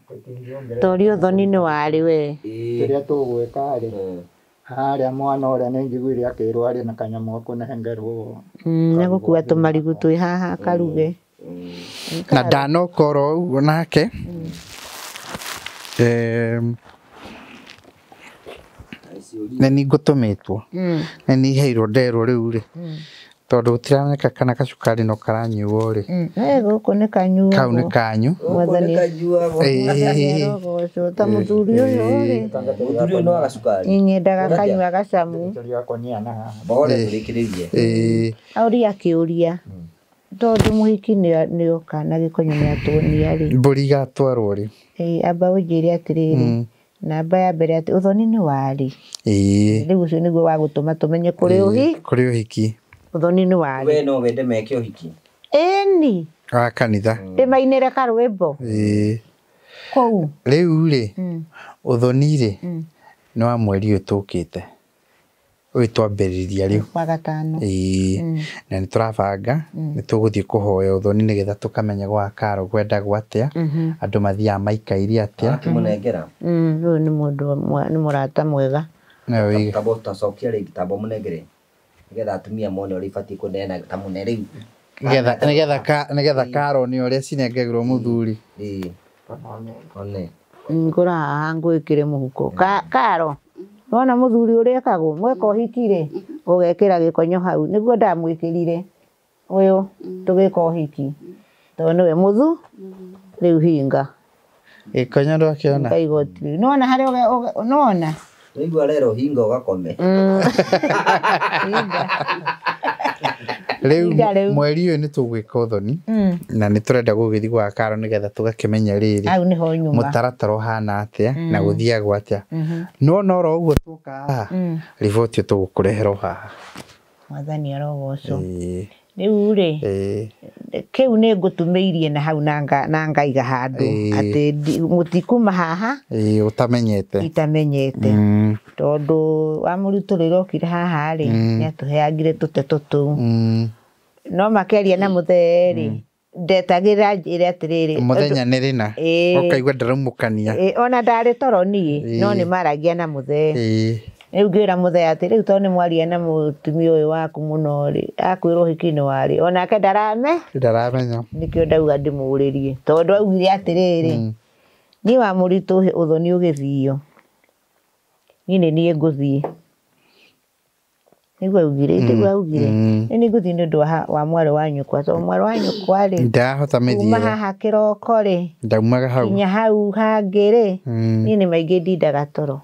tũtingĩongerera. Tori ũthoni nĩ warĩ we. Kĩrĩa tũgwĩka rĩ, harĩa mwana ũrĩa nĩ njiguire akĩrwo arĩ na kanyamũ gakũnengerwo. Nĩ gũkua tũmarigũ twĩ haha karuge. Na ndanoka oro ũguo nake. Nĩ niĩ ngũtũmĩtwo. Nĩ niĩ heirwo nderwo rĩu rĩ. Tondũ gũtiramenyeka kana gacukari no karanyuo rĩ. Gũkũ nĩ kanyuagwo. Kau nĩ kanyu. Mwathani arogocwo ta mũthuri ũyũ rĩ. Mũthuri ũyũ no agacukari. Nyendaga kanyua gacamu. Mbore tũrĩkĩrĩrie. Auria akĩũria tondũ mũhiki nĩoka na gĩkonyo nĩatuonia rĩ. Mbũri igatwarwo rĩ. Amba ũnjĩre atĩrĩrĩ, namba ya mbere atĩ ũthoni nĩ warĩ. Rĩu ũcio nĩguo wa gũtũma tũmenye kũrĩ ũhi. Kũrĩ ũhiki. Ũthoni nĩ warĩ. We no wende meke ũhiki. Ĩni. Wa kanitha. Ndĩmainĩre karwĩmbo. Kũu. Rĩu rĩ, ũthoni rĩ, nĩ wa mweri ũyũ tũkĩte. Ũyũ twambĩrĩria rĩu. Wa gatano. Na nĩ tũrabanga, nĩ tũgũthiĩ kũhoya ũthoni nĩgetha tũkamenya gwa Karo kwendagwo atĩa, andũ mathiaga maikaire atĩa. Akĩmũnengera. Ũyũ nĩ mũndũ nĩ mũrata mwega. Tamba tũtacokia rĩngĩ, tamba ũmũnengere. Nĩgetha atumia mone ũrĩa ibatiĩ kũneana ta mũne rĩu. Nĩgetha Karo nĩ ũrĩa cinengagĩrwo mũthuri. One. Ngũra haha ngwĩkĩre mũhuko. Karo, wona mũthuri ũrĩa ekagwo, mweka ũhiki rĩ, ũgekĩra gĩkonyo hau. Nĩguo ndamwĩkĩrire ũyũ tũgĩka ũhiki. Tondũ nĩwe mũthu, rĩu hinga. Gĩkonyo ndwakĩona? Hinga igoti rĩu. Nĩwona harĩa nĩwona? Nĩigua rero hinga ũgakome. Rĩu mweri ũyũ nĩ tũgwĩka ũthoni na nĩ tũrenda gũgĩthiĩ gwa Karo nĩgetha tũgakĩmenya rĩrĩ hau nĩho nyuma mũtaratara ũhana atĩa na gũthiagwo atĩa. Nĩwona oro ũguo tũka haha riboti ĩyo tũgũkũrehera o haha. Mwathani arogocwo. Rĩu rĩ kĩu nĩ ngũtumĩirie na hau na ngaiga handũ atĩ mũtikuma haha ũtamenyete. Itamenyete. Tondũ wa mũrutwo rĩrĩa okire haha rĩ nĩ atũheangire tũteto tũu. No makĩaria na mũthee rĩ ndetagĩrĩra njĩre atĩrĩrĩ mũthenya nĩ rĩna ũkaigua ndaraumũkania. Ona ndarĩ toro niĩ no nĩ maragia na mũthee. Rĩu ngĩra mũthee atĩ rĩu tondũ nĩ mwaria na mũtumia ũyũ waku mũno rĩ akwĩrwo ũhiki-inĩ warĩ onake ndaramenya. Nĩkĩo ndauga ndĩmũrĩrie tondũ augire atĩrĩrĩ niĩ wa mũritũ ũthoni ũgĩthio niĩ nĩ niĩ ngũthiĩ. Nĩguo augire, nĩguo augire. Nĩ niĩ ngũthiĩ nĩ ũndũ wa mwarĩ wa nyũkwa tondũ mwarĩ wa nyũkwa rĩ ndahota mĩthiĩre. Kuma haha kĩroko rĩ ndaumaga hau nginya hau hangĩ rĩ niĩ nĩ maingĩ ndindaga toro.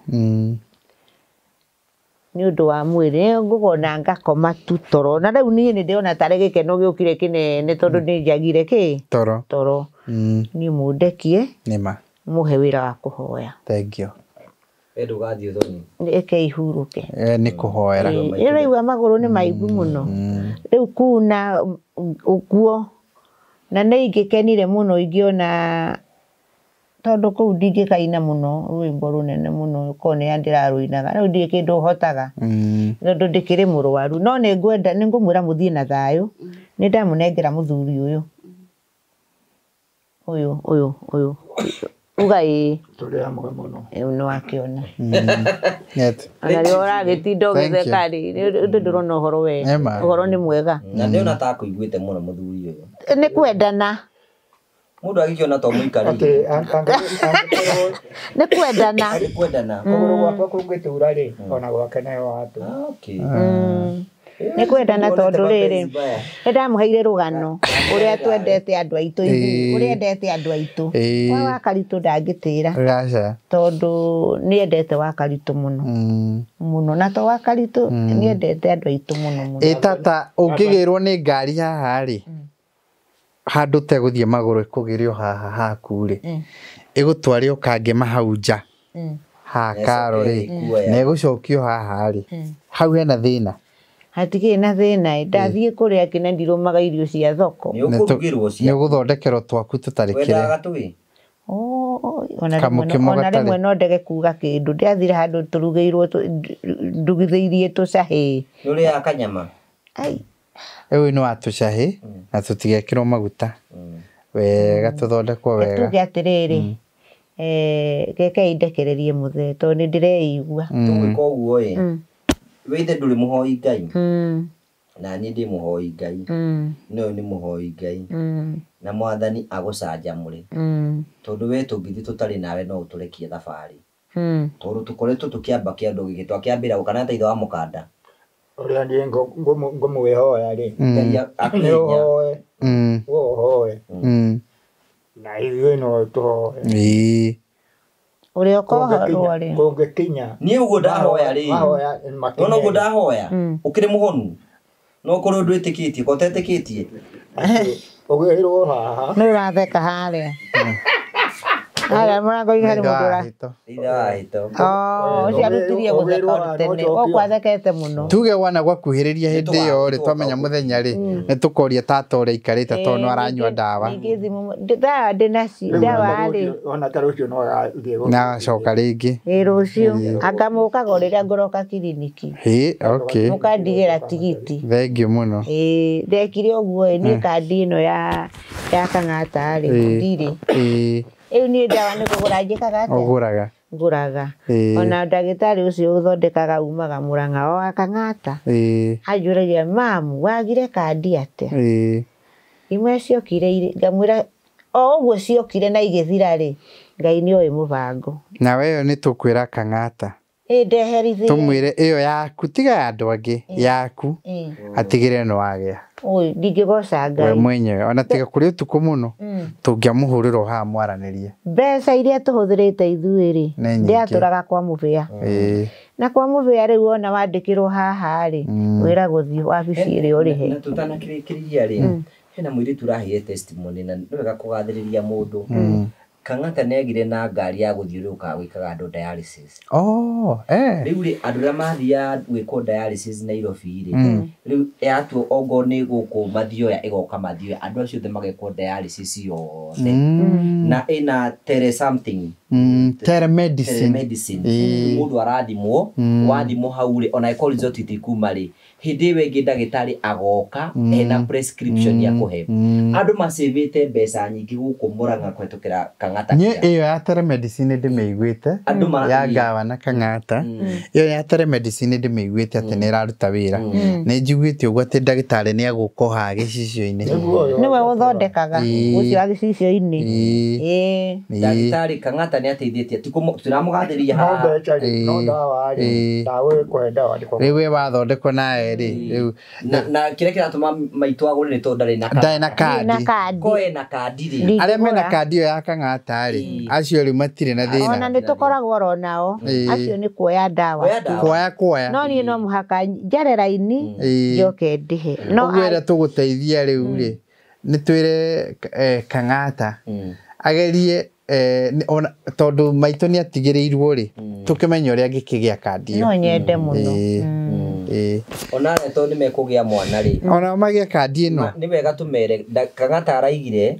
Nĩ ũndũ wa mwĩrĩ ngũgona ngakoma tu toro na rĩu niĩ nĩ ndĩrona tarĩ gĩkeno gĩũkire kĩnene tondũ nĩ njagire kĩ toro toro. Niĩ mũndekie nĩma mũhe wĩra wa kũhoya. Thank you. We ndũgathiĩ ũthoni. Eke ihurũke. Nĩ kũhoera. Nĩũraigua magũrũ nĩ maimbu mũno. Rĩu kuna ũguo na nĩ ingĩkenire mũno ingĩona tondũ kũu ndingĩkaina mũno rwĩmbo rũnene mũno korwo nĩ ndĩrarũinaga rĩu ndirĩ kĩndũ hotaga tondũ ndĩkĩrĩ mũrwaru no nĩ ngwenda nĩ ngũmwĩra mũthiĩ na thayũ. Nĩ ndamũnengera mũthuri ũyũ ũyũ ũyũ ũyũ uga ĩĩ. Tũrĩ hamwe mũno. Nĩ wakĩona. Ona rĩrĩa ũragĩtinda ũgĩtheka rĩ ũndũ ndũrona ũhoro we ũhoro nĩ mwega. Na ndĩrona ta akũiguĩte mũno mũthuri ũyũ. Nĩ kwendana. Mũndũ agĩkĩona to mũikarĩire. Nĩ kwendana. Nĩ kwendana. Kũgũrũ gwakwa kũngĩtura rĩ ona gwake nayo watũ. Nĩ kwendana tondũ rĩrĩ nĩ ndamũheire rũgano ũrĩa twendete andũ aitũ ithuĩ, ũrĩa endete andũ aitũ. Wa Wakaritũ ndangĩtĩra tondũ nĩ endete Wakaritũ mũno mũno, na to Wakaritũ nĩ endete andũ aitũ mũno mũno. Ĩ tata ũngĩgĩrwo nĩ ngari haha rĩ, handũ ũtegũthiĩ magũrũ ĩkũgĩre o haha haku rĩ, ĩgũtware ũkangema hau nja haha karo rĩ, na ĩgũcokio haha rĩ, hau hena thĩna? Hatikĩrĩ na thĩna, ndathiĩ kũrĩa nginya ndirũmaga irio cia thoko. Nĩ ũkũrugĩrwo cia Nĩ ũgũthondekerwo twaku tũtarĩ wendaga kĩrĩa. gatũĩ. Ona rĩmwe no ndege kuga kĩndũ, ndĩathire handũ tũrugĩirwo ndugithĩirie tũcahĩ. Nĩ ũrĩaga kanyama? Ai. Ũyũ nĩ wa tũcahĩ na tũtigekĩrwo maguta wega, tũthondekwo wega. Tuge atĩrĩrĩ, rekei ndekererie mũthee tondũ nĩ ndĩreigua. Tũgwĩka ũguo ĩ, we ithe ndũrĩ mũhoi Ngai, na niĩ ndĩ mũhoi Ngai, na ũyũ nĩ mũhoi Ngai, na mwathani agũcanjamũre, tondũ we tũngĩthiĩ tũtarĩ nawe no ũtũrekie thabarĩ, tondũ tũkoretwo tũkĩamba kĩandũ gĩkĩ twakĩambĩra gũka na ithe wa mũkanda. Ũrĩa niĩ ngũmwĩhoya rĩ, Ngai akũhe nĩ hinya. ũhoe, ũhoe, na ithuĩ no tũhoe. Ĩĩ. Ũrĩa ũkohorwo rĩ, Kũngĩkinya Niĩ ũguo ndahoya rĩ, mahoya wona ũguo ndahoya, Mm. ũkĩrĩ mũhonu, no ũkorwo ndwĩtĩkĩtie, ko ũtetĩkĩtie. Ũgĩrwo haha nĩ ũratheka harĩa harĩa mũrango-inĩ harĩ mũndũ ũra Ithe wa hĩto. Oh, ũcio arutirie gũtheka o tene, gũkũ athekete mũno. Tuge wana gwakuhĩrĩria hĩndĩ ĩyo rĩ, twamenya mũthenya rĩ, nĩ tũkoria tata ũrĩa aikarĩte tondũ nĩ aranyua ndawa. Ningĩ thimũ ndawa ndĩnaci ndawa rĩ, ona ta rũciũ no agathiĩ Na acoka rĩngĩ. Ĩ rũciũ anga mũkaga o rĩrĩa ngũroka kiriniki, Ĩ, okay. mũkandigĩra tigiti. Thengiũ mũno. Ĩ ndekire ũguo ĩ, niĩ kandi ĩno ya Kang'ata rĩ, ndirĩ. Ĩ. Rĩu niĩ ndawa nĩ kũgũra njĩkaga atĩa? Ũgũraga. Ngũraga. Ĩ. Ona ndagĩtarĩ ũcio ũthondekaga umaga Mũrang'a o wa Kang'ata. Ĩ. Anjũragia, mamu wagire kandi atĩa? Ĩ. Imwe ciokire ngamwĩra o ũguo ciokire na igĩthira rĩ, Ngai nĩ oĩ mũbango. Nawe ĩyo nĩ tũkwĩra Kang'ata. Ĩ ndeherithie. Tũmwĩre ĩyo yaku tiga ya andũ angĩ, yaku atigĩre nĩ wagĩa. Oi, ndingĩgoca Ngai. We mwenyewe ona tiga kũrĩ ũtukũ mũno, tũngĩamũhũrĩra o haha mwaranĩrie. Mbeca iria tũhũthĩrĩte ithuĩ rĩ, ndĩatũraga kwa Mũbĩa. Na kwa Mũbĩa rĩu wona wandĩkĩrwo haha rĩ, wĩragwo thiĩ wabici ĩrĩa ũrĩhe. Na tũtanakĩrĩkĩria rĩ, hena mũirĩtu ũraheire testimony na nĩ wega kũgathĩrĩria mũndũ. Kang'ata nĩ agire na ngari ya gũthiũrũrũka gwĩkaga andũ dialysis. Oh, eh. Rĩu rĩ, andũ arĩa mathiaga gwĩkwo dialysis Nairobi rĩ, rĩu yatuo ongorwo nĩ gũkũ Mathioya ĩgoka Mathioya, andũ acio othe magekwo dialysis yothe. Na ĩna tele something. Telemedicine. Telemedicine. Mũndũ arathimwo, wathimwo hau rĩ, ona ĩkorwo result itikuma rĩ, hĩndĩ ĩyo ĩngĩ ndagĩtarĩ agoka ena prescription ya kũhe. Andũ macĩvĩte mbeca nyingĩ gũkũ Mũrang'a kũhetũkĩra Kang'ata. Niĩ ĩyo ya telemedicine ndĩmĩiguĩte ya Ngawa na Kang'ata. Ĩyo ya telemedicine ndĩmĩiguĩte atĩ nĩ ĩraruta wĩra. Nĩ njiguĩte ũguo atĩ ndagĩtarĩ nĩ egũka o haha gĩcicio-inĩ. Nĩwe ũthondekaga ũcio wa gĩcicio-inĩ. Ĩ. Ndagĩtarĩ Kang'ata nĩ ateithĩtie, tũramũgathĩrĩria No haha. mbeca rĩ, no ndawa rĩ, ndawa ĩkũhe ndawa nĩ Rĩu we wathondekwo nawe rĩ, rĩu Na kĩrĩa kĩratũma maitũ agũre nĩ tondũ ndarĩ na ndarĩ na kandi. Kandi. Ko ena kandi rĩ. Arĩa mena kandi ĩyo ya Kang'ata rĩ, acio rĩu matirĩ na thĩna. Ona nĩ tũkoragwo oro nao, acio nĩ kuoya ndawa. Kuoya kuoya. No niĩ no mũhaka njare raini njoke ndĩhe. Ũguo ĩrĩa tũgũteithia rĩu rĩ, nĩ twĩre Kang'ata agerie tondũ maitũ nĩ atigĩrĩirwo rĩ, tũkĩmenye ũrĩa angĩkĩgĩa kandi ĩyo. No nyende mũno. Ona arĩa tondũ nĩ mekũgĩa mwana rĩ, Ona magĩe kandi ĩno. Nĩ wega tũmere, Kang'ata araigire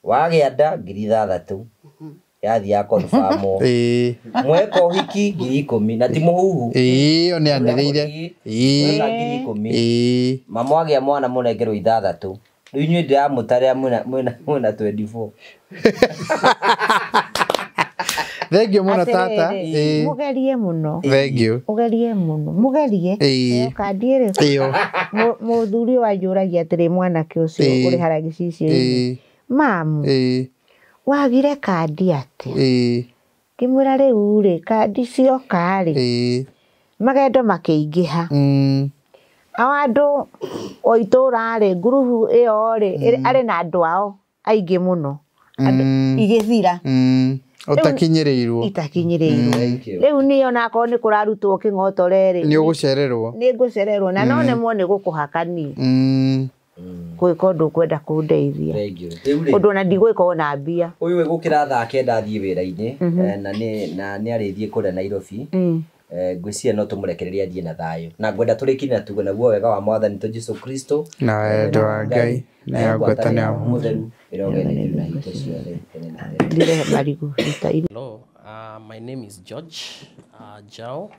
wagĩa nda 6,000 yathiĩ ya confirm. Mweka ũhiki 10,000 na ti mũhuhu. Ĩĩ, ĩyo nĩ anĩrĩire. Mweka 10,000. Mama agĩa mwana mũnengerwo 6. Rĩu inyuĩ ndĩramũtarĩra mwĩna 24. Thengiũ mũno tata. Mũgerie mũno. Thengiũ. Ũgerie mũno. Mũgerie. Ĩyo kandi ĩrĩkũ? Ĩyo. Mũthuri ũyũ anjũragia atĩrĩ, mwanake ũcio ũrĩ harĩa gĩcicio-inĩ. Mamu, wagire kandi atĩa? Ngĩmwĩra rĩu rĩ, kandi cioka rĩ, magendo makĩingĩha. Ao andũ o itũra rĩ, ngurubu ĩyo rĩ, arĩ na andũ ao aingĩ mũno. Igĩthira. Ũtakinyĩrĩirwo. Itakinyĩrĩirwo. Rĩu niĩ onakorwo nĩ kũrarutwo kĩng'otore rĩ, Nĩ ũgũcererwo. Nĩ ngũcererwo na no nemwo nĩ gũkũhaka niĩ. Gwĩka ũndũ ũkwenda kũndeithia. Ũndũ ona ndigwĩka ona mbia. Ũyũ gũkĩra thaa kenda athiĩ wĩra-inĩ, na nĩ arĩthiĩ kũrĩa Nairobi. Ngwĩciria no tũmũrekererie athiĩ na thayũ. Na ngwenda tũrĩkie na tuge naguo wega wa Mwathani witũ Jesũ Kristo, na wendo wa Ngai, na ngwatanĩro Mũtheru ĩrogenĩrio na hingo ciothe tene na tene. Ndirehe marigũ. Hello, my name is George Jao.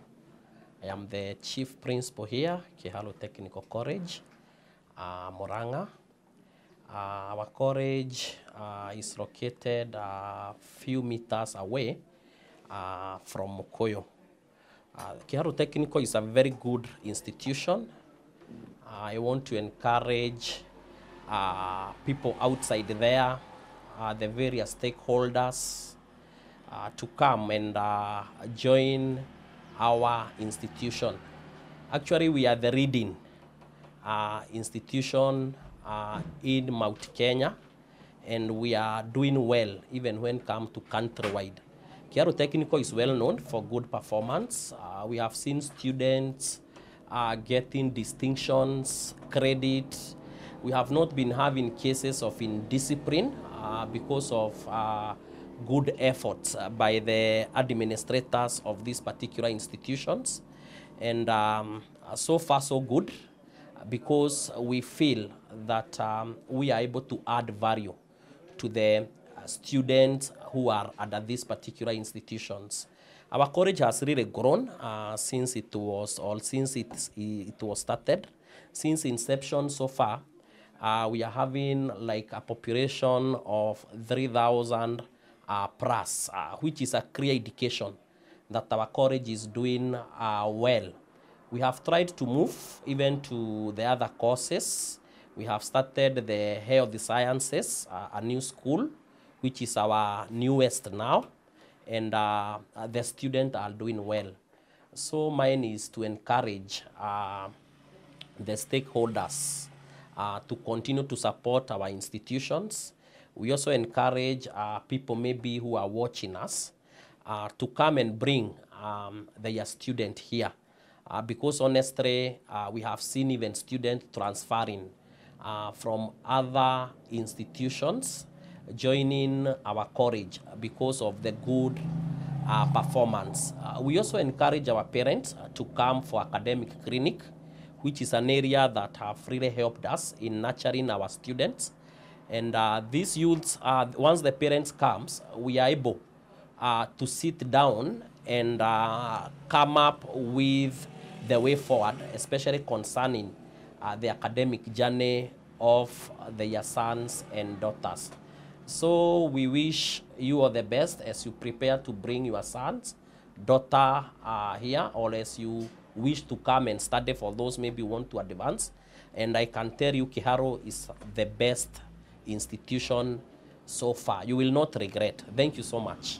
I am the chief principal here, Kiharu Technical College, Murang'a. Our college is located a few meters away from Mukuyu. Kiharu Technical is a very good institution. I want to encourage people outside there, the various stakeholders, to come and join our institution. Actually, we are the leading institution in Mount Kenya, and we are doing well even when come to countrywide. Kiharu Technical is well known for good performance. We have seen students getting distinctions, credit. We have not been having cases of indiscipline because of good efforts by the administrators of these particular institutions. And so far so good, because we feel that we are able to add value to the students who are at these particular institutions. Our college has really grown since it was started. Since inception so far, we are having like a population of 3,000 plus, which is a clear indication that our college is doing well. We have tried to move even to the other courses. We have started the Health Sciences, a new school, which is our newest now, and the students are doing well. So mine is to encourage the stakeholders to continue to support our institutions. We also encourage people maybe who are watching us to come and bring their student here. Because honestly, we have seen even students transferring from other institutions joining our college because of the good performance. We also encourage our parents to come for academic clinic, which is an area that have really helped us in nurturing our students. And these youths, once the parents comes, we are able to sit down and come up with the way forward, especially concerning the academic journey of their sons and daughters. So we wish you all the best as you prepare to bring your sons, daughter here, or as you wish to come and study for those maybe want to advance. And I can tell you, Kiharu is the best institution so far. You will not regret. Thank you so much.